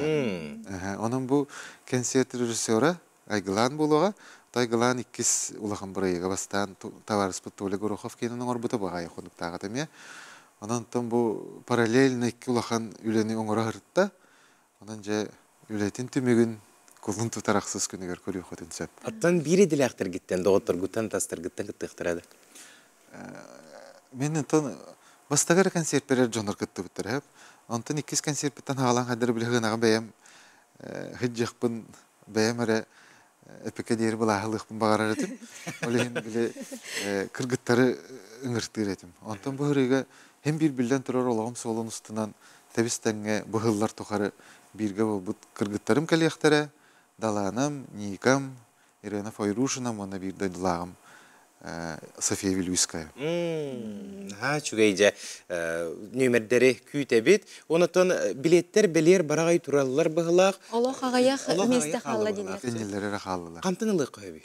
Онон бу концерт режиссера Айгылаан буолуоҕа. Айгылаан иккис улахан бырайыга бастаан табаарыспыт Толя Горохов киинин оҥорбута баҕайы хонуктааҕыта эмиэ. Онон бу параллельно икки улахан үлэни оҥоро сырытта. Онон дьэ үлэтин түмүгүн кулун тутар ахсыс күнүгэр көрүөххүтүн сөп. Оттон биир идэлээхтэргиттэн, доҕотторгуттан, тастаргыттан кыттыахтара да? Мен онтон бастакы концертпер дьоннор кыттыбыттар хэп. Онтон иккис концертпиттан хаалан хадыр биле хынаҕа бэйэм хыджахпын бэйэм эрэ эпикэ диэри былааһылыахпын баҕарар этим. Ол иһин били кыргыттары ыҥыртыыр этим. Онтон бу ырыга хем биир биллэн турар олоҕум суолун устунан тэбис тэҥҥэ быһыллар тухары бииргэ буолбут кыргыттарым кэлиэхтэрэ, Далаанам, Никам, Ирена Файрушина уонна биир дойдулааҕым София Вилюйская. Ха, үчүгэй дьэ нүөмэрдэри күүтэбит. Онотон билеттер белиэр бараҕай тураллар быһылаах. Олох аҕыйах миэстэ хаалла дииллэр. Кэннилэр эрэ хааллылар. Хантан ылыахха сөбүй?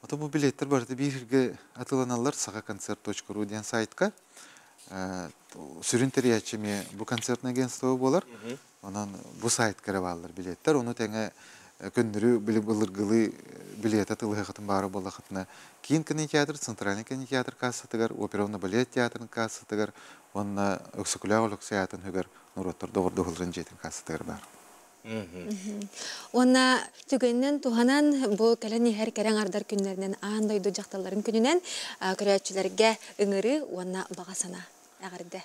Ото бу билеттер барыта бииргэ атыланаллар сахаконцерт.ру диэн сайтка. Сүрүн тэрийээччи эмиэ бу концертное агентство буолар. Онон бу сайтка эрэ бааллар билеттер. Ону тэҥэ көннөрү били былыргылыы билиэтэ тылыһыахытын баара буоллахытына Киин кинотеатр, Центральный кинотеатр кассатыгар, опера уонна балет театрын кассатыгар уонна Өксөкүлээх Өлөксөй аатын үгэр норуоттар доҕордоһууларын дьиэтин кассатыгар баар. Уонна түгэнинэн туһанан бу кэлэн иһэр кэрэҥ ардар күннэринэн аан дойду дьахталларын күнүнэн көрөөччүлэргэ ыҥырыы уонна баҕа санаа эҕэрдэ.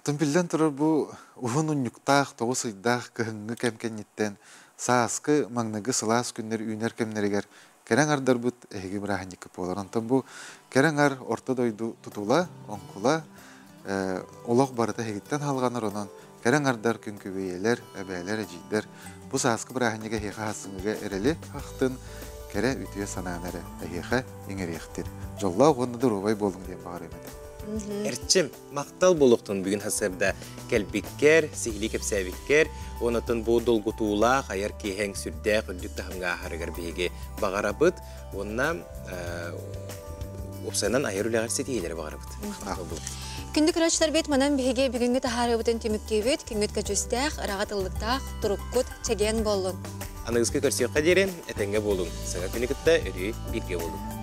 Тым биллэн турар бу уһун унньуктаах, тоҕус ыйдаах кыһыҥҥы кэм кэнниттэн сааскы маҥнайгы сылаас күннэр үүнэр кэмнэригэр кэрэҥ ардарбыт эһиги бырааһынньыккыт буолар. Онтон бу кэрэҥ ар орто дойду тутула, оҥкула, олох барыта эһигиттэн халҕанар, онон кэрэҥ ардар күн күбэйэлэр, эбээлэр, эдьиийдэр бу сааскы бырааһынньыга эһиэхэ хассыҥыга эрэли ахтын, кэрэ үтүө санааны эрэ эһиэхэ иҥэриэхтин. Дьоллоох уонна доруобай буолуҥ диэн баҕарыам этэ. Эрчим, махтал буолуохтун бүгүн хасырда кэлбиккэр, сиһилии кэпсээбиккэр, онотон бу долгутуулаах айар киэһэҥ сүрдээх үрдүк таһымҥа ааһарыгар биһиги баҕарабыт, уонна уопсайынан айар үлэҕэр ситиһиилэри баҕарабыт. Күндү көрөөччүлэр бит манан биһиги бүгүҥҥү таһаарыыбытын түмүктүүбүт, күҥҥүт көдьүүстээх, ыраҕа тыллыктаах, туруккут чэгиэн буоллун. Аныгыскы көрсүөххэ диэри этэҥҥэ буолуҥ. Саҥа күнү кытта өрүү бииргэ буолуҥ.